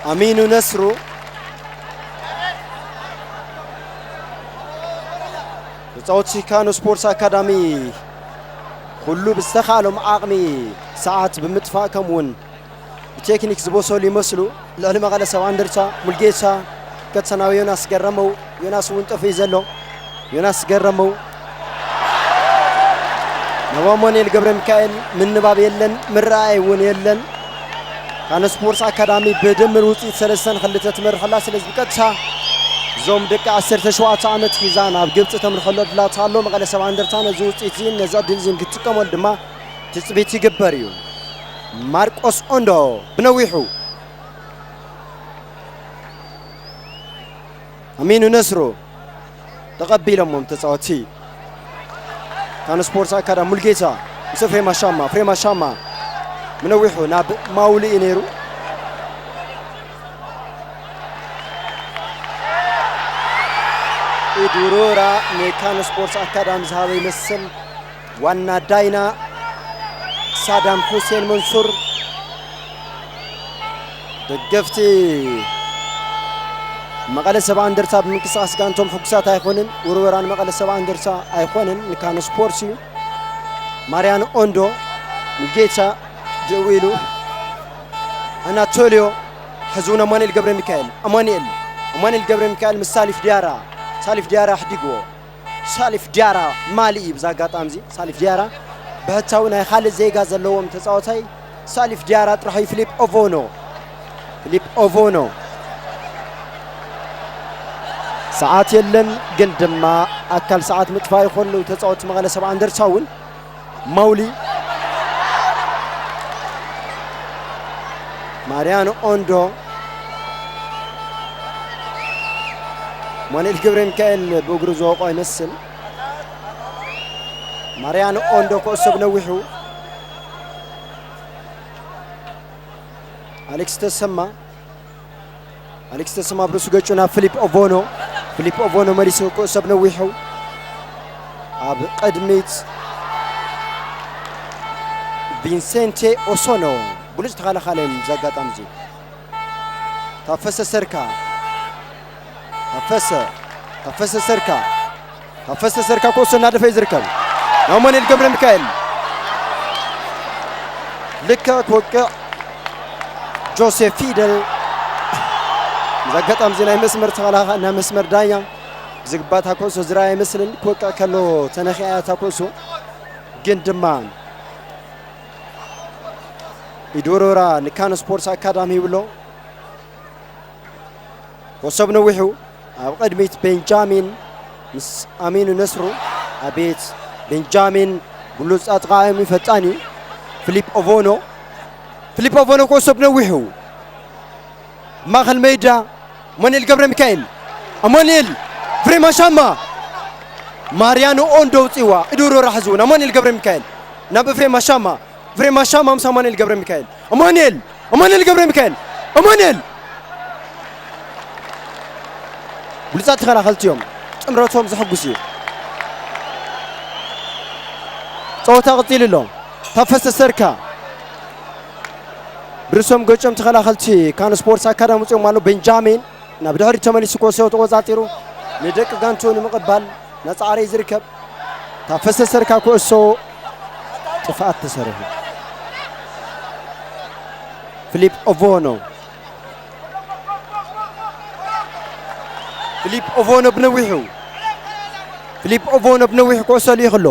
ኣሚኑ ነስሩ። ተጻወትቲ ካኖ ስፖርትስ ኣካዳሚ ኩሉ ብዝተኻሎም ዓቕሚ ሰዓት ብምጥፋእ ከምኡውን ብቴክኒክ ዝበሰሉ ይመስሉ። ልዕሊ መቐለ ሰብዓ እንደርታ ሙልጌታ ቀጥታ ናብ ዮናስ ገረመው። ዮናስ እውን ጠፊኡ ዘሎ። ዮናስ ገረመው ናብ ኣማኑኤል ገብረ ሚካኤል ምንባብ የለን፣ ምረኣይ እውን የለን። ካነ ስፖርትስ ኣካዳሚ ብድምር ውፅኢት ሰለስተ ንክልተ ትመርሕ ኣላ። ስለዚ ብቀጥታ እዞም ደቂ ዓሰርተ ሸውዓተ ዓመት ሒዛ ናብ ግብፂ ተምርሐሉ ዕድላት ኣሎ። መቐለ ሰብዓ እንደርታ ነዚ ውፅኢት እዚን ነዚ ዕድል እዚን ክትጥቀመሉ ድማ ትፅቢት ይግበር እዩ። ማርቆስ ኦንዶ ብነዊሑ ኣሚኑ ነስሩ ተቐቢሎሞም ተጻወቲ ካን ስፖርትስ ኣካዳሚ። ሙልጌታ ምስ ኤፍሬም ኣሻማ፣ ኤፍሬም ኣሻማ ብነዊሑ ናብ ማውሊ እዩ ነይሩ። ኢድ ውርወራ ንካን ስፖርትስ ኣካዳሚ ዝሃበ ይመስል። ዋና ዳይና ሳዳም ሑሴን መንሱር። ደገፍቲ መቐለ ሰብዓ እንደርታ ብምንቅስቓስ ጋንቶም ሕጉሳት ኣይኮንን። ውርወራ ንመቐለ ሰብዓ እንደርታ ኣይኮንን፣ ንካን ስፖርትስ እዩ። ማርያኖ ኦንዶ፣ ሙልጌታ ደው ኢሉ፣ ኣናቶልዮ፣ ሕዚ እውን ኣማኑኤል ገብረ ሚካኤል፣ ኣማኑኤል፣ ኣማኑኤል ገብረ ሚካኤል ምስ ሳሊፍ ዲያራ፣ ሳሊፍ ዲያራ ኣሕዲግዎ። ሳሊፍ ዲያራ ማሊ እዩ። ብዛ ኣጋጣሚ እዚ ሳሊፍ ዲያራ ብሕታዊ ናይ ካልእ ዜጋ ዘለዎም ተጻዋታይ ሳሊፍ ዲያራ ጥራሕ እዩ። ፊሊፕ ኦቮኖ፣ ፊሊፕ ኦቮኖ። ሰዓት የለን፣ ግን ድማ ኣካል ሰዓት ምጥፋእ ይኸሉ ተጻወትቲ መቐለ ሰብዓ እንደርታ እውን። ማውሊ፣ ማርያኖ ኦንዶ፣ ማኑኤል ገብረ ሚካኤል ብእግሩ ዝወቆ ይመስል። ማርያኖ ኦንዶ ኩዕሶ ብነዊሑ። ኣሌክስ ተሰማ፣ ኣሌክስ ተሰማ ብርእሱ ገጩ ናብ ፊሊፕ ኦቮኖ። ፊሊፕ ኦቮኖ መሊሱ ኩዕሶ ብነዊሑ ኣብ ቅድሚት ቪንሴንቴ ኦሶኖ። ብሉጽ ተኸላኻሊ እዮም። ብዚ ኣጋጣሚ እዚ ታፈሰ ሰርካ፣ ታፈሰ፣ ታፈሰ ሰርካ፣ ታፈሰ ሰርካ ኩዕሶ እናደፈ እዩ ዝርከብ። ኣማኑኤል ገብረ ሚካኤል ልክዕ ክወቅዕ ጆሴፍ ፊደል። እዚ ኣጋጣሚ እዚ ናይ መስመር ተኸላኻ-፣ ናይ መስመር ዳኛ ብዝግባእ እታ ኩዕሶ ዝረኣየ ኣይመስልን። ክወቅዕ ከሎ ተነኺኣ እያ እታ ኩዕሶ። ግን ድማ ኢድ ወረወራ ንካን ስፖርትስ ኣካዳሚ ይብሎ። ኮሶብ ነዊሑ ኣብ ቅድሚት ቤንጃሚን ምስ ኣሚኑ ነስሩ። ኣቤት ቤንጃሚን ብሉጽ ኣጥቃዒ እዩ፣ ፈጣን እዩ። ፊሊፕ ኦቮኖ፣ ፊሊፕ ኦቮኖ ኮሶብ ነዊሑ ማእከል ሜዳ ኣማኑኤል ገብረ ሚካኤል፣ ኣማኑኤል፣ ኤፍሬም ኣሻማ፣ ማርያኖ ኦንዶ ኣውጺእዋ። ኢድ ወረወራ ሕዚ እውን ኣማኑኤል ገብረ ሚካኤል ናብ ኤፍሬም ኣሻማ፣ ኤፍሬም ኣሻማ ምስ ኣማኑኤል ገብረ ሚካኤል፣ ኣማኑኤል፣ ኣማኑኤል ገብረ ሚካኤል፣ ኣማኑኤል። ብሉጻት ተኸላኸልቲ እዮም። ጥምረቶም ዘሐጉስ እዩ። ጸወታ ቀጺሉ ኣሎ። ታፈሰ ሰርካ ብርእሶም ገጮም ተኸላኸልቲ ካን ስፖርትስ ኣካዳሚ ውጽኦም ኣሎ። ቤንጃሚን ናብ ድሕሪት ተመሊሱ ኮሶ ተቖጻጺሩ ንደቂ ጋንቱ ንምቕባል እናጻዕረ እዩ ዝርከብ። ታፈሰ ሰርካ ኩዕሶ ጥፍኣት ተሰሪሑ። ፊሊፕ ኦቮኖ፣ ፊሊፕ ኦቮኖ ብነዊሑ፣ ፊሊፕ ኦቮኖ ብነዊሑ ኩዕሶ ልኢኹ ኣሎ።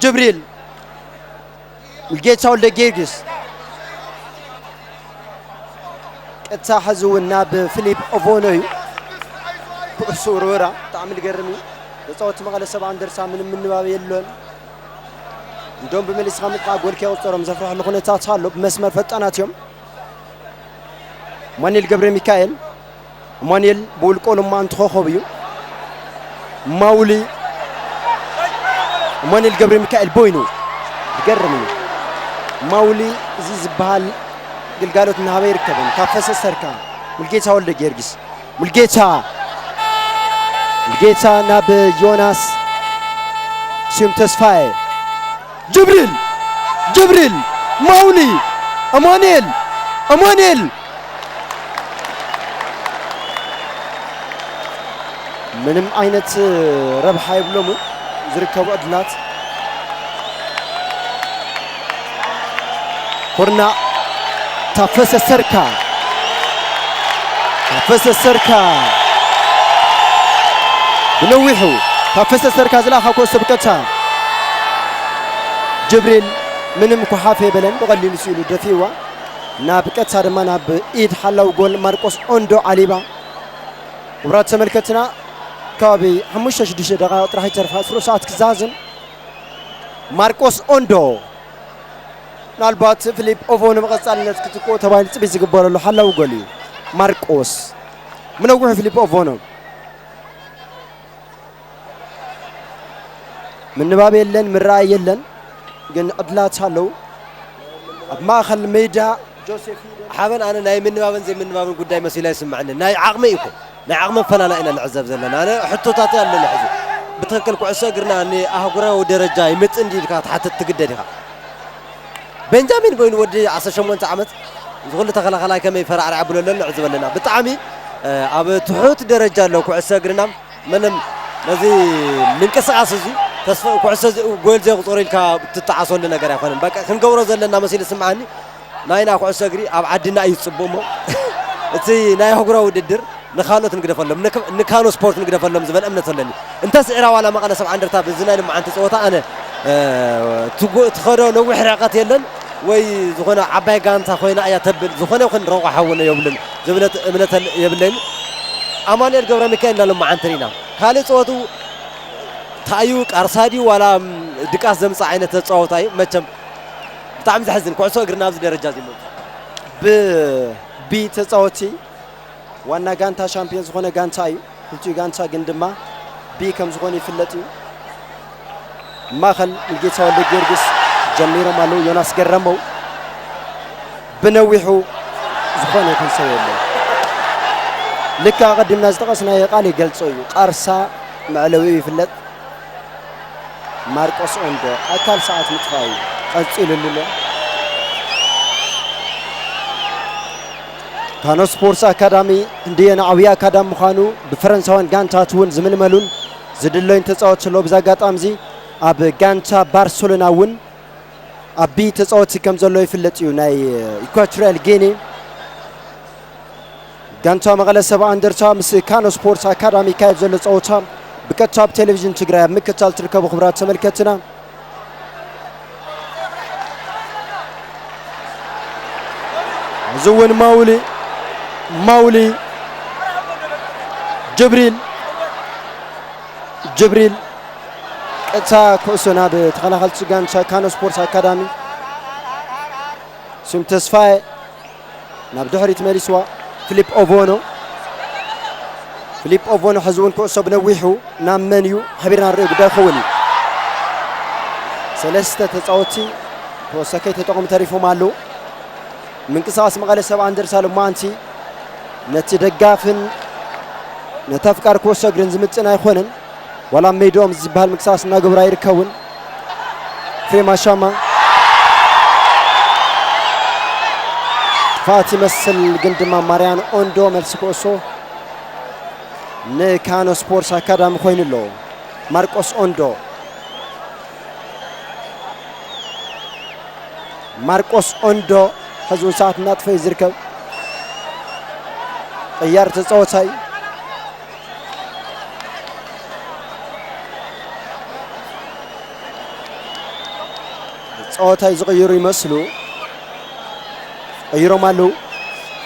ጅብሪል ሙልጌታ ወልደ ጊዮርጊስ ቀጥታ ሕዚ እውን ናብ ፊሊፕ ኦቮኖ እዩ። ኩዕሶ ውርወራ ብጣዕሚ ዝገርም እዩ። ተጻወትቲ መቐለ ሰብዓ እንደርታ ምንም ምንባብ የሎን። እንዶም ብመሊስካ ምጥቃዕ ጎል ከየቑጸሮም ዘፍርሐሉ ኩነታት ኣሎ። ብመስመር ፈጣናት እዮም። ኣማኑኤል ገብረ ሚካኤል፣ ኣማኑኤል ብውልቆ ሎማዓንቲ ኮኾብ እዩ። ማውሊ፣ ኣማኑኤል ገብረ ሚካኤል ቦይኑ፣ ዝገርም እዩ። ማውሊ እዚ ዝበሃል ግልጋሎት እናሃበ ይርከብን። ካብ ፈሰስ ሰርካ፣ ሙልጌታ ወልደ ጊዮርጊስ፣ ሙልጌታ፣ ሙልጌታ ናብ ዮናስ ስዩም ተስፋዬ፣ ጅብሪል፣ ጅብሪል፣ ማውሊ፣ ኣማኑኤል፣ ኣማኑኤል። ምንም ዓይነት ረብሓ የብሎምን ዝርከቡ ዕድላት። ኩርናዕ ታፈሰ ሰርካ፣ ታፈሰ ሰርካ ብነዊሑ፣ ታፈሰ ሰርካ ዝለኣኻ ኩዕሶ ብቀጥታ ጅብሪል ምንም ኳሓፍ የበለን፣ ብቐሊሉ ስኢሉ ደፊእዋ። ናብ ቀጥታ ድማ ናብ ኢድ ሓላው ጎል ማርቆስ ኦንዶ ዓሊባ። ክቡራት ተመልከትና፣ ከባቢ ሓሙሽተ ሽዱሽተ ደቂቕ ጥራሕ ይተርፋ፣ ስሩዕ ሰዓት ክዛዝም። ማርቆስ ኦንዶ ምናልባት ፊሊፕ ኦቮኖ ብቐጻልነት ክትክኦ ተባሂሉ ጽቢት ዝግበረሉ ሓላዊ ጎል እዩ። ማርቆስ ብነዊሑ ፊሊፕ ኦቮኖ። ምንባብ የለን፣ ምረኣይ የለን፣ ግን ዕድላት ኣለዉ። ኣብ ማእከል ሜዳ ጆሴፍ ሓበን ኣነ ናይ ምንባብን ዘይምንባብን ጉዳይ መሲሉ ኣይስምዓንን። ናይ ዓቕሚ እዩ እኮ። ናይ ዓቕሚ ኣፈላላይ ኢና ንዕዘብ ዘለና። ኣነ ሕቶታት ኣለኒ ሕዚ። ብትኽክል ኩዕሶ እግርና ንኣህጉራዊ ደረጃ ይምጥን ድዩ ኢልካ ክትሓትት ትግደድ ኢኻ። ቤንጃሚን ኮይኑ ወዲ ዓሰርተ ሸሞንተ ዓመት እዚ ኩሉ ተኸላኸላይ ከመይ ፈራዕራዕ ብሎ ኣሎ ንዕዘብ ኣለና። ብጣዕሚ፣ እ፣ ኣብ ትሑት ደረጃ ኣሎ ኩዕሶ እግርና። ምንም ነዚ ምንቅስቓስ እዚ ተስፋ ኩዕሶ እዚ ጎል ዘየቑጸሩ ኢልካ ትጠዓሰሉ ነገር ኣይኮነን። በቃ ክንገብሮ ዘለና መሲሉ ዝስምዓኒ ናይና ኩዕሶ እግሪ ኣብ ዓድና እዩ ዝጽቡቕ እሞ እቲ ናይ ኣህጉራዊ ውድድር ንኻልኦት ንግደፈሎም፣ ንክ-፣ ንካኖ ስፖርት ንግደፈሎም ዝብል እምነት ኣለኒ። እንተስዒራ ዋላ መቐለ ሰብዓ እንደርታ በዚ ናይ ልምዓንቲ ጸወታ ኣነ፣ እ፣ ትጎ-፣ ትኸዶ ነዊሕ ርሕቀት የለን ወይ ዝኾነ ዓባይ ጋንታ ኮይና እያ ተብል፣ ዝኾነ ይኹን ረቑሓ እውን የብሉን ዝብለት እምነት የብለይን። ኣማኑኤል ገብረ ሚካኤል ኢና ልምዓንቲ ርኢና። ካልእ ጸወትኡ እንታይ እዩ፣ ቃርሳ ድዩ ዋላ ድቃስ ዘምጽእ ዓይነት ተጻወታይ እዩ? መቸም ብጣዕሚ ዘሕዝን፣ ኩዕሶ እግሪ ናብዚ ደረጃ እዚ ምብጽሑ። ብቢ ተጻወቲ ዋና ጋንታ ሻምፒዮን ዝኾነ ጋንታ እዩ። ክልቲኡ ጋንታ ግን ድማ ቢ ከም ዝኾነ ይፍለጥ እዩ። ማእከል ሙልጌታ ወልደ ጊዮርጊስ ጀሚሮም ኣለዉ። ዮናስ ገረመው ብነዊሑ ዝኾነ ይኹን ሰብ የለን። ልክዕ ኣቐዲምና ዝጠቐስናዮ ቃል ይገልጾ እዩ። ቃርሳ መዕለቢኡ ይፍለጥ። ማርቆስ ኦንዶ ኣካል ሰዓት ምጥፋእ እዩ ቀጺሉሉ ኣሎ። ካኖ ስፖርትስ ኣካዳሚ ክንደየናይ ዓብዪ ኣካዳሚ ምዃኑ ብፈረንሳውያን ጋንታት እውን ዝምልመሉን ዝድለዩን ተጻወትቲ ኣለዉ። ብዚ ኣጋጣሚ እዚ ኣብ ጋንታ ባርሰሎና እውን ዓቢ ተጻወቲ ከም ዘሎ ይፍለጥ እዩ። ናይ ኢኳቶሪያል ጊኒ ጋንታ መቐለ ሰብዓ እንደርታ ምስ ካኖ ስፖርትስ ኣካዳሚ ይካየድ ዘሎ ጸወታ ብቀጥታ ኣብ ቴሌቪዥን ትግራይ ኣብ ምክትታል ትርከቡ ክቡራት ተመልከትና። እዚ እውን ማውሊ፣ ማውሊ፣ ጅብሪል፣ ጅብሪል፣ ቀጥታ ኩዕሶ ናብ ተኸላኸልቲ ጋንታ ካኖ ስፖርትስ ኣካዳሚ ስም ተስፋዬ ናብ ድሕሪት መሊስዋ። ፊሊፕ ኦቮኖ፣ ፊሊፕ ኦቮኖ ሕዚ እውን ኩዕሶ ብነዊሑ ናብ መን እዩ? ሓቢርና ንሪኦ ጉዳይ ክኸውን እዩ። ሰለስተ ተጻወትቲ ኩዕሶ ከይተጠቐሙ ተሪፎም ኣለዉ። ምንቅስቓስ መቐለ ሰብዓ እንደርታ ሎማዓንቲ ነቲ ደጋፍን ነቲ ኣፍቃሪ ኩዕሶ እግርን ዝምጥን ኣይኮነን። ዋላ ኣብ ሜድኦም ዝበሃል ምንቅስቓስ እናገበሩ ኣይርከቡን። ኤፍሬም ኣሻማ ጥፍኣት ይመስል፣ ግን ድማ ማርያን ኦንዶ መልሲ ኩዕሶ ንካኖ ስፖርትስ ኣካዳሚ ኮይኑ ኣሎ። ማርቆስ ኦንዶ፣ ማርቆስ ኦንዶ ሕዚ እውን ሰዓት እናጥፈ እዩ ዝርከብ። ቅያር ተጻወታይ ጸወታ እዩ ዝቕይሩ ይመስሉ። ቀይሮም ኣለዉ።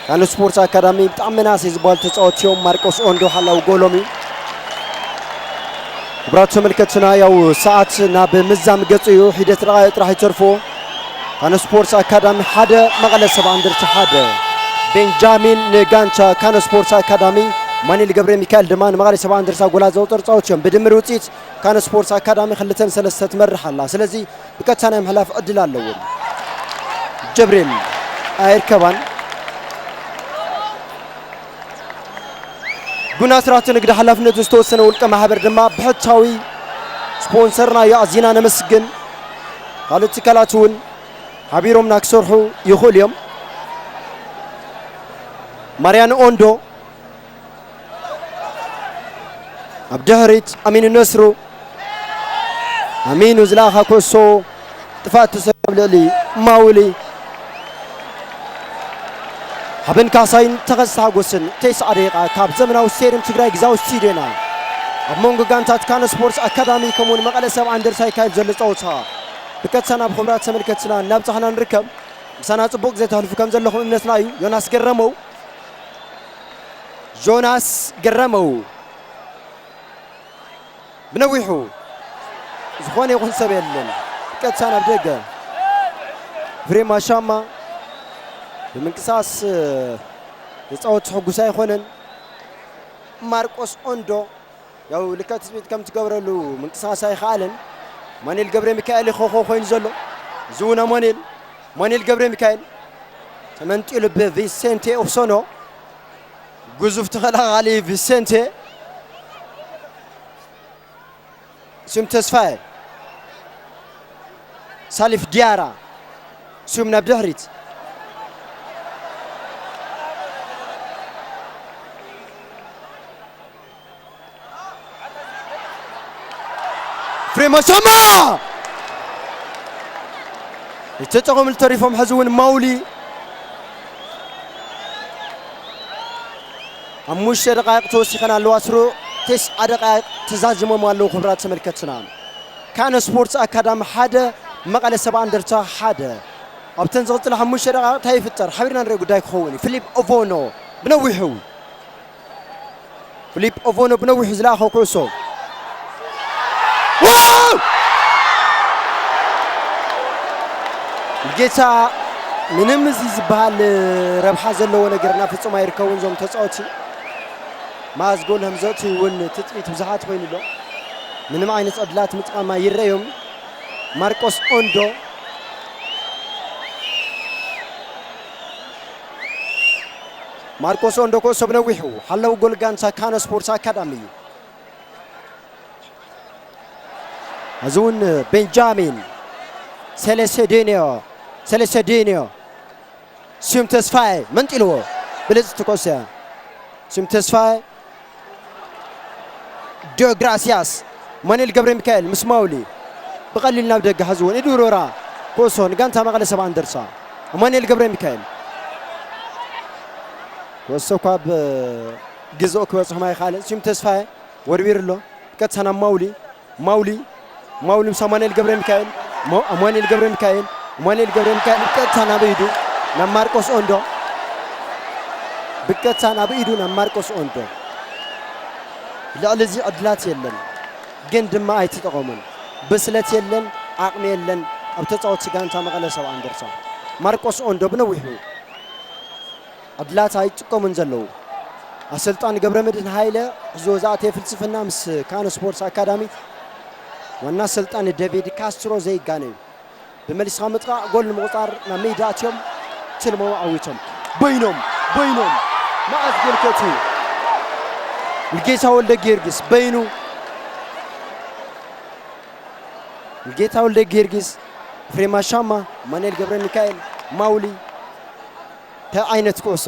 ካን ስፖርት ኣካዳሚ ብጣዕሚ መናእሰይ ዝበሃሉ ተጻወትቲ እዮም። ማርቆስ ኦንዶ ሓላዊ ጎሎም እዩ። ክቡራት ተመልከትና፣ ያው ሰዓት ናብ ምዛም ገጹ እዩ። ሒደት ደቓይቕ ጥራሕ ይተርፎ። ካን ስፖርት ኣካዳሚ ሓደ፣ መቐለ ሰብዓ እንደርታ ሓደ። ቤንጃሚን ንጋንታ ካን ስፖርት ኣካዳሚ፣ ማኑኤል ገብረ ሚካኤል ድማ ንመቐለ ሰብዓ እንደርታ ጎል ኣዘውጠሩ ተጻወትቲ እዮም። ብድምር ውጽኢት ካን ስፖርት ኣካዳሚ ክልተ ንሰለስተ ትመርሕ ኣላ። ስለዚ ብቀጥታ ናይ ምሕላፍ ዕድል ኣለዎም። ጀብሪል ኣይርከባን። ጉና ስራሕቲ ንግዲ ሓላፍነቱ ዝተወሰነ ውልቀ ማሕበር ድማ ብሕታዊ ስፖንሰርና እዩ፣ ኣዚና ነመስግን። ካልኦት ትካላት እውን ሓቢሮምና ክሰርሑ ይኽእሉ እዮም። ማርያን ኦንዶ ኣብ ድሕሪት ኣሚኑ ነስሩ፣ ኣሚኑ ዝለኣኻ ኩዕሶ ጥፍኣት ተሰሪዑ ኣብ ልዕሊ ማውሊ። ሓበን ካሕሳይን ተኸስተ ሓጎስን፣ ተስዓ ደቂቓ ካብ ዘመናዊ ስቴድየም ትግራይ ግዛዊ ስቱድዮና፣ ኣብ መንጎ ጋንታት ካን ስፖርትስ ኣካዳሚ ከምኡውን መቐለ ሰብዓ እንደርታ ይካየድ ዘሎ ጸወታ ብቀጥታ ናብ ክቡራት ተመልከትትና እናብጻሕና ንርከብ። ምሳና ጽቡቕ ግዜ ተሕልፉ ከም ዘለኹም እምነትና እዩ። ዮናስ ገረመው፣ ዮናስ ገረመው። ብነዊሑ ዝኾነ ይኹን ሰብ የለን። ቀጥታ ናብ ደገ። ፍሬም ኣሻማ ብምንቅስቃስ ተጻወቲ ሕጉስ ኣይኾነን። ማርቆስ ኦንዶ ያው ልክዕ ትጽቢት ከም ትገብረሉ ምንቅስቃስ ኣይኸኣለን። ማኑኤል ገብረ ሚካኤል እዩ ኮኾብ ኮይኑ ዘሎ። እዚ እውን ኣማኑኤል፣ ማኑኤል ገብረ ሚካኤል ተመንጢሉ ብቪሴንቴ ኦፍሶኖ፣ ግዙፍ ተኸላኻሊ ቪሴንቴ። ስዩም ተስፋዬ፣ ሳሊፍ ዲያራ፣ ስዩም ናብ ድሕሪት። ፍሬም ኣሻማ! እተጠቐሙሉ ተሪፎም። ሕዚ እውን ማውሊ ሓሙሽተ ደቃይቕ ተወሲኸን ኣለዋ። ስሩዕ ተስዓ ደቃይቕ ተዛዚሞም ኣለዉ። ክቡራት ተመልከትና፣ ካነ ስፖርት ኣካዳሚ ሓደ፣ መቐለ ሰብዓ እንደርታ ሓደ። ኣብተን ዝቕጽላ ሓሙሽተ ደቃይቕ እንታይ ይፍጠር? ሓቢርና ንርኢ ጉዳይ ክኸውን እዩ። ፊሊፕ ኦቮኖ ብነዊሑ፣ ፊሊፕ ኦቮኖ ብነዊሑ ዝለኣኸ ኩዕሶ። ዋው! ጌታ፣ ምንም እዚ ዝበሃል ረብሓ ዘለዎ ነገር እናፈጸሙ ኣይርከቡን እዞም ተጻወቲ። መኣዝ ጎል ከም ዘእትዩ እውን ትጽቢት ብዙሓት ኮይኑ ኣሎ። ምንም ዓይነት ዕድላት ምጥቃም ኣይረኣዮም። ማርቆስ ኦንዶ፣ ማርቆስ ኦንዶ ኩዕሶ ብነዊሑ፣ ሓላዊ ጎል ጋንታ ካነ ስፖርት ኣካዳሚ እዩ። እዚ እውን ቤንጃሚን ሴሌሴዴንዮ፣ ሴሌሴዴንዮ፣ ስዩም ተስፋዬ መንጢልዎ። ብልጽቲ ኩዕሶ እያ። ስዩም ተስፋዬ፣ ዲዮ ግራሲያስ፣ ማኑኤል ገብረ ሚካኤል ምስ ማውሊ ብቐሊል ናብ ደገ ሓዝዎ። ኢድ ውርወራ ኩዕሶ ንጋንታ መቐለ ሰብዓ እንደርታ። ኣማኑኤል ገብረ ሚካኤል፣ ኩዕሶ እኳ ኣብ ግዝኦ ክበጽሖም ኣይከኣለን። ስዩም ተስፋዬ ወርዊሩ ኣሎ። ቀጥታ ናብ ማውሊ፣ ማውሊ፣ ማውሊ ምስ ኣማኑኤል ገብረ ሚካኤል፣ ሞ-፣ ኣማኑኤል ገብረ ሚካኤል፣ ኣማኑኤል ገብረ ሚካኤል ብቀጥታ ናብ ኢዱ፣ ናብ ማርቆስ ኦንዶ፣ ብቀጥታ ናብ ኢዱ፣ ናብ ማርቆስ ኦንዶ። ልዕሊ እዚ ዕድላት የለን፣ ግን ድማ ኣይተጠቐሙን። ብስለት የለን፣ ዓቕሚ የለን ኣብ ተጻወትቲ ጋንታ መቐለ ሰብዓ እንደርታ። ማርቆስ ኦንዶ ብነዊሑ ዕድላት ኣይጥቀሙን ዘለዉ። ኣሰልጣኒ ገብረመድህን ሃይለ ሒዝዎ ዝኣተየ ፍልስፍና ምስ ካነ ስፖርትስ ኣካዳሚ ዋና ኣሰልጣኒ ዴቪድ ካስትሮ ዘይጋነ እዩ። ብመሊስኻ ምጥቓዕ፣ ጎል ንምቑጻር ናብ ሜዳ ኣትዮም፣ ትልሞም ዓዊቶም። በይኖም፣ በይኖም፣ መኣዝ ጎል ከእትዉ? ሙልጌታ ወልደ ጊዮርጊስ፣ በይኑ። ሙልጌታ ወልደ ጊዮርጊስ፣ ኤፍሬም ኣሻማ፣ ማኑኤል ገብረ ሚካኤል፣ ማውሊ። እንታይ ዓይነት ኩዕሶ?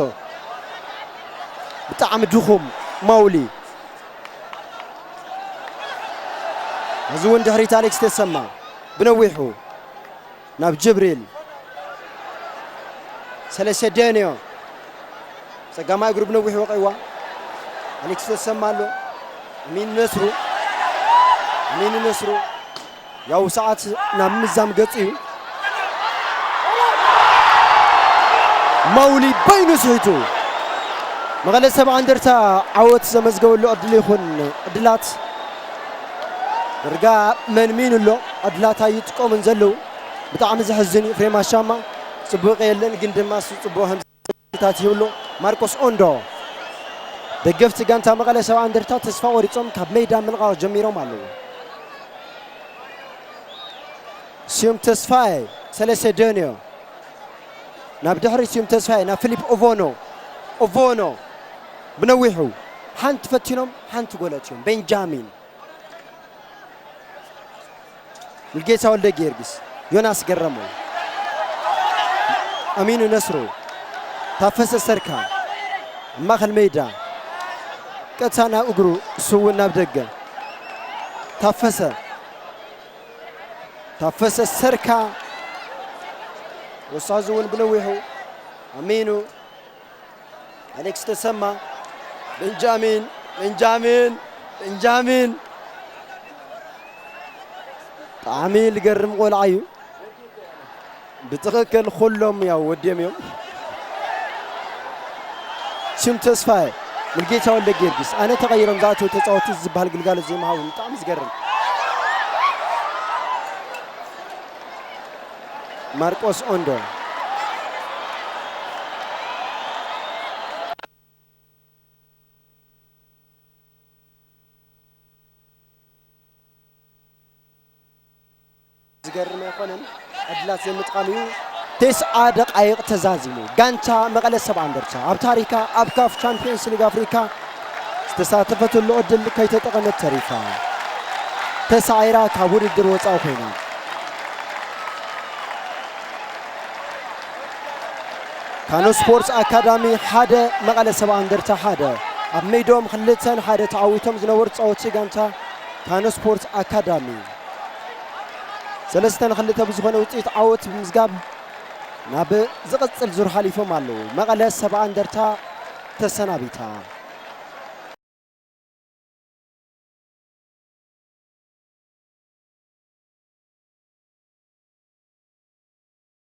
ብጣዕሚ ድኹም ማውሊ። እዚ እውን ድሕሪት ኣሌክስ ተሰማ ብነዊሑ ናብ ጅብሪል ሰለሰደንዮ ጸጋማይ እግሩ ብነዊሑ ወቒዋ። ኣሌክስ ተሰማ ኣሎ። ኣሚን ነስሩ፣ ኣሚን ነስሩ። ያው ሰዓት ናብ ምዛም ገጹ እዩ። ማውሊ በይኑ ስሒቱ። መቐለ ሰብዓ እንደርታ ዓወት ዘመዝገበሉ ዕድል ይኹን ዕድላት ዳርጋ መንሚኑ ኣሎ። ዕድላት ኣይጥቀሙን ዘለዉ። ብጣዕሚ ዘሕዝን እዩ። ኤፍሬም ኣሻማ ጽቡቕ የለን፣ ግን ድማ እሱ ጽቡቕ ከም ታት ይብሉ። ማርቆስ ኦንዶ፣ ደገፍቲ ጋንታ መቐለ ሰብዓ እንደርታ ተስፋ ቆሪጾም ካብ ሜዳ ምልቓቕ ጀሚሮም ኣለዉ። ስዩም ተስፋዬ፣ ሰለሰደንዮ፣ ናብ ድሕሪት ስዩም ተስፋዬ፣ ናብ ፊሊፕ ኦቮኖ፣ ኦቮኖ ብነዊሑ ሓንቲ ፈቲኖም፣ ሓንቲ ጎል ኣእትዮም። ቤንጃሚን ሙልጌታ ወልደ ጊዮርጊስ፣ ዮናስ ገረመው፣ ኣሚኑ ነስሩ፣ ታፈሰ ሰርካ፣ ኣብ ማእከል ሜዳ፣ ቀጥታ ናብ እግሩ፣ እሱ እውን ናብ ደገ። ታፈሰ፣ ታፈሰ ሰርካ፣ ወሳዙ እውን ብነዊሑ፣ ኣሚኑ፣ ኣሌክስ ተሰማ፣ ቤንጃሚን፣ ቤንጃሚን፣ ቤንጃሚን። ብጣዕሚ ልገርም ቆልዓ እዩ። ብትኽክል ኩሎም ያው ወድዮም እዮም። ስዩም ተስፋዬ፣ ሙልጌታ ወልደ ጊዮርጊስ፣ ኣነ ተቐይሮም ዝኣተዉ ተጻወትቲ ዝበሃል ግልጋሎት ዘይምሃቦም ብጣዕሚ ዝገርም። ማርቆስ ኦንዶ። ዝገርም ኣይኮነን፣ ዕድላት ዘይምጥቃም እዩ። ተስዓ ደቃይቕ ተዛዚሙ፣ ጋንታ መቐለ ሰብዓ እንደርታ ኣብ ታሪካ ኣብ ካፍ ቻምፒዮንስ ሊግ ኣፍሪካ ዝተሳተፈትሉ ዕድል ከይተጠቐመት ተሪፋ፣ ተሳዒራ ካብ ውድድር ወፃኢ ኮይና። ካኖ ስፖርት ኣካዳሚ ሓደ፣ መቐለ ሰብዓ እንደርታ ሓደ። ኣብ ሜዶም ክልተ ንሓደ ተዓዊቶም ዝነበሩ ተፃወቲ ጋንታ ካኖ ስፖርት ኣካዳሚ ሰለስተ ንክልተ ብዝኾነ ውፅኢት ዓወት ብምዝጋብ ናብ ዝቕፅል ዙር ሓሊፎም ኣለዉ። መቐለ ሰብዓ እንደርታ ተሰናቢታ።